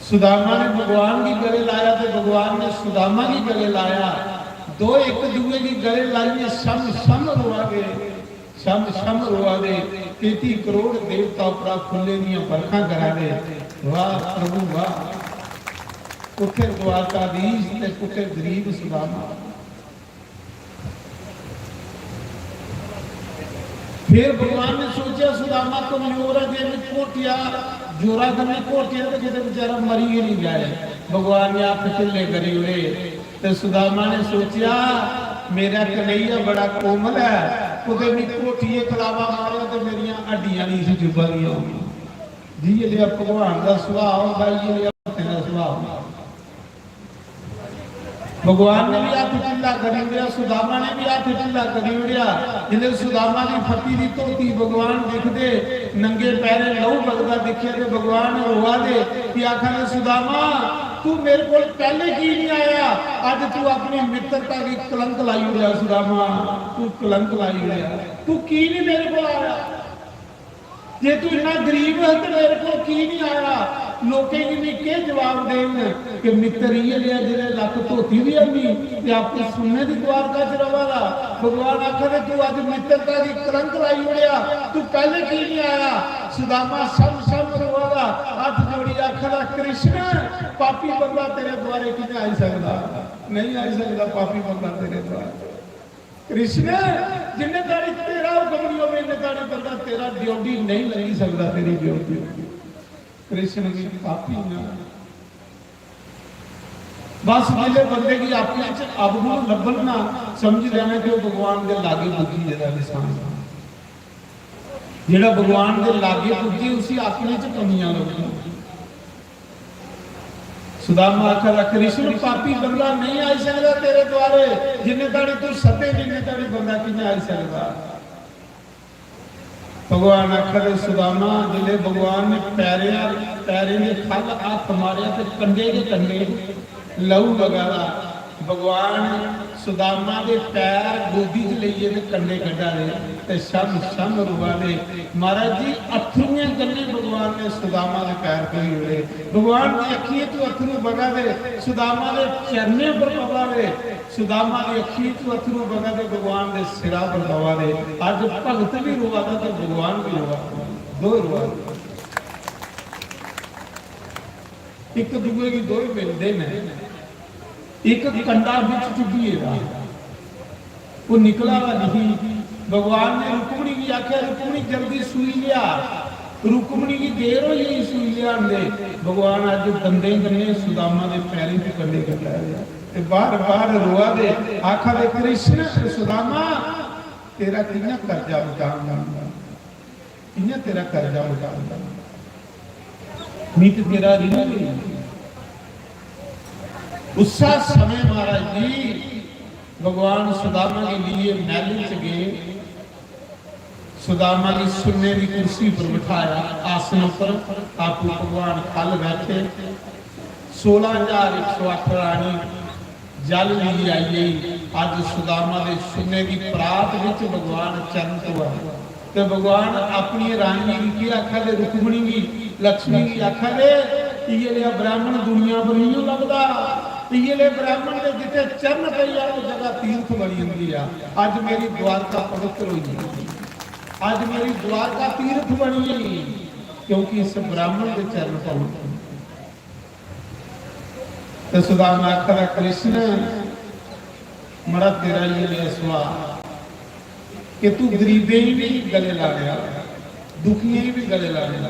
सुदामा ने भगवान गी गले लाया ते भगवान ने सुदामा गी गले लाया। दो इक दूए गी गले लाइयै छम छम रोआ दे, छम छम रोआ दे। तेती करोड़ देवता उप्परा फुल्लें दियां बरखां करा दे। वाह प्रभु वाह। कुत्थै द्वारकाधीश ते कुत्थै गरीब सुदामा। फिर भगवान ने सोचेआ, सुदामा कमजोर ऐ, जे में घोटिया, जोरा कन्नै घोटिया ते कुतै बेचारा मरी गै निं जाए। भगवान ने हत्थ ढिल्ले करी ओड़े। ते सुदामा ने सोचेआ, "मेरा कन्हैया बड़ा कोमल ऐ, कुतै मी घोटियै कलावा मारेआ ते मेरियां हड्डियां निं इसी चुब्भा दियां होङन।" जि'यै जेहा भगवान दा सुभाऽ होंदा, इ'यै जेहा भक्तें दा सुभाऽ होंदा। भगवान ने भी हत्थ ढिल्ला करी ओड़ेआ, सुदामा ने भी हत्थ ढिल्ला करी ओड़ेआ। जिसलै सुदामा दी फट्टी दी धोती भगवान दिखदे, नंगे पैरें लहू बगदा दिक्खेआ ते भगवान रोआ दे कि आखा दे, "सुदामा, तू मेरे कोल पैह्ले की नहीं आया? अज्ज तू अपनी मित्रता गी कलंक लाई ओड़ेआ सुदामा, तू कलंक लाई ओड़ेआ। तू की नहीं मेरे कोल आया?" जे तू इन्ना गरीब है तो मेरे को की नहीं आया? लोकें गी मैं केह् जवाब देंग कि मित्तर इयै लेआ जेह्दे लक्क धोती बी हैनी ते आपूं सुन्ने दी द्वारका च रवा दा। भगवान आखा दे, "तू अज्ज मित्रता दी कलंक लाई ओड़ेआ, तू पैह्ले की नहीं आया?" सुदामा शम शम रोआ दा, हत्थ जोड़ी आखा दा, "कृष्ण, पापी बंदा तेरे द्वारे कि'यां आई सकदा? नहीं आई सकदा पापी बंदा तेरे द्वारे।" कृष्ण, जिन्ने ताड़ी तेरा हुक्म नहीं होवे, इन्ने ताड़ी बंदा तेरा ड्योढ़ी नहीं लंघी सकदा, तेरी ड्योढ़ी। कृष्ण भी पापी ना। बस जिसले बंदे की अपने च अवगुण लब्भन ना, समझ लेना कि वो भगवान दे लागे पुज्जी गेदा इंसान। जेड़ा भगवान दे लागे पुज्जे, उसी अपने च कमियां लभदियां। सुदामा आखा दा, "कृष्ण, पापी बंदा नहीं आई सकदा तेरे द्वारे, जिन्ने ताड़ी तू सद्दे, जिन्ने ताड़ी बंदा कि'यां आई सकदा?" भगवान आखा दे, सुदामा, जिसले भगवान ने पैरें, पैरें दे खल हत्थ मारेआ ते कंडे गै कंडे लहू बगा दा। भगवान सुदामा दे पैर गोदी च लेइयै ते कंडे कड्ढा दे ते शम शम रोआ दे। महाराज जी, अत्थरुएं कन्नै भगवान ने सुदामा दे पैर धोई ओड़े। भगवान दी अक्खियें तों अत्थरू बगा दे, सुदामा दे चरणें पर पवा दे। सुदामा दी अक्खियें तों अत्थरू बगा दे, भगवान दे सिरा पर पवा दे। अज्ज भगत भी रोआ दा ते भगवान भी रोआ दा, दो रोआ दे। इक दूए गी दोए मिलदे न। इक कंडा बिच चुभी गेदा, ओह् निकला दा नहीं। भगवान ने रुक्मणी गी आख्या, "रुक्मणी, जल्दी सूई लिया।" रुक्मणी गी देर होई गेई सूई लियान दे। भगवान अज्ज दंदें कन्नै सुदामा दे पैरें च कंडे कड्ढा दे ते बार बार रोआ दे, आखा दे, "कृष्ण, सुदामा, तेरा कि'यां कर्जा मुकांगा?" इ'यां तेरा कर्जा मुकांदा, मिगी तेरा ऋण नहीं। उस्सा समय महाराज जी भगवान सुदामा गी लिए महल च गए। सुदामा गी सुन्ने दी कुर्सी पर बिठाया, आसन पर आपू भगवान खल बैठे। सोलह हजार एक सौ अट्ठ रानी जल लेई आई गई। अज सुदामा दे सुन्ने दी परात विच भगवान चरण धोआ दे। ते भगवान अपनी रानी गी की आखा दे, रुक्मणी गी, लक्ष्मी गी आखा दे, "इयै लेहा ब्राह्मण दुनिया पर नहीं लभदा। इयै लेहा ब्राह्मण दे जिथे चरण पई जा, वो जगह तीर्थ बनी जंदी आ। अज मेरी द्वारका पवित्र होई गई, अज मेरी द्वारका तीर्थ बनी गई, क्योंकि इस ब्राह्मण के चरण पवित्र।" ते सुदामा आखदा, "कृष्ण, मड़ा तेरा ये ले सुआ कि तू गरीबें ही भी गले ला लिया, दुखियें ही भी गले ला लिया।"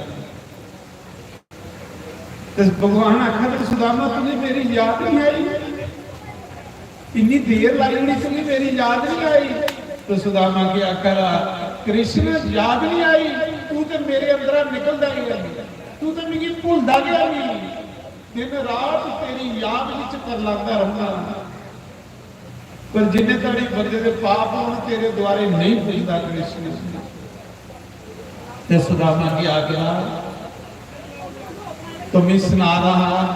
ते भगवान आखा, "तो सुदामा, तुझे मेरी याद नहीं आई? इतनी देर लाई हुई, तुझे मेरी याद नहीं आई?" तो सुदामा की आखा, "कृष्ण, याद नहीं आई, तू तो मेरे अंदरा निकलदा ही नहीं, तू तो मिगी भूलदा गया नहीं।" दिन रात तेरी याद विच करलांदा रहना, पर जिन्ने धड़ी बंदे दे पाप होण, तेरे द्वारे नहीं पुजदा कृष्ण। ते सुदामा की आज्ञा, तो मैं सुना रहा।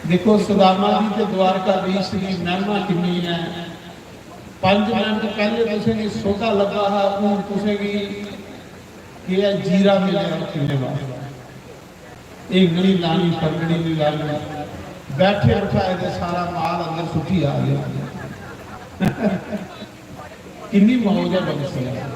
देखो, सुदामा जी ते द्वारकाधीश की महिमा कितनी है। पांच मिनट पहले तुसें की सोधा लगा हा, हूं तुसें की केह् ऐ, जीरा मिलेआ किन्ने बार। हिंग नहीं लानी, फंगड़ी नहीं लानी, बैठे बिठाए दे सारा माल अंदर सुट्टी आ गया। किन्नी मौज है बंसी।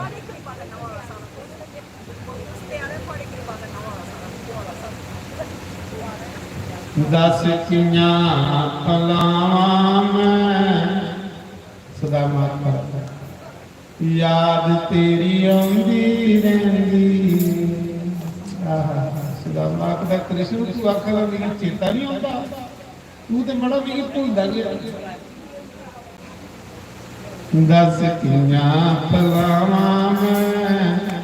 दस कियां पलावां मैं, सुदामा आखदा, याद तेरी औंदी रैंह्दी। आहा, सुदामा आखदा, "कृष्ण, तू आखा दा मिगी चेता नहीं औंदा, तू ते मड़ा मिगी भुलदा गेआ।" दस कियां भुलावां मैं,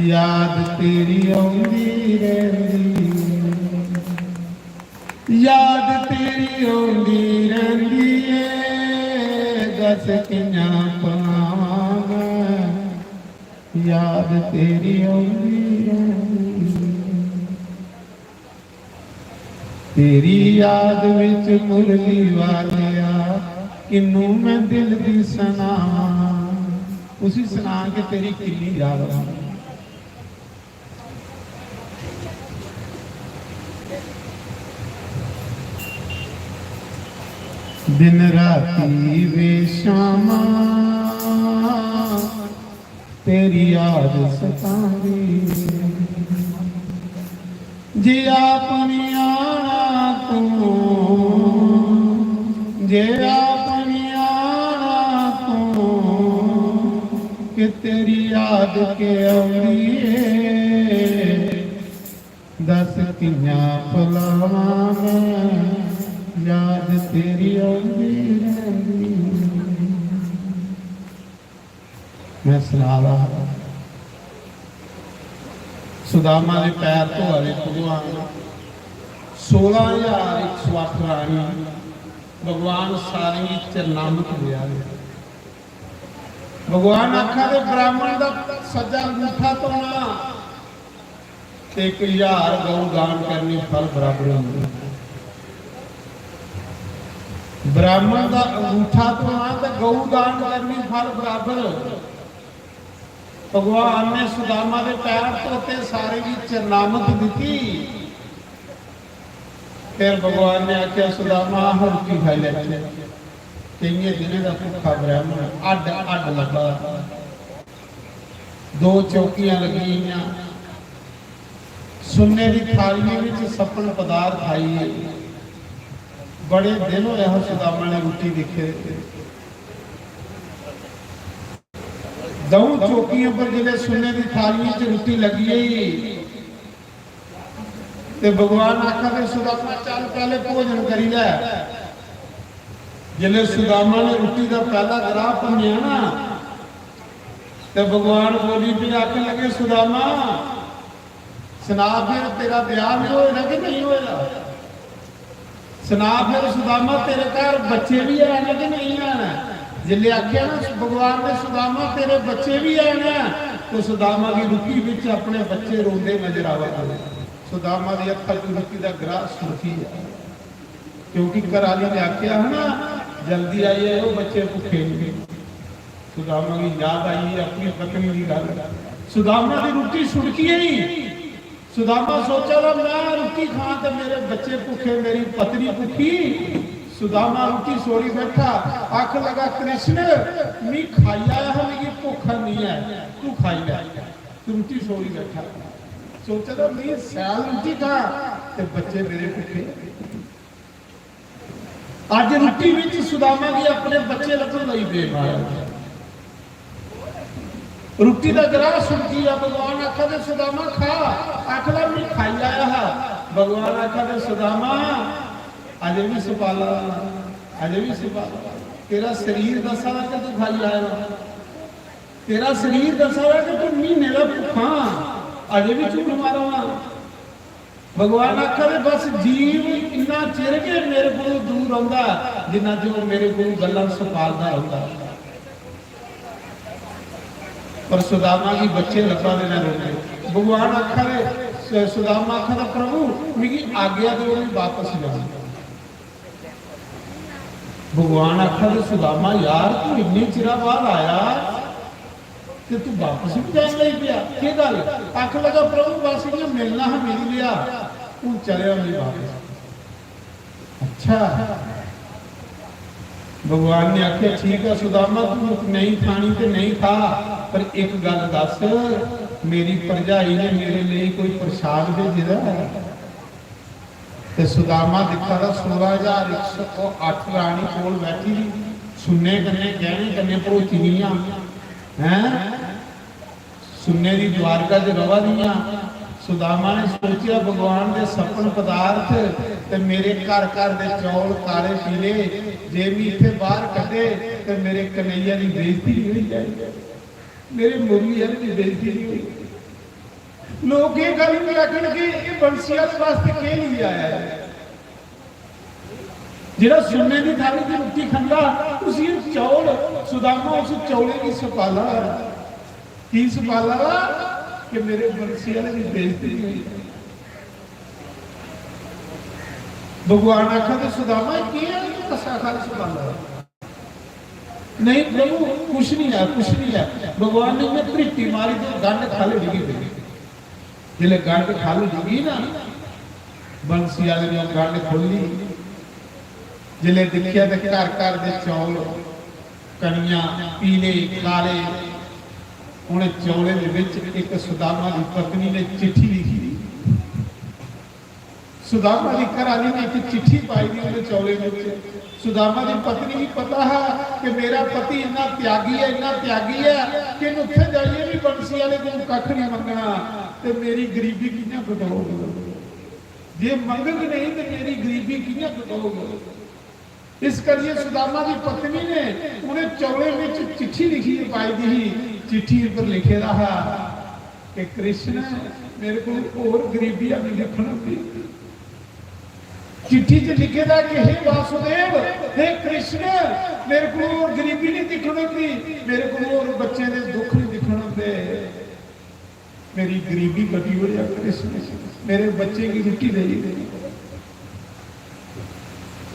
याद तेरी औंदी रैंह्दी। याद तेरी औंदी रैंह्दी ਏ, दस कि'यां भुलावां मैं, याद तेरी औंदी रैंह्दी ਏ। तेरी याद विच मुरली वालेआ, किन्नू मैं दिल दी सनावां, उसी सना के तेरी किन्नी याद आवां। दिन राती वे शामां तेरी याद सतांदी। जे आप नी आना तू, जे आप नी आना तू, कि तेरी याद के औंदी ਏ। दस कि'यां भुलावां मैं, याद तेरी औंदी रैंह्दी। मैं सना दा हा, सुदामा दे पैर धोआ दे भगवान, सोलां हजार इक सौ अट्ठ रानी, भगवान सारें गी चरणामृत देआ दे। भगवान आखा दे, ब्राह्मण दा सज्जा अंगूठा धोना ते इक हजार गौ दान करनी फल बराबर होंदे। ब्राह्मण दा अंगूठा धोना ते गौ दान करनी फल बराबर। भगवान ने सुदामा दे पैर धोते, सारें गी चरणामत दित्ती। फिर भगवान ने आख्या, सुदामा, आह रुट्टी खाई लैचे। केइयें दिनें दा भुक्खा ब्राह्मण अड्ड अड्ड लब्भा। दो चौकियां लगी गईयां। सुन्ने दी थालियें विच सपन पदार्थ आई। बड़े दिन होया हा सुदामा ने रुट्टी दिक्खे दे। दऊं चौकियें पर जिसलै सुन्ने दी थालियें च रुट्टी लगी गई ते भगवान आखा दे, सुदामा, चल, पैह्ले भोजन करी लै। जिसलै सुदामा ने रुट्टी दा पैह्ला ग्राह भुन्नेआ ना, ते भगवान बोली पे, आखन लगे, सुदामा, सना, फिर तेरा ब्याह भी होया कि नहीं होया? सना, फिर सुदामा, तेरे घर बच्चे भी हैन कि नहीं हैन? जिसलै आख्या ना भगवान ने, सुदामा, तेरे बच्चे भी हैन, तो सुदामा की रुट्टी विच अपने बच्चे रोंदे नजर आवा दे। सुदामा दी अखा चों रुट्टी दा ग्राह सुरखी है, क्योंकि घर आली ने आख्या है ना, जल्दी आई जाओ, बच्चे भुखे ने। सुदामा की याद आई है अपनी पत्नी की गल। सुदामा की रुट्टी सुड़की गई। सुदामा सोचा दा, मैं रुट्टी खां ते मेरे बच्चे भुखे, मेरी पत्नी भुखी। सुदामा रुट्टी छोड़ी बैठा, आख लगा, कृष्ण, मी खाई आया हा, मिगी भुख नहीं है, तू खाई लै। तू रुट्टी छोड़ी बैठा। सोचा दा, मी सैल रुट्टी खां ते बच्चे मेरे भुखे। अज रुट्टी विच सुदामा गी अपने बच्चे लब्भन लगी पे, महाराज। रुट्टी दा ग्राह सुड़की आ, भगवान आखा दे, सुदामा, खा। आखदा, मैं खाई आया हा। भगवान आखा दे, सुदामा, अजे भी सुपाला, अजे भी सुपाला। तेरा शरीर दसा दा कि तू खाई आया। तेरा शरीर दसा दा कि तू महीने दा भुक्खा, अजे भी झूठ मारा दा। भगवान आखा दे, बस जीव इन्ना चिर गै मेरे कोलों दूर रौंह्दा, जिन्ना चिर ओह् मेरे कोलों गल्लां छपालदा रौंह्दा। पर सुदामा गी बच्चे लब्भा दे न रोंदे। भगवान आखा दे, सु-, सुदामा आखा दा, प्रभु, मिगी आज्ञा देओ, मैं बापस जाना। भगवान आखा दे, सुदामा, यार, तू इन्ने चिरा बाद आया ते तू बापस भी जान लगी पिया, केह् गल्ल? आखन लगा, प्रभु, बस इ'यां मिलना हा, मिली लिया, हून चलेआ मैं बापस। अच्छा, भगवान ने आख्या, ठीक है सुदामा, तू नहीं खानी ते नहीं खा, पर एक गल्ल दस, मेरी भरजाई ने मेरे लिए कोई प्रसाद भेजे दा है? ते सुदामा दिक्खा दा, सोलां हजार इक सौ अट्ठ रानी कोल बैठी दी, सुन्ने कन्नै, गैह्ने कन्नै भरोची दियां, हैं? सुन्ने दी द्वारका च रवा दियां। सुदामा ने सोचेआ, भगवान दे सपन पदार्थ ते मेरे घर घर दे चौल काले पीले, जे मी इत्थे बाहर कड्ढे ते मेरे कन्हैया दी बेइज्जती नहीं होई जाएगी, मेरे मुरली आह्ले दी बेइज्जती नहीं होई। लोग ये गल्ल भी आखन कि ये बंसी आह्ले वास्ते केह् लेई आया है? जेह्ड़ा सुन्ने दी थाली च रुट्टी खंदा, उसी एह् चौल, सुदामा उस चौलें गी सपाला दा। की सपाला दा? कि मेरे बंसी आह्ले दी बेइज्जती निं होई। भगवान आखा दे, "सुदामा, केह् ऐ तूं कसा खा सपाला दा?" "नहीं प्रभु, कुछ नहीं है, कुछ नहीं है।" भगवान ने इ'यां धरिट्टी मारी ते गंढ ख'ल्ल डिग्गी पेई। जिसलै गंढ ख'ल्ल डिग्गी ना, बंसी आह्ले ने गंढ खोह्ल्ली, जिसलै दिक्खेआ ते घर घर दे चौल, कणियां, पीले, काले। उ'नें चौलें दे बिच इक सुदामा दी पत्नी ने चिट्ठी लिखी दी। सुदामा दी घरै आह्ली ने इक चिट्ठी पाई दी उ'नें चौलें दे बिच। सुदामा दी पत्नी गी पता हा कि मेरा पति इन्ना त्यागी ऐ, इन्ना त्यागी ऐ कि इ'न्न उत्थै जाइयै बी बंसी आह्ले कोल कक्ख निं मंगना। ते मेरी गरीबी कि'यां कटोग? जे मंगग नेईं ते मेरी गरीबी कि'यां कटोग? इस करियै सुदामा दी पत्नी ने उ'नें चौलें बिच चिट्ठी लिखियै पाई दी ही। चिट्ठी उप्पर लिखे दा हा कि कृष्ण, मेरे को होर गरीबी निं दिक्खन होंदी। चिट्ठी च लिखे दा कि हे वासुदेव, हे कृष्ण, मेरे को होर गरीबी निं दिक्खन होंदी, मेरे को होर बच्चें दे दुख निं दिक्खन होंदे। मेरी गरीबी कटी ओड़ेआ कृष्ण, मेरे बच्चें गी रुट्टी देई दे।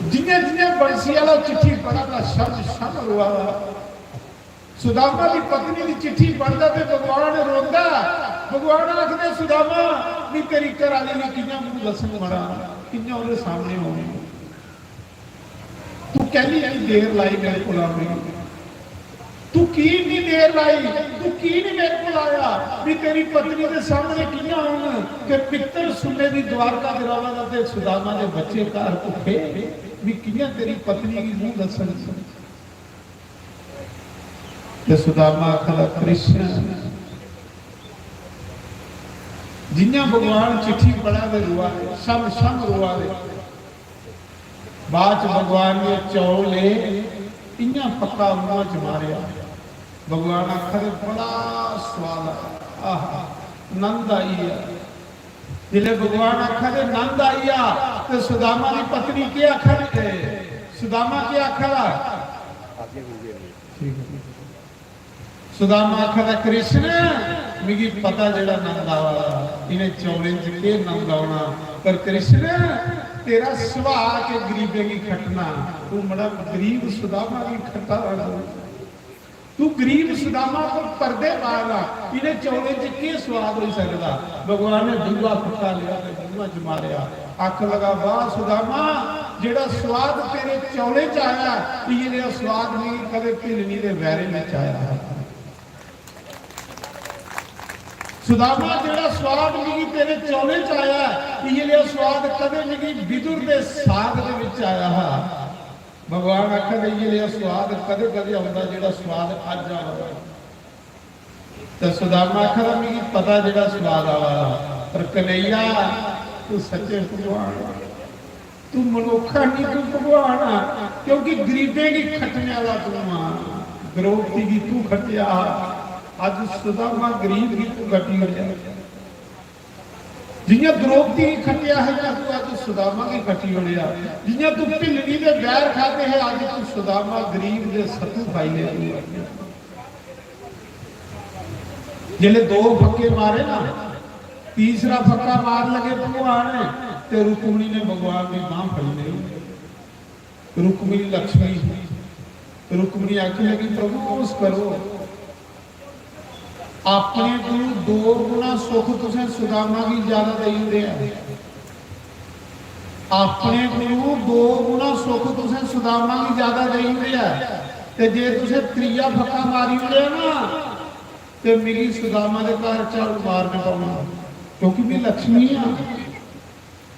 जि'यां जि'यां बंसी आह्ला चिट्ठी पढ़ा दा, शब्द शब्द रोआ दा। सुदामा दी पत्नी दी चिट्ठी पढ़दा ते भगवान रोंदा। भगवान आखदे, "सुदामा, मी तेरी घरै आह्ली गी कि'यां मूंह दस्सन मरा, कि'यां ओह्दे सामने औने?" तू कैली इन्नी देर लाई मेरे कोल आने गी? तू की इन्नी देर लाई? तू की नहीं मेरे कोल आया? भी तेरी पत्नी दे सामने कि'यां आऊं कि पित्तर सुन्ने दी द्वारका च रवा दा ते सुदामा दे बच्चे घर भुक्खे? भी कि'यां तेरी पत्नी गी मूंह दस्सन? ते सुदामा आखदा, "कृष्ण।" जि'यां भगवान चिट्ठी पढ़ा दे रोआ दे, शम शम रोआ दे। बाद च भगवान ने चौल ले, इ'यां पक्का मूंहा च मारेआ। भगवान आखा दे, "बड़ा स्वाद आया, आहा, नंद आई गेआ।" जिसलै भगवान आखा दे, "नंद आई गेआ," ते सुदामा दी पत्नी केह् आखा दी? सुदामा केह् आखा दा? ठीक है। सुदामा आखा दा, "कृष्ण, मिगी पता जेह्ड़ा नंद आवा दा, इ'नें चौलें च केह् नंद औना, पर कृष्ण, तेरा सुभाऽ के गरीबें गी खट्टना, तू मड़ा गरीब सुदामा गी खट्टा दा तू। तू गरीब सुदामा पर पर्दे पा दा, इ'नें चौलें च केह् स्वाद होई सकदा?" भगवान ने दूआ फक्का लेआ ते मूंहा च मारेआ। आखन लगा, "वाह सुदामा, जेह्ड़ा स्वाद तेरे चौलें च आया, इ'यै नेहा स्वाद मिगी कदें भिल्लनी दे वैरें बिच आया हा। सुदामा, जेह्ड़ा स्वाद मिगी तेरे चौलें च आया, इ'यै नेहा स्वाद कदें मिगी विदुर दे साग दे बिच आया हा।" भगवान आखा दे, "इ'यै नेहा स्वाद कदें कदें औंदा, जेह्ड़ा स्वाद अज्ज आवा दा।" ते सुदामा आखा दा, "मिगी पता जेह्ड़ा स्वाद आवा दा, पर कन्हैया, तू सच्चे भगवान, तू मनुक्ख नहीं, तू भगवान आ, क्योंकि गरीबें गी खट्टने आह्ला तू आ। द्रौपदी गी तू खट्टेआ, अज्ज सुदामा गरीब गी तू खट्टी ओड़ेआ। जि'यां द्रौपदी गी खट्टेआ है, इ'यां तू अज्ज सुदामा गी खट्टी ओड़ेआ। जि'यां तू भिल्लनी दे बैर खाते है, अज्ज तू सुदामा गरीब दे सत्तू खाई ले तू।" जिसलै दो फक्के मारे ना, तीसरा फक्का मार लगे भगवान ने, ते रुक्मणी ने भगवान की बांह फड़ी ली। रुक्मणी लक्ष्मी, रुक्मणी आखने लगी, "प्रभु, होश करो, अपने कोलू दो गुना सुख तुसें सुदामा गी ज्यादा देई ओड़ेआ, अपने कोलू दो गुना सुख तुसें सुदामा गी ज्यादा देई ओड़ेआ, ते जे तुसें त्रीया फक्का मारी ओड़ेआ ना, ते मिगी सुदामा दे घर झाड़ू मारना पौना, क्योंकि मैं लक्ष्मी आं।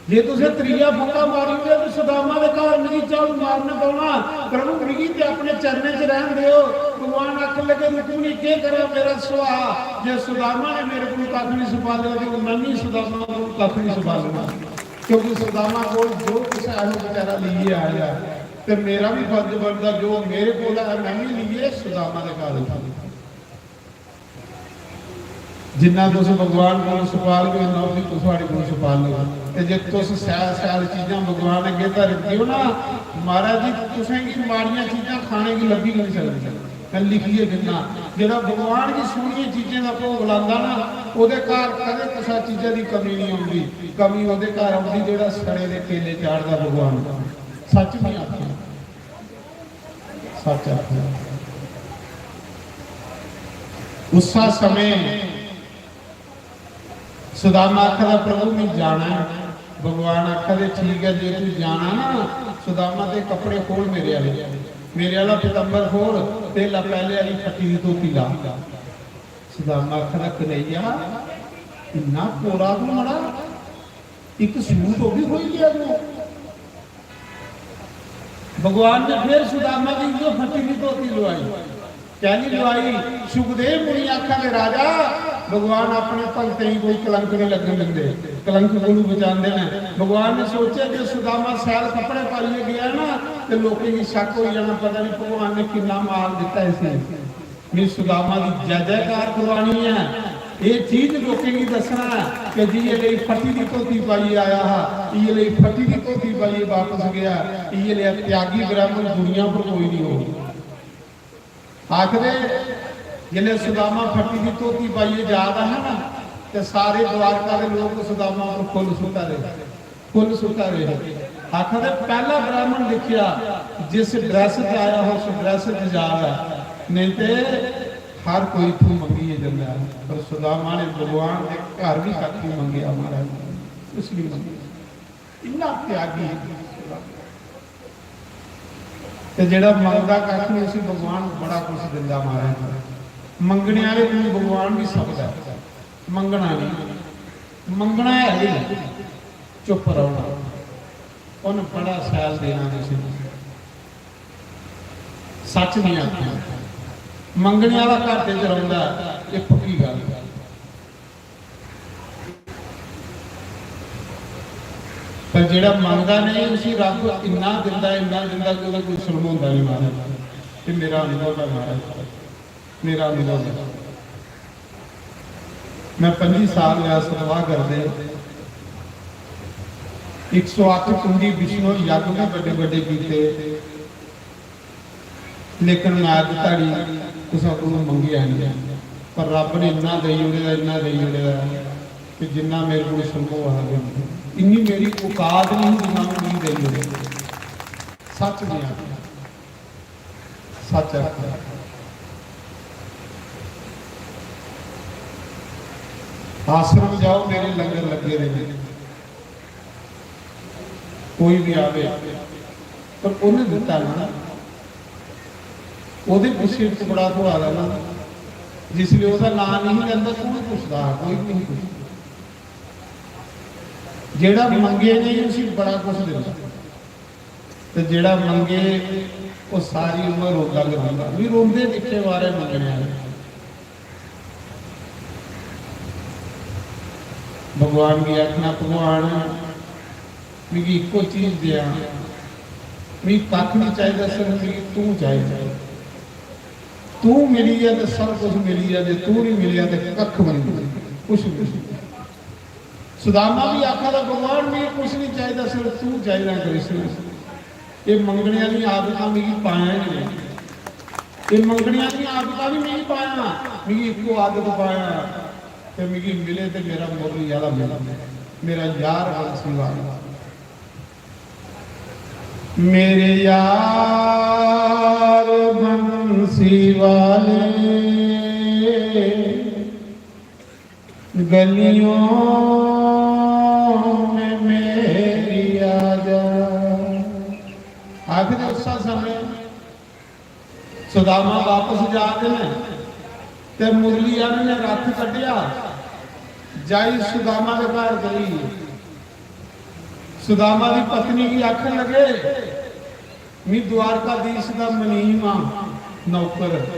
जे तुसें त्रीया फक्का मारी ओड़ेआ ते सुदामा दे घर मिगी झाड़ू मारना पौना। प्रभु, मिगी ते अपने चरणें च रैहन देओ।" भगवान आखन लगे, "रुक्मणी, केह् करां मेरा सुभाऽ? जे सुदामा ने मेरे कोल कक्ख नहीं छपालेआ ते हून मैं भी सुदामा कोल कक्ख नहीं छपालना, क्योंकि सुदामा कोल जो कुछ है, ओह् बेचारा लेइयै आया, ते मेरा भी फर्ज बनदा, जो मेरे कोल है, मैं भी लेइयै सुदामा दे घर जाना।" जिन्ना तुस भगवान कोल छपालगे, उन्ना उसी तुस थुआढ़े कोल छपालग। ते जे तुस शैल शैल चीजां भगवान अग्गें धरगे ओ ना, महाराज जी, तुसेंगी माड़ियां चीजां खाने गी लब्भी गै निं सकदियां। में लिखियै दिन्ना, जेह्ड़ा भगवान गी सोह्नियें चीजें दा भोग लांदा ना, ओह्दे घर कदें कुसै चीजा दी कमी निं औंदी। कमी ओह्दे घर औंदी जेह्ड़ा सड़े दे केले चाढ़दा भगवान। सच्च निं आखेआ, सच्च आखेआ। उस्सा समें सुदामा आखदा, "प्रभु, मैं जाना है।" भगवान आखदे, "ठीक है, जे तू जाना ना, सुदामा, ते कपड़े खोल मेरे आले, मेरे आला पीतांबर खोल, ते ला पैहले आली फट्टी दी धोती ला।" सुदामा आखदा, "कन्हैया, इन्ना कोरा तू मड़ा, इक सूट ओह् बी खोई गेआ तू।" भगवान ने फिर सुदामा दी उ'ऐ फट्टी दी धोती लुआई। कैह्ली लुआई? सुखदेव मुनि आखा दे, "राजा, भगवान अपने भगतें गी कोई कलंक नहीं लगन दिंदे, कलंक कोलू बचांदे ने।" भगवान ने सोचेआ जे सुदामा शैल कपड़े पाइयै गेआ ना, ते लोकें गी शक होई जाना, पता नहीं भगवान ने किन्ना माल दित्ता इसी। मी सुदामा दी जय जयकार करवानी है। एह् चीज लोकें गी दस्सना है कि जि'यै लेई फट्टी दी धोती पाइयै आया हा, इ'यै लेई फट्टी दी धोती पाइयै बापस गेआ, इ'यै लेआ त्यागी ब्राह्मण दुनिया पर कोई नहीं होग। आखदे, जिसलै सुदामा फट्टी दी धोती पाइयै जा दा हा ना, ते सारे द्वारका दे लोक सुदामा पर फुल्ल सुट्टा दे, फुल्ल सुट्टा दे हे। आखदे, "पैह्ला ब्राह्मण दिक्खेआ, जिस ड्रैस च आया हा, उस ड्रैस च जा दा, नेईं ते हर कोई इत्थूं मंगियै जंदा ऐ।" पर सुदामा ने भगवान दे घर बी कक्ख नहीं मंगेआ, महाराज, कुछ नहीं मंगेआ। इन्ना त्यागी। ते जेह्ड़ा मंगदा कक्ख नहीं, उसी भगवान बड़ा कुछ दिंदा, महाराज। मंगने आह्ले कोल भगवान भी सब है, मंगना नहीं, मंगना है ही नहीं, चुप रौह्ना। उन्न बड़ा शैल देना तुसें, सच नहीं आखना। मंगने आह्ला घाटे च रौंह्दा, एह् पक्की गल्ल ऐ। पर जेह्ड़ा मंगदा नहीं, उसी रब इन्ना दिंदा, इन्ना दिंदा कि ओह्दा कोई सुरम होंदा नहीं, महाराज। ते मेरा अनुभव है, महाराज, मेरा अनुभव है। मैं पंजी साल होया सतवाह करदे, इक सौ अट्ठ कुंडी विष्णु यज्ञ भी बड़े बड़े कीते, लेकिन मैं अज धड़ी कुसै कोलों मंगेआ नहीं, पर रब ने इन्ना देई ओड़े दा, इन्ना देई ओड़े दा कि जिन्ना मेरे कोल संभव हा, इन्नी मेरी औकात नहीं, जिन्ना मैं मिगी देई ओड़े। सच नहीं आखना, सच आखना। आश्रम जाओ, मेरे लंगर लगे दे ने, कोई भी आवे, पर उन्हें दिता ना, ओहदे पिछे टुकड़ा थोड़ा दा ना, जिसले ओहदा नाम नहीं लेंदा, कौन पुछदा हा? कोई भी नहीं पुछदा। जेड़ा मंगे नहीं, उसी बड़ा कुछ दिंदा, ते जेड़ा मंगे, वो सारी उम्र रोंदा गै रौंदा। भी रोंदे दिखे बारे मंगने आह्ले। भगवान गी आखना, "भगवान, मिगी इक्को चीज देआ, मिगी कक्ख नहीं चाहिदा, सिर्फ मिगी तू चाहिदा। तू मिली जा ते सब कुछ मिली जा, जे तू नहीं मिलेआ ते कक्ख भी नहीं, कुछ भी नहीं।" सुदामा भी आखा दा, "भगवान, मिगी कुछ नहीं चाहिदा, सिर्फ तू चाहिदा कृष्ण। ये मंगने वाली आदतां मिगी पाया ही नहीं, ये मंगने वाली आदतां नहीं मिगी पाया, मिगी इक्को आदत पाया, ते मिगी मिले ते मेरा मुरली वाला मिले, मेरा यार बंसी वाला।" मेरे यार बंसी वाले, गलियों में मेरी आजा। आखदे उस समय सुदामा वापस जा दे ने, ते मुरली आह्ले ने रथ कड्ढेआ, जाई सुदामा दे घर गई। सुदामा दी पत्नी गी आखन लगे, "मी द्वारकाधीश दा मनीम आ, नौकर,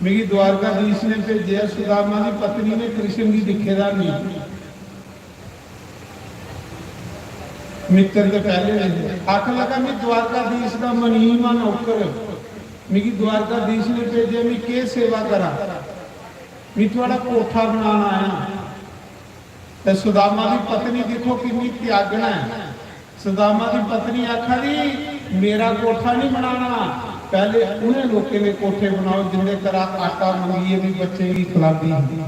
मिगी द्वारकाधीश ने भेजेआ।" सुदामा दी पत्नी ने कृष्ण गी दिक्खे दा नहीं। मित्र ते पैह्ले ने। आखन लगा, "मी द्वारकाधीश दा मनीम आ, नौकर, मिगी द्वारकाधीश ने भेजेआ, मी केह् सेवा करां?" मैं थुआड़ा कोठा बनाना आया। ते सुदामा दी पत्नी दिक्खो किन्नी त्यागना ऐ। सुदामा दी पत्नी आखा दी, मेरा कोठा नहीं बनाना, पैहले उन्हें लोकें दे कोठे बनाओ जिंदे घरा आटा मंगियै भी बच्चें गी खिलांदी ही,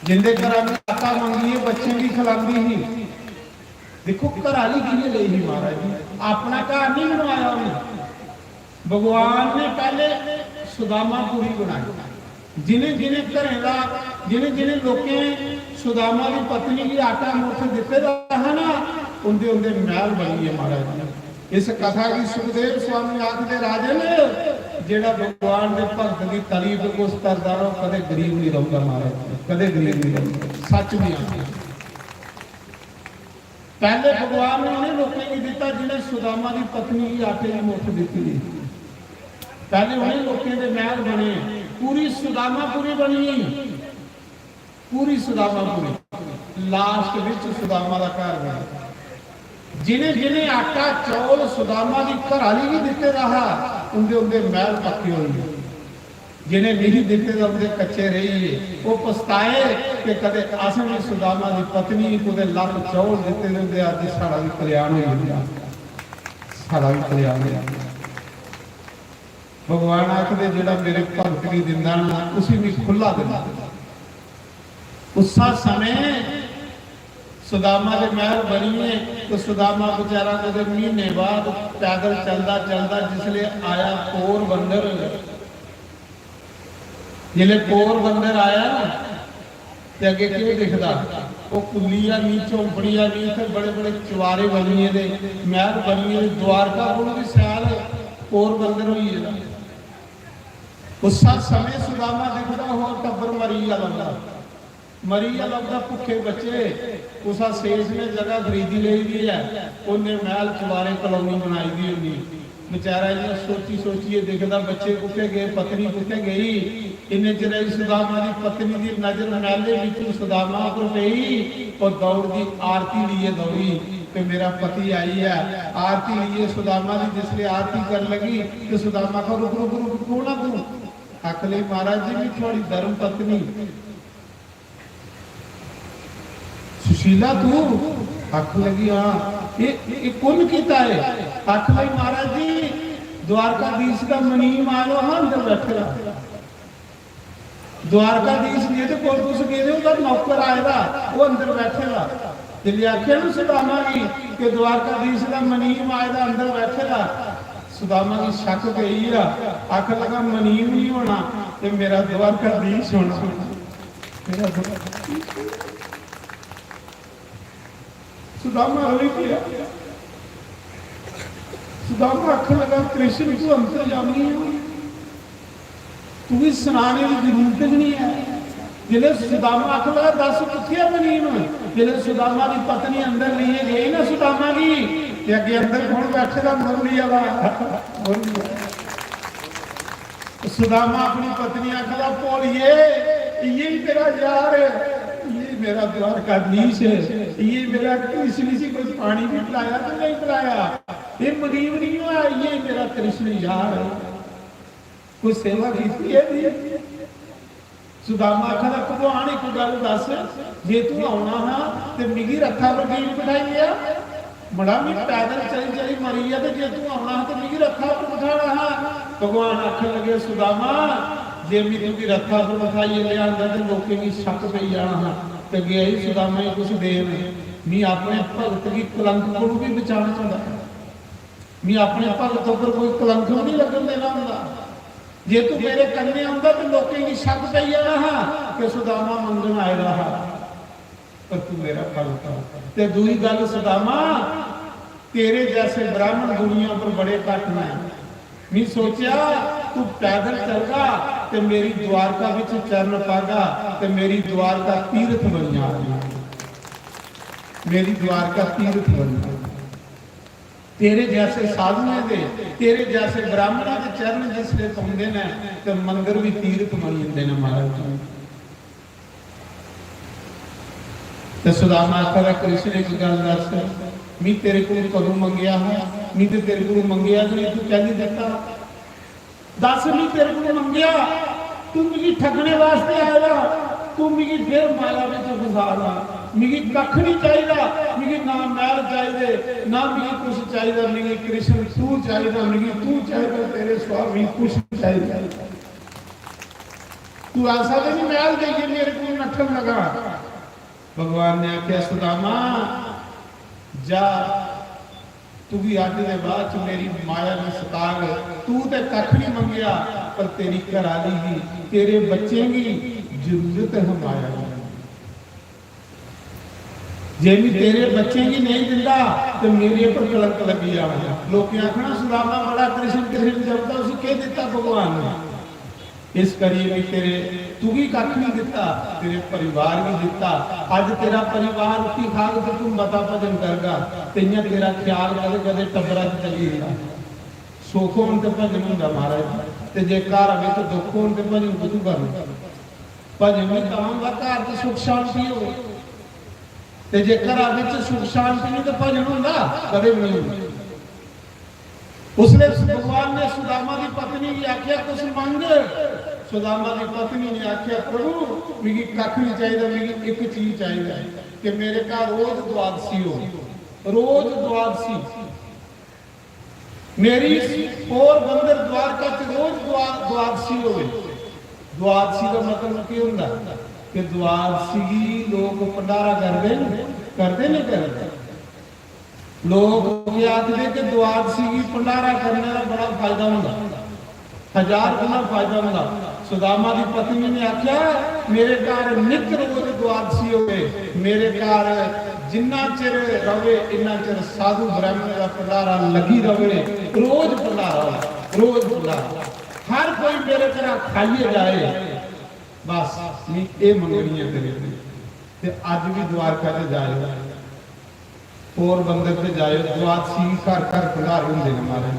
जिंदे घरा भी आटा मंगियै बच्चें गी खिलांदी ही। देखो, घर आली कियां लेई ही महाराज जी, अपना घर नहीं बनवाया उन्हें। भगवान ने पैहले सुदामापुरी बनाई। जिनें जिनें घरें दा, जिनें जिनें लोकें सुदामा दी पत्नी गी आटा मुफ्त दित्ते दा हा ना, उंदे उंदे मैहल बनी गे महाराज जी। इस कथा गी सुखदेव स्वामी आखदे, राजन, जेड़ा भगवान दे भगत दी तली पर कुछ तरदा ना, ओह कदे गरीब नहीं रौंदा महाराज जी, कदे गरीब नहीं रौंदा। सच नहीं आखदा। पैहले भगवान ने उन्हें लोकें गी दिता जिन्हें सुदामा दी पत्नी गी आटे दी मुफ्त दिती दी। पैहले उन्हें लोकें दे मैहल बने, पूरी सुदामापुरी बनी, पूरी सुदामापुरी। लास्ट विच सुदामा दा घर बनेआ। जिन्हें जिन्हें आटा चौल सुदामा दी घराली गी दिते दा हा, उंदे उंदे मैहल पक्के होई गे। जिन्हें नेईं दिते दा उंदे कच्चे रेही गे। ओह पछताए कि कदे असें भी सुदामा दी पत्नी गी कुतै लक्ख चौल दिते दे होंदे, अज्ज साढ़ा भी कल्याण होई जंदा, साढ़ा भी कल्याण होई जंदा। भगवान आखदे, जेड़ा मेरे भगत गी दिंदा ना, उसी मैं खु'ल्ला दिंदा। उस्सा समें सुदामा दे मैहल बनियै ते सुदामा बेचारा कुतै म्हीने बाद पैदल चलदा चलदा जिसलै आया पोरबंदर, जिसलै पोरबंदर आया ना, ते अग्गें केह् दिखदा? ओह् कुल्लियां निं, झौंपड़ियां निं, इत्थै बड़े बड़े चबारे बनी गेदे, मैहल बनी गेदे। द्वारका कोलू बी सैल पोरबंदर होई गेदा। उस्सा समें सुदामा दिखदा, होर टब्बर मरी गेआ लभदा, मरी गेआ लभदा। भुक्खे बच्चे, कुसा सेठ ने जगह खरीदी लेई दी ऐ, उन्ने मैहल चबारे कॉलोनी बनाई दी होनी। बेचारा इ'यां सोची सोचियै दिखदा, बच्चे कुत्थै गे, पत्नी कुत्थै गेई। इन्ने चिर च सुदामा दी पत्नी दी नजर मैहले बिच्चों सुदामा पर पेई, ओह् दौड़दी आरती लेइयै दौड़ी, ते मेरा पति आई ऐ। आरती लेइयै सुदामा दी जिसलै आरती करन लगी, ते सुदामा आखा, रुक रुक रुक, कौन आ तू? आखन लगी, महाराज जी, मैं थुआड़ी धर्म पत्नी। सुशीला, तू? आखन लगी, हां। ये, ये कु'न कीता है? आखन लगी, महाराज जी, द्वारकाधीश दा मनीम आए दा हा, अंदर बैठे दा। द्वारकाधीश जेह्दे कोल तुस गेदे, ओह्दा नौकर आए दा, ओह् अंदर बैठे दा। जिसलै आखेआ ना सुदामा गी कि द्वारकाधीश दा मनीम आए दा, अंदर बैठे दा, सुदामा गी शक पेई गेआ। आखन लगा, मनीम नहीं होना, ते मेरा द्वारकाधीश होना। मेरा द्वारकाधीश। सुदामा रोई पेआ। सुदामा आखन लगा, कृष्ण, तू अंतर्यामी है, तुगी सनाने दी जरूरत गै नहीं है। जिसलै सुदामा आखन लगा, दस, कुत्थै ऐ मनीम? जिसलै सुदामा दी पत्नी अंदर लेइयै गई ना सुदामा गी, ते अग्गें अंदर कौन बैठे दा? मुरली आह्ला। मुरली। सुदामा अपनी पत्नी आखदा, भोलिए, इ'यै ही मेरा यार, इ'यै ही मेरा द्वारकाधीश, इ'यै ही मेरा कृष्ण। इसी कोई पानी भी पिलाया तो नहीं पिलाया? ये मनीम नहीं हुआ, इ'यै ही मेरा कृष्ण यार। कोई सेवा कीती है नहीं? सुदामा आखदा, भगवान, इक गल्ल दस, जे तू औना हा ते मिगी रथा पर की नहीं बठाई लेआ? मड़ा, मैं पैदल चली चली मरी गेआ, ते जे तू औना हा ते मिगी रथा पर बठाना हा। भगवान आखन लगे, सुदामा, जे मैं तुगी रथा पर बठाइयै लेआंदा ते लोकें गी शक पेई जाना हा, ते गेआ ही सुदामा गी कुछ देन। मैं अपने भगत गी कलंक कोलू भी बचाना होंदा, मैं अपने भगत उप्पर कोई कलंक भी नहीं लगन देना होंदा। जे तू मेरे कन्ने आंदा ते लोकें गी शक पेई जाना हा कि सुदामा मंगन आए दा हा, पर तू मेरा भगत हा। ते दूई गल्ल सुदामा, तेरे जैसे ब्राह्मण दुनिया पर बड़े घट न। मैं सोचेआ, तू पैदल चलगा ते मेरी द्वारका विच चरण पागा ते मेरी द्वारका तीर्थ बन जाएगी, मेरी द्वारका तीर्थ बन जाएगी। तेरे जैसे साधुएं दे, तेरे जैसे ब्राह्मणों दे चरण जिसले पौंदे ने, ते मंदिर भी तीर्थ बन जाते हैं महाराज जी। ते सुदामा आखदा, कृष्ण, एक गल दस, मी तेरे को कदों मंगेआ हा? मी ते तेरे को मंगेआ गै नहीं, तू कैली दिता? दस, मी तेरे को मंगेआ, तू मिगी ठगने वास्ते आए दा, तू मिगी फिर माया बिच फसाना। मिगी कक्ख नहीं चाहिदा, मिगी ना महल चाहिदे, ना मिगी कुछ चाहिदा, मिगी कृष्ण तू चाहिदा, मिगी तू चाहिदा, तेरे सिवा मिगी कुछ नहीं चाहिदा। तू ऐसा तो नहीं महल देइयै मेरे को नट्ठन लगा। भगवान ने आख्या, सुदामा, जा, तुगी अज्ज दे बाद च मेरी माया नहीं सताग। तू ते कक्ख नहीं मंगेआ, पर तेरी घराली गी, तेरे बच्चें गी जरूरत है माया दी। जे मैं तेरे बच्चें गी नहीं दिंदा, ते मेरे पर कलंक लगी जाना। लोकें आखना, सुदामा बड़ा कृष्ण कृष्ण जपदा, उसी केह दिता भगवान ने? इस करियै भी तेरे, तुगी कक्ख नहीं दिता, तेरे परिवार गी दिता। अज तेरा परिवार रुट्टी खाग ते तू मता भजन करगा, ते इयां तेरा ख्याल कदे कदे टब्बरा च चली जंदा। सुख होन ते भजन होंदा महाराज, ते जे घर बिच दुख होन ते भजन कुत्थू करना? भजन भी तां होंदा घर च सुख शांति हो, ते जे घर बिच सुख शांति नहीं तो भजन होंदा? कदे भी नहीं होंदा। उसने भगवान ने सुदामा की पत्नी की आख्या, कुछ मंग। सुदामा की पत्नी ने आख्या, प्रभु, मिगी कख नहीं चाहिए, मिगी एक चीज चाहिए कि मेरे घर रोज द्वादशी हो, रोज द्वादशी। मेरी पोरबंदर द्वारका च रोज द्वा-, द्वादशी होवे। द्वादशी का मतलब की होंदा कि द्वादशी की लोग भंडारा करते हैं, करते नहीं करते? लोग ये आखदे कि द्वादशी गी भंडारा करने दा बड़ा फायदा होंदा, हजार गुना फायदा होंदा। सुदामा दी पत्नी ने आख्या, मेरे घर नित रोज द्वादशी होवे, मेरे घर जिन्ना चिर रवे, इन्ना चिर साधु ब्राह्मण का भंडारा लगी रवे। रोज भंडारा होवे, रोज भंडारा। हर कोई मेरे घर खाइए जाए, बस। ये मंगनी है तेरे। ते अज भी द्वारका च जाए, पोरबंदर ते जायो, द्वादशी घर घर भंडारे होंदे ने महाराज।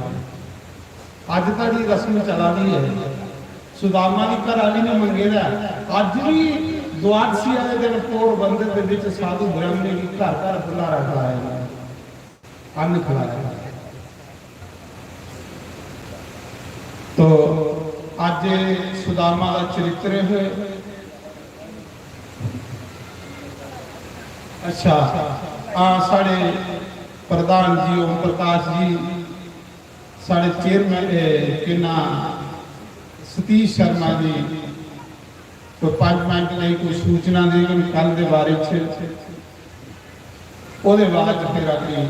अज तक ये रस्म चला दी है। सुदामा दी घर आली ने मंगे दा है। अज भी द्वादशी वाले दिन पोरबंदर दे विच साधु ब्राह्मणें गी घर घर भंडारा खलाया, अन्न खलाया। तो अज सुदामा का चरित्र है। अच्छा, हाँ, साढ़े प्रधान जी ओम प्रकाश जी, साढ़े चेयरमैन, ए, के नां, सतीश शर्मा जी कोई पंज मिनट लेई कोई सूचना देंगन कल दे बारे च, ओहदे बाद च फिर अगली,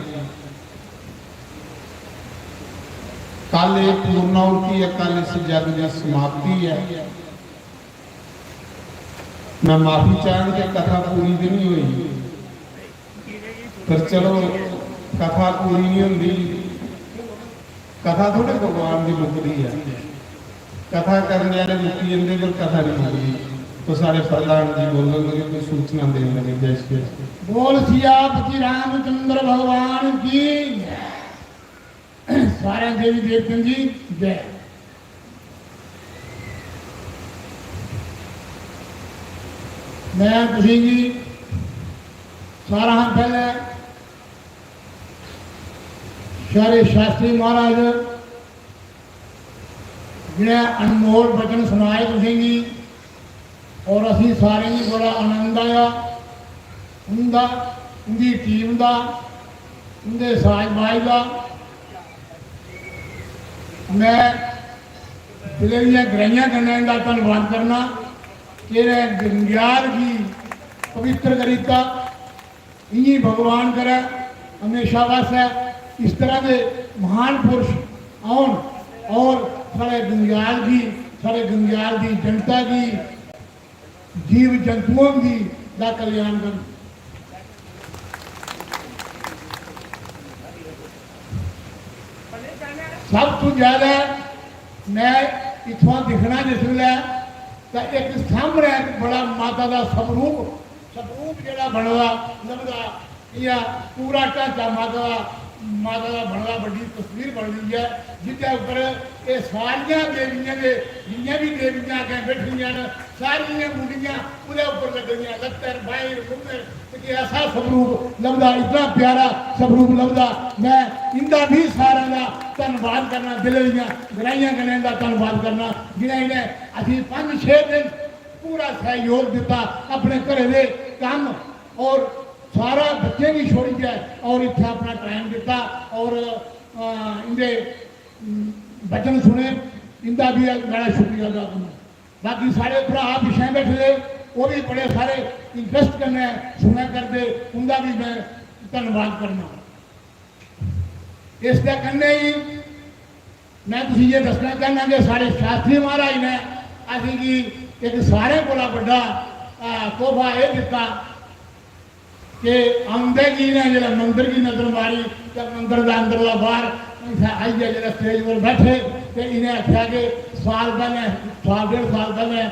कल एह पूर्णाहुति है, कल इस जग दी समाप्ति है। मैं माफी चाहंग कि कथा पूरी ते नहीं हुई, पर चलो, कथा पूरी नहीं होंदी, कथा थोड़े भगवान दी मुकदी है। कथा करने वाले मुक्की जंदे, पर कथा नहीं मुकदी। तो साढ़े प्रधान जी बोलन लगे, कोई सूचना देन लगे। जय श्री कृष्ण। बोल सियापति रामचंद्र भगवान की, सारे देवी देवतन जी जय। मैं तुसेंगी सारा हा पहले साढ़े शास्त्री महाराज जिन्हें अनमोल वचन सुनाए तुसेंगी, और असें सारें गी बड़ा आनंद आया उंदा, उंदी टीम दा, उंदे साज बाज दा। मैं दिलै दियां गैहराइयां कन्नै इंदा धन्नवाद करना कि इ'नें गंगेयाल गी पवित्र करी दित्ता। इ'यां भगवान करै हमेशा वास्तै इस तरह दे महान पुरुष औन और साढ़े गंगेयाल गी, साढ़े गंगेयाल दी जनता गी, जीव जंतुओं गी दा कल्याण करन। सब तू ज्यादा मैं इत्थुआं दिक्खना जिसलै तां इक सामनै इक बड़ा माता दा स्वरूप, स्वरूप जेह्ड़ा बने दा लभदा, इ'यां पूरा ढांचा माता दा माता दा बड़ा बड्डी तस्वीर बनी दी ऐ, जिसदे उप्पर एह् सारियां देवियां दे, जिन्नियां बी देवियां अग्गें बैठी दियां न, सारियां मुंडियां ओह्दे उप्पर लग्गी दियां, लत्तर, बाहें, मुंहर, ते कि ऐसा स्वरूप लभदा, इतना प्यारा स्वरूप लभदा। में इंदा बी सारें दा धन्नवाद करना, दिलै दियां गैह्राइयें कन्नै इंदा धन्नवाद करना, जिनें इनें असें पंज छे दिन पूरा सैह्योग दित्ता, अपने घरै दे कम्म और सारा बच्चें गी छोड़ियै और इत्थै अपना टाइम दित्ता और, अ, इंदे, अम, वचन सुने, इंदा बी मेरा शुक्रिया अदा करना। बाकी साढ़े भ्राऽ पिच्छें बैठे दे, ओह् बी बड़े सारे इंटरस्ट कन्नै सुनै करदे, उंदा बी में धन्नवाद करना। इसदे कन्नै ही में तुसें ये दस्सना चाहना कि साढ़े शास्त्री महाराज ने असेंगी इक सारें कोला बड्डा, अ, तोहफा एह् दित्ता कि औंदे गी इ'नें जेल्लै मंदर गी नजर मारी ते मंदर दा अंदरला बाह्र इत्थै आइयै जेल्लै स्टेज पर बैठे ते इ'नें आखेआ कि साल पैह्लें, साल डेढ़ साल पैह्लें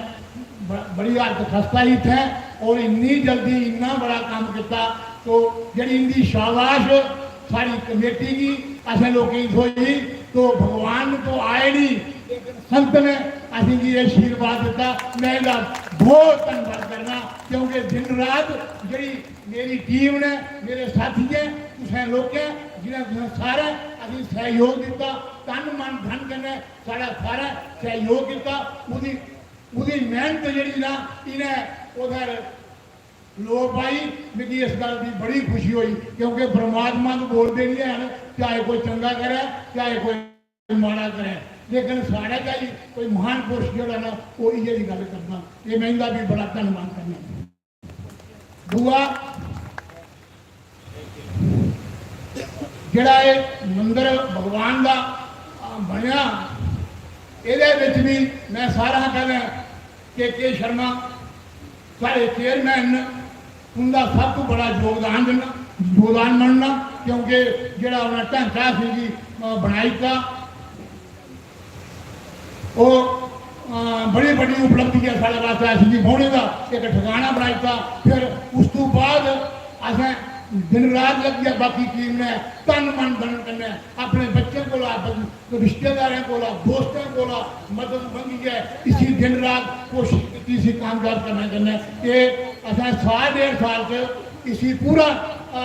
ब-, बड़ी हालत खस्ता ही इत्थै और इन्नी जल्दी इन्ना बड़ा कम्म कीता। तो जेह्ड़ी इंदी शाबाश साढ़ी कमेटी गी, असें लोकें गी थ्होई, तो भगवान तो आए नहीं, लेकिन संत ने असेंगी ये आशीर्वाद दित्ता। मैं इंदा बहुत धन्नवाद करना, क्योंकि दिन रात जेह्ड़ी मेरी टीम ने, मेरे साथियें, तुसें लोकें, जिनें तुसें सारें असेंगी सैह्योग दित्ता, तन मन धन कन्नै साढ़ा सारा सैह्योग कीता, ओह्दी, ओह्दी मेह्नत जेह्ड़ी ना, इ'नें उधर लोऽ पाई। मिगी इस गल्ल दी बड़ी खुशी होई, क्योंकि परमात्मा तो बोलदे निं हैन, चाहे कोई चंगा करै, चाहे कोई माड़ा करै, लेकिन साढ़े ताईं कोई महान पुरुष जेह्ड़ा ना, ओह् इ'यै जेही गल्ल करदा। एह् में इंदा बी बड़ा धन्नवाद करना। दूआ, जेह्ड़ा एह् मंदर भगवान दा, अ, बनेआ, एह्दे बिच बी में सारें शा पैह्लें के के शर्मा साढ़े चेयरमैन न, उं'दा सब तों बड़ा योगदान देना, योगदान मन्नना, क्योंकि जेह्ड़ा उ'नें ढांचा असेंगी, अ, बनाई दित्ता, ओह्, अ, बड़ी बड्डी उपलब्धि ऐ साढ़े वास्तै, असेंगी बौह्ने दा इक ठकाना बनाई दित्ता। फिर उस तों बाद असें दिन रात लग्गियै बाकी टीम ने तन मन धन कन्नै अपने बच्चें कोला, ब-, रिश्तेदारें कोला, दोस्तें कोला मदद मंगियै इसी दिन रात कोशिश कीती, इसी कामयाब करने कन्नै एह् असें साल डेढ़ साल च इसी पूरा, अ,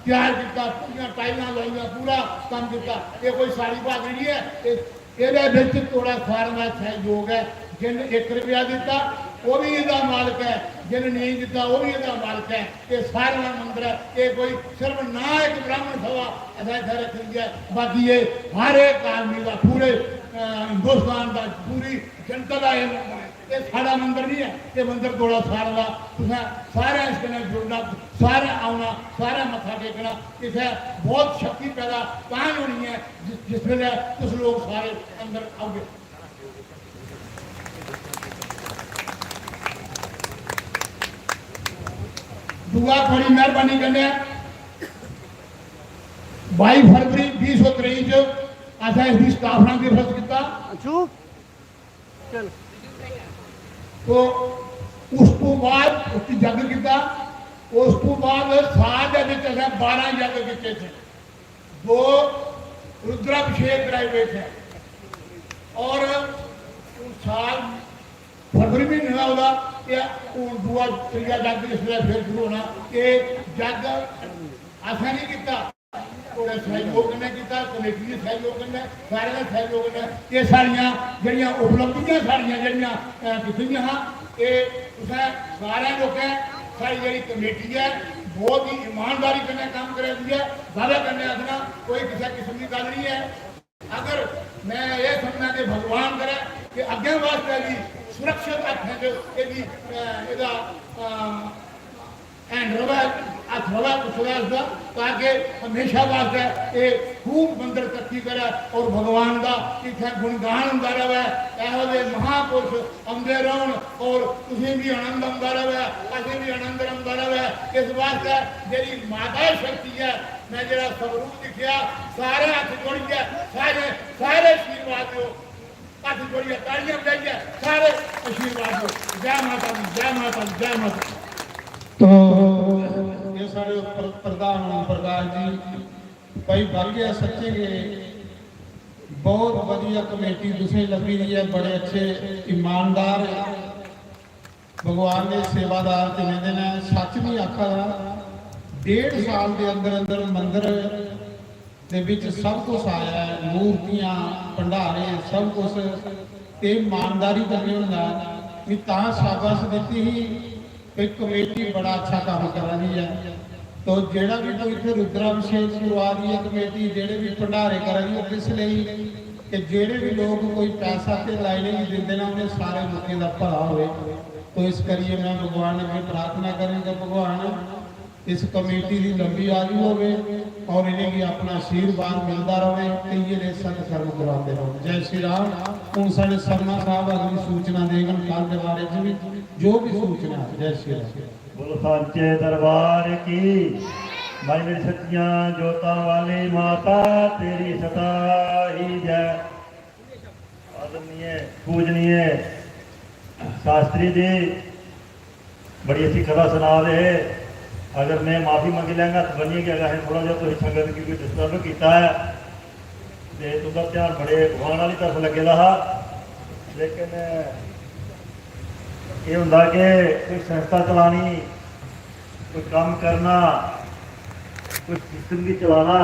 त्यार कीता, पूरियां टाइलां लाइयां, पूरा कम्म कीता। एह् कोई साढ़ी ब्हादरी निं ऐ, एह् एह्दे बिच थुआढ़ा सारें दा सैह्योग ऐ। जिन्न इक रपेआ दित्ता, ओह् बी एह्दा मालक ऐ, जिन्न नेईं दित्ता, ओह् बी एह्दा मालक ऐ। एह् सारें दा मंदर ऐ। एह् कोई सिर्फ ना इक ब्राह्मण सभा असें इत्थै रक्खी दी ऐ, बाकी एह् हर इक आदमी दा, पूरे, अ, हिंदुस्तान दा, पूरी जनता दा एह् मंदर ऐ। एह् साढ़ा मंदर निं ऐ, एह् मंदर थुआढ़ा सारें दा। तुसें सारें इस कन्नै जुड़ना, सारें औना, सारें मत्था टेकना। इत्थै बहुत शक्ति पैदा तां गै होनी ऐ जिस, जिस बेल्लै तुस लोक सारे अंदर औगे। दूआ, थुआढ़ी मेहरबानी कन्नै बाई फरवरी बीह् सौ त्रेई च असें इसदी स्थापना दिवस कीता। अंशु, चल। तो उस तो बाद उसकी जग कीता। उस तो बाद साल दे विच असें बारां जग कीते थे। दो रुद्राभिषेक कराए हुए थे। और उस साल फरवरी महीने दा ओह्दा, एह् हून दूआ, त्रीया जग जिसलै फिर शुरू होना, एह् जग असें नहीं कीता, ओह्दे सैह्योग कन्नै कीता, कमेटी दे सैह्योग कन्नै, सारें दे सैह्योग कन्नै। एह् साढ़ियां जेह्ड़ियां उपलब्धियां साढ़ियां जेह्ड़ियां, अ, कीती दियां हां, एह् तुसें सारें लोकें, साढ़ी जेह्ड़ी कमेटी ऐ, बहुत ही ईमानदारी कन्नै कम्म करै दी ऐ। दावे कन्नै आखना, कोई किसै किस्म दी गल्ल निं ऐ। अगर मैं एह् समझना कि भगवान करै कि अग्गें वास्तै बी सुरक्षित हत्थें च एह्दी, अ, एह्दा, अ, हैंड रवै, हत्थ रवै कुसै दा इसदा, ताकि म्हेशा वास्तै एह् खूब मंदर तरक्की करै और भगवान दा इत्थें गुणगान होंदा रवै। एहो जेह् महापुरुष औंदे रौह्न और तुसें बी आनंद औंदा रवै, असें बी आनंद औंदा रवै। इस वास्तै जेह्ड़ी माता शक्ति ऐ, मैं जेह्ड़ा स्वरूप दिक्खेआ, सारे हत्थ जोड़ियै, सारे, सारे आशीर्वाद देओ। हत्थ जोड़ियै, ताड़ियां बजाइयै, सारे आशीर्वाद देओ। जै माता दी, जै माता दी, जै माता दी। तो ये साढ़े प्र-, प्रधान ओम प्रकाश जी, भाई, वाकई सच्चे गै बहुत बढ़िया कमेटी तुसें लब्भी दी ऐ, बड़े अच्छे ईमानदार भगवान दे सेवादार चुने दे न। सच नहीं आखा दा, डेढ़ साल दे अंदर अंदर मंदर दे विच सब कुछ आया है, मूर्तियां, भंडारे, सब कुछ। ते ईमानदारी कन्नै होंदा। मैं तां शाबाश दित्ती ही कि कमेटी बड़ा अच्छा काम करा दी ऐ। तो जेड़ा भी कोई इत्थे रुद्राभिषेक करवा दी है कमेटी, जेड़े भी भंडारे करा दी है, किस लेई कि जेड़े भी लोग कोई पैसा ते लाइने नहीं दिंदे ना, उन्हें सारे लोगों का भला होवे। तो इस करिए मैं भगवान अगे प्रार्थना करूंगा, भगवान इस कमेटी की लंबी आयु होवे और इन्हेंगी अपना आशीर्वाद मिलता रहे, ते इये सत्कर्म करवाते रहो। जय श्री राम। हूँ साढ़े शर्मा साहब अगली सूचना देगन कल के बारे च भी, जो भी सूचना है। जय श्री राम। बोलो सांचे दरबार की। भाई मेरी सच्चियां जोतां वाली माता, तेरी सदा ही जय। आदरणीय पूजनीय शास्त्री जी, बड़ी अच्छी कथा सुना दे हे। अगर मैं माफी मंगी लैंगा हत्थ बनिए कि अगर असें थोड़ा जेहा तुसें संगत गी कोई डिस्टर्ब कीता है, ते तुंदा ध्यान बड़े भगवान आह्ली तरफ लग्गे दा हा। लेकिन एह् होंदा कि कोई संस्था चलानी, कोई कम्म करना, कोई सिस्टम गी चलाना,